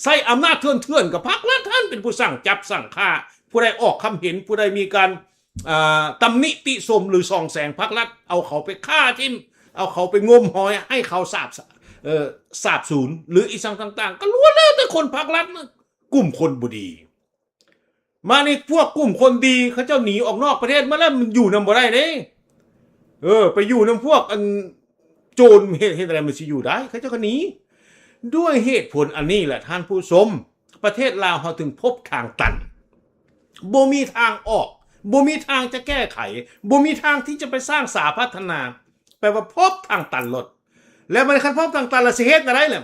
ໃຊ້ອຳນາດເຖື່ອນໆ ກໍພັກລັດຫັ້ນເປັນຜູ້ສັ່ງຈັບສັ່ງຂ້າ. ຜູ້ໃດອອກຄຳເຫັນ ຜູ້ໃດມີການ ອ່າ ຕຳໜິຕິຊົມ ຫຼື ສ່ອງແສງພັກລັດ ເອົາເຂົາໄປຂ້າຖິ້ມ ເອົາເຂົາໄປງົມຫອຍ ໃຫ້ເຂົາສາບ ເອີ ສາບສູນ ຫຼື ອີ່ສັງຕ່າງໆ ກໍລ້ວນແລ້ວແຕ່ຄົນພັກລັດນະ ກຸ່ມຄົນບໍ່ດີ. ມານີ້ພວກກຸ່ມຄົນດີ ເຂົາເຈົ້າໜີອອກນອກປະເທດໝົດແລ້ວ ມັນຢູ່ນຳບໍ່ໄດ້ເດ້. ເອີ ໄປຢູ່ນຳພວກອັນໂຈນ ເຮັດ ເຮັດແນວໃດມັນຊິຢູ່ໄດ້? ເຂົາເຈົ້າກໍໜີ. ດ້ວຍເຫດຜົນອັນນີ້ແຫຼະທ່ານຜູ້ຊົມ ປະເທດລາວເຮົາເຖິງພົບທາງຕັນ ບໍ່ມີທາງອອກ ບໍ່ມີທາງຈະແກ້ໄຂ ບໍ່ມີທາງທີ່ຈະໄປສ້າງສາພັດທະນາ ແປວ່າພົບທາງຕັນໂລດ. ແລ້ວມັນຄັນພົບທາງຕັນແລ້ວຊິເຮັດແນວໃດລະ?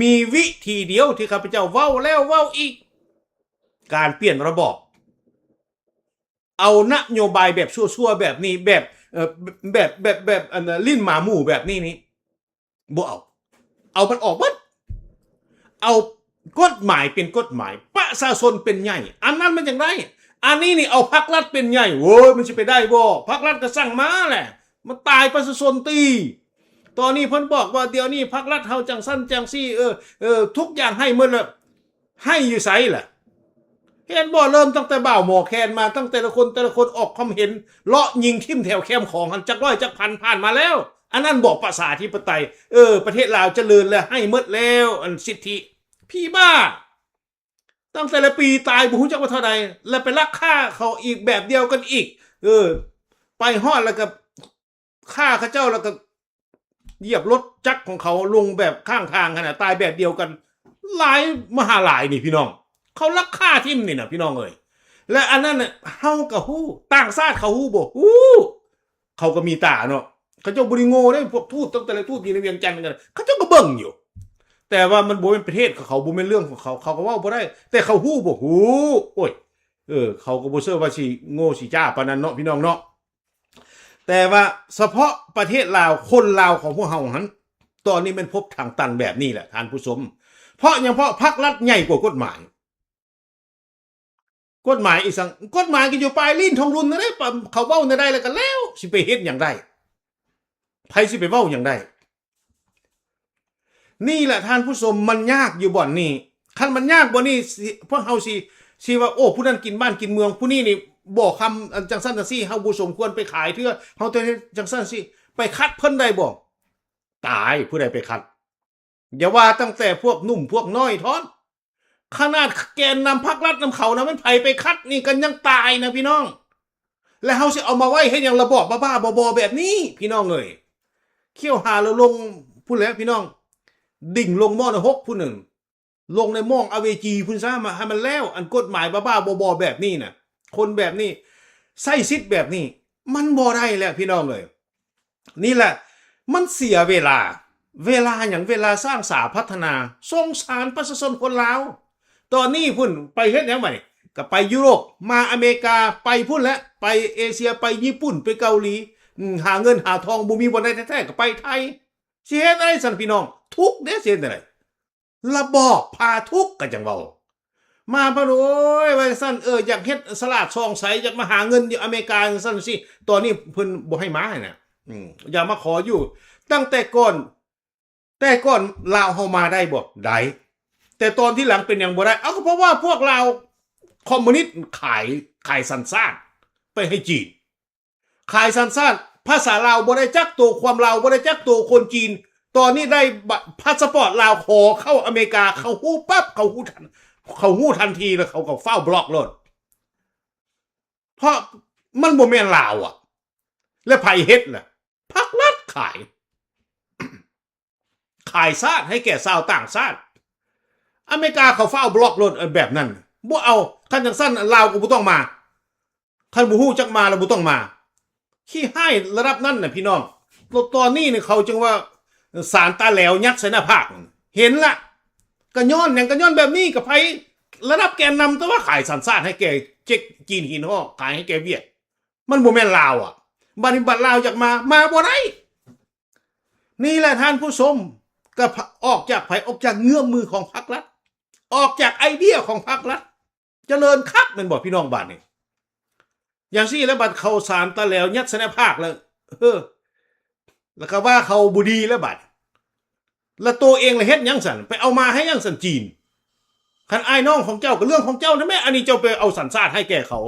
ມີວິທີດຽວທີ່ຂ້າພະເຈົ້າເວົ້າແລ້ວເວົ້າອີກ ການປ່ຽນລະບອບ ເອົານະໂຍບາຍແບບຊົ່ວໆແບບນີ້ ແບບ ເອີ ແບບ ແບບ ແບບ ອັນ ຫຼິ້ນໝາໝູ່ແບບນີ້ນີ້ ບໍ່ເອົາ ເອົາມັນອອກເບິດ ເອົາກົດໝາຍເປັນກົດໝາຍ ປະຊາຊົນເປັນໃຫຍ່. ອັນນັ້ນມັນຈັ່ງໃດ? ອັນນີ້ນີ້ເອົາພັກລັດເປັນໃຫຍ່ ໂອ້ຍ ມັນຊິໄປໄດ້ບໍ່? ພັກລັດກໍສັ່ງມາແຫຼະ ມາຕາຍປະຊາຊົນຕິ. ຕອນນີ້ເພິ່ນບອກວ່າ ດຽວນີ້ພັກລັດເຮົາຈັ່ງຊັ້ນຈັ່ງຊີ້ ເອີ ເອີ ທຸກຢ່າງໃຫ້ໝົດແລ້ວ. ໃຫ້ຢູ່ໃສລະ? ເຫັນບໍ່ ເລີ່ມຕັ້ງແຕ່ບ່າວໝໍແຄນມາ ຕັ້ງແຕ່ລະຄົນ ແຕ່ລະຄົນອອກຄວາມເຫັນ ເລາະຍິງຖິ້ມແຖວແຄມຂອງຫັ້ນ ຈັກຮ້ອຍຈັກພັນຜ່ານມາແລ້ວ. ອັນນັ້ນບໍ່ປະຊາທິປະໄຕ? ເອີ ປະເທດລາວຈະເລີນແລ້ວ ໃຫ້ໝົດແລ້ວ ອັນສິດທິ. ຜີບ້າ. ຕັ້ງແຕ່ລະປີຕາຍບໍ່ຮູ້ຈັກວ່າເທົ່າໃດ ແລ້ວໄປລັກຂ້າເຂົາອີກແບບດຽວກັນອີກ. ເອີ ໄປຮອດແລ້ວກໍຂ້າເຂົາເຈົ້າ ແລ້ວກໍຢຽບລົດຈັກຂອງເຂົາລົງແບບຂ້າງທາງຫັ້ນນະ ຕາຍແບບດຽວກັນ ຫຼາຍມະຫາຫຼາຍນີ້ພີ່ນ້ອງ. ເຂົາລັກຂ້າຖິ້ມນີ້ນະພີ່ນ້ອງເອີຍ. ແລະອັນນັ້ນນະ ເຮົາກໍຮູ້ ຕ່າງຊາດເຂົາຮູ້ບໍ່? ຮູ້. ເຂົາກໍມີຕາເນາະ ເຂົາເຈົ້າບໍ່ໄດ້ໂງ່ເດ້. ພວກທູດ ຕັ້ງແຕ່ລະທູດຢູ່ໃນວຽງຈັນນັ້ນ ເຂົາເຈົ້າກໍເບິ່ງຢູ່. ແຕ່ວ່າມັນບໍ່ແມ່ນປະເທດຂອງເຂົາ ບໍ່ແມ່ນເລື່ອງຂອງເຂົາ ເຂົາກໍເວົ້າບໍ່ໄດ້ ແຕ່ເຂົາຮູ້ບໍ່? ຮູ້. ໂອ້ຍ ເອີ ເຂົາກໍບໍ່ເຊື່ອວ່າຊິໂງ່ຊິຈ້າປານນັ້ນເນາະ ພີ່ນ້ອງເນາະ. ແຕ່ວ່າສະເພາະປະເທດລາວ ຄົນລາວຂອງພວກເຮົາຫັ້ນ ຕອນນີ້ແມ່ນພົບທາງຕັນແບບນີ້ແຫຼະທ່ານຜູ້ຊົມ. ເພາະຫຍັງ? ເພາະພັກລັດໃຫຍ່ກວ່າກົດໝາຍ. ກົດໝາຍອີ່ສັງ? ກົດໝາຍກໍຢູ່ປາຍລີ້ນທອງລຸນນັ້ນເດ້ ປະ ເຂົາເວົ້າແນວໃດແລ້ວກໍແລ້ວ ຊິໄປເຮັດຫຍັງໄດ້? ໃຜຊິໄປເວົ້າຫຍັງໄດ້? ນີ້ແຫຼະທ່ານຜູ້ຊົມ ມັນຍາກຢູ່ບ່ອນນີ້. ຄັນມັນຍາກບ່ອນນີ້ ຊິ ພວກເຮົາຊິ ຊິວ່າ ໂອ້ ຜູ້ນັ້ນກິນບ້ານກິນເມືອງ ຜູ້ນີ້ນີ້ບໍ່ຄຳ ອັນ ຈັ່ງຊັ້ນຈັ່ງຊີ້ ເຮົາບໍ່ສົມຄວນໄປຂາຍເທື່ອ ເຮົາຕ້ອງເຮັດຈັ່ງຊັ້ນຊີ້ ໄປຂັດເພິ່ນໄດ້ບໍ່? ຕາຍ ຜູ້ໃດໄປຂັດ? ຢ່າວ່າຕັ້ງແຕ່ພວກໜຸ່ມພວກນ້ອຍທ້ອນ ຂະໜາດແກນນຳພັກລັດນຳເຂົານະ ແມ່ນໃຜໄປຂັດນີ້ກໍຍັງຕາຍນະພີ່ນ້ອງ. ແລ້ວເຮົາຊິເອົາມາໄວ້ເຮັດຫຍັງ? ລະບອບບ້າໆ ບໍໆ ແບບນີ້ພີ່ນ້ອງເອີຍ. ຂ້ຽວຫາແລ້ວລົງພຸ້ນແຫຼະພີ່ນ້ອງ ດິ່ງລົງໝໍ້ນະຮົກພຸ້ນໜຶ່ງ ລົງໃນໝ້ອງອະເວຈີພຸ້ນຊະ ມາໃຫ້ມັນແລ້ວ. ອັນກົດໝາຍບ້າໆ ບໍໆ ແບບນີ້ນະ ຄົນແບບນີ້ ໃຊ້ສິດແບບນີ້ ມັນບໍ່ໄດ້ແລ້ວພີ່ນ້ອງເອີຍ. ນີ້ແຫຼະ ມັນເສຍເວລາ. ເວລາຫຍັງ? ເວລາສ້າງສາພັດທະນາ. ສົງສານປະຊາຊົນຄົນລາວ. ຕອນນີ້ພຸ້ນ ໄປເຮັດຫຍັງບາດນີ້? ກໍໄປຢູໂຣບ ມາອາເມລິກາ ໄປພຸ້ນແຫຼະ ໄປເອເຊຍ ໄປຍີ່ປຸ່ນ ໄປເກົາຫຼີ ອາ ຫາເງິນຫາທອງ ບໍ່ມີບ່ອນໃດແທ້ໆ ກໍໄປໄທ. ຊິເຮັດແນວໃດຊັ້ນພີ່ນ້ອງ? ທຸກເດ້ ຊິເຮັດແນວໃດ? ລະບອບພາທຸກ ກໍຈັ່ງເວົ້າ. ມາພັດ ໂອ້ຍ ວ່າຈັ່ງຊັ້ນ ເອີ ຢາກເຮັດສະຫຼາດສ່ອງໃສ ຢາກມາຫາເງິນຢູ່ອາເມລິກາ ຈັ່ງຊັ້ນຈັ່ງຊີ້. ຕອນນີ້ເພິ່ນບໍ່ໃຫ້ມາຫັ້ນນະ ອືມ ຢ່າມາຂໍຢູ່. ຕັ້ງແຕ່ກ່ອນ ແຕ່ກ່ອນລາວເຮົາມາໄດ້ບໍ່? ໄດ້. ແຕ່ຕອນທີຫຼັງເປັນຫຍັງບໍ່ໄດ້? ເອົາ ກໍເພາະວ່າພວກລາວຄອມມູນິດຂາຍ ຂາຍສັນຊາດໄປໃຫ້ຈີນ. ຂາຍສັນຊາດ ພາສາລາວບໍ່ໄດ້ຈັກໂຕ ຄວາມລາວບໍ່ໄດ້ຈັກໂຕ ຄົນຈີນ ຕອນນີ້ໄດ້ບະ ພາສະປອດລາວ ຂໍເຂົ້າອາເມລິກາ ເຂົາຮູ້ປັບ ເຂົາຮູ້ທັນ ເຂົາຮູ້ທັນທີ ແລ້ວເຂົາກໍຟ້າວບລັອກໂລດ ເພາະມັນບໍ່ແມ່ນລາວອະ. ແລ້ວໃຜເຮັດລະ? ພັກລັດຂາຍ. ຂາຍຊາດໃຫ້ແກ່ຊາວຕ່າງຊາດ. ອາເມລິກາເຂົາຟ້າວບລັອກໂລດ ແບບນັ້ນບໍ່ເອົາ. ຄັນຈັ່ງຊັ້ນລາວກໍບໍ່ຕ້ອງມາ. ຄັນບໍ່ຮູ້ຈັກມາແລ້ວບໍ່ຕ້ອງມາ. ຂີ້ຮ້າຍລະດັບນັ້ນນະພີ່ນ້ອງ. ຕອນນີ້ນີ້ເຂົາຈຶ່ງວ່າສານຕາແຫຼວຍັດໃສ່ໜ້າຜາກ. ເຫັນລະ ກະຍ້ອນຫຍັງ? ກະຍ້ອນແບບນີ້. ກະໃຜລະດັບແກນນຳ ແຕ່ວ່າຂາຍສັນຊາດໃຫ້ແກ່ເຈັກຈີນຫີນຫໍ້ ຂາຍໃຫ້ແກ່ຫວຽດ. ມັນບໍ່ແມ່ນລາວອະ. ບັດນີ້ບັດລາວຢາກມາ ມາບໍ່ໄດ້. ນີ້ແຫຼະທ່ານຜູ້ຊົມ ກໍ ອອກຈາກໃຜ? ອອກຈາກເງື້ອມມືຂອງພັກລັດ ອອກຈາກໄອເດຍຂອງພັກລັດ. ຈະເລີນຄັກແມ່ນບໍ່ພີ່ນ້ອງ? ບາດນີ້ຢ່າງຊີ້ແລ້ວ ບັດເຂົ້າສານຕາແຫຼວຍັດໃສ່ໜ້າຜາກແລ້ວ ເອີ ແລ້ວກໍວ່າເຂົາບໍ່ດີແລ້ວບາດ. ແລ້ວໂຕເອງລະເຮັດຫຍັງຊັ້ນ? ໄປເອົາມາໃຫ້ຫຍັງຊັ້ນຈີນ? ຄັນອ້າຍນ້ອງຂອງເຈົ້າກໍເລື່ອງຂອງເຈົ້ານັ້ນແໝ. ອັນນີ້ເຈົ້າໄປເອົາສັນຊາດໃຫ້ແກ່ເຂົາ.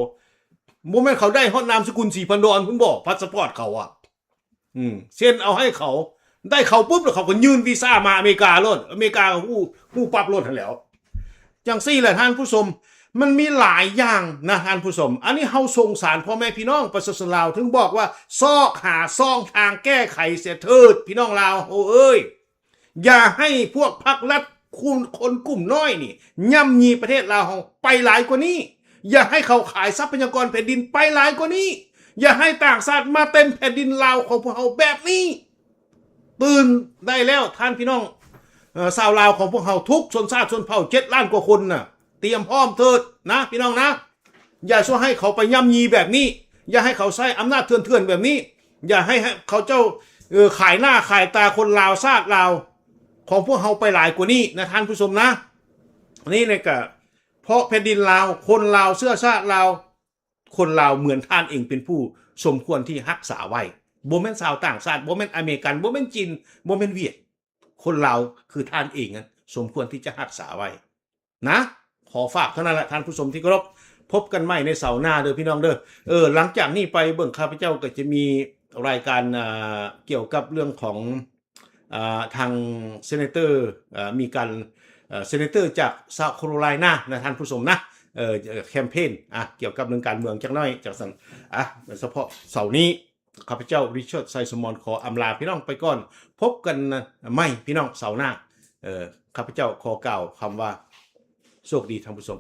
ບໍ່ແມ່ນເຂົາໄດ້ຮອດນາມສະກຸນສີພັນດອນພຸ້ນບໍ່? ພາສະປອດເຂົາອະ ອືມ ເຊັນເອົາໃຫ້ເຂົາ. ໄດ້ເຂົາປຸບແລ້ວເຂົາກໍຍື່ນວີຊາມາອາເມລິກາໂລດ. ອາເມລິກາກໍຮູ້ ຮູ້ປັບໂລດຫັ້ນແຫຼ້ວ. ຈັ່ງຊີ້ແຫຼະທ່ານຜູ້ຊົມ ມັນມີຫຼາຍຢ່າງນະທ່ານຜູ້ຊົມ. ອັນນີ້ເຮົາສົງສານພໍ່ແມ່ພີ່ນ້ອງປະຊາຊົນລາວ ເຖິງບອກວ່າຊອກຫາຊ່ອງທາງແກ້ໄຂເສຍເຖີດ ພີ່ນ້ອງລາວເຮົາເອີຍ. ຢ່າໃຫ້ພວກພັກລັດ ຄຸນ ຄົນກຸ່ມນ້ອຍນີ້ຍ່ຳຢີ່ປະເທດລາວເຮົາໄປຫຼາຍກວ່ານີ້. ຢ່າໃຫ້ເຂົາຂາຍຊັບພະຍາກອນແຜ່ນດິນໄປຫຼາຍກວ່ານີ້. ຢ່າໃຫ້ຕ່າງຊາດມາເຕັມແຜ່ນດິນລາວຂອງພວກເຮົາແບບນີ້. ຕື່ນໄດ້ແລ້ວທ່ານພີ່ນ້ອງ ເອີ ຊາວລາວຂອງພວກເຮົາທຸກຊົນຊາດຊົນເຜົ່າເຈັດລ້ານກວ່າຄົນນະ ຕຽມພ້ອມເທີດນະພີ່ນ້ອງນະ. ຢ່າຊ່ວຍໃຫ້ເຂົາໄປຍ່ຳຢີ່ແບບນີ້. ຢ່າໃຫ້ເຂົາໃຊ້ອຳນາດເຖື່ອນໆແບບນີ້. ຢ່າໃຫ້ ໃຫ້ເຂົາເຈົ້າ ເອີ ຂາຍໜ້າຂາຍຕາຄົນລາວຊາດລາວຂອງພວກເຮົາໄປຫຼາຍກວ່ານີ້ນະທ່ານຜູ້ຊົມນະ. ນີ້ນະກະ ເພາະແຜ່ນດິນລາວ ຄົນລາວເຊື້ອຊາດລາວ ຄົນລາວເໝືອນທ່ານເອງເປັນຜູ້ສົມຄວນທີ່ຮັກສາໄວ້. ບໍ່ແມ່ນຊາວຕ່າງຊາດ ບໍ່ແມ່ນອາເມລິກັນ ບໍ່ແມ່ນຈີນ ບໍ່ແມ່ນຫວຽດ. ຄົນລາວຄືທ່ານເອງນັ້ນສົມຄວນທີ່ຈະຮັກສາໄວ້ນະ. ຂໍຝາກເທົ່ານັ້ນແຫຼະທ່ານຜູ້ຊົມທີ່ເຄົາລົບ. ພົບກັນໃໝ່ໃນເສົາໜ້າເດີພີ່ນ້ອງເດີ. ເອີ ຫຼັງຈາກນີ້ໄປເບິ່ງຂ້າພະເຈົ້າກໍຈະມີລາຍການ ອ່າ ກ່ຽວກັບເລື່ອງຂອງ ອ່າ ທາງເຊເນເຕີ ອ່າ ມີການ ເອີ Senator ຈາກ South Carolina ນະທ່ານຜູ້ຊົມນະ ເອີ ແຄມເພນ ອ່ະ ກ່ຽວກັບເລື່ອງການເມືອງຈັກໜ້ອຍ ຈັ່ງຊັ້ນ ອ່ະ ສະເພາະເສົານີ້ ຂ້າພະເຈົ້າ Richard ໄຊສົມມອນ ຂໍອຳລາພີ່ນ້ອງໄປກ່ອນ. ພົບກັນໃໝ່ພີ່ນ້ອງເສົາໜ້າ. ເອີ ຂ້າພະເຈົ້າຂໍກ່າວຄຳວ່າ ໂຊກດີທ່ານຜູ້ຊົມ.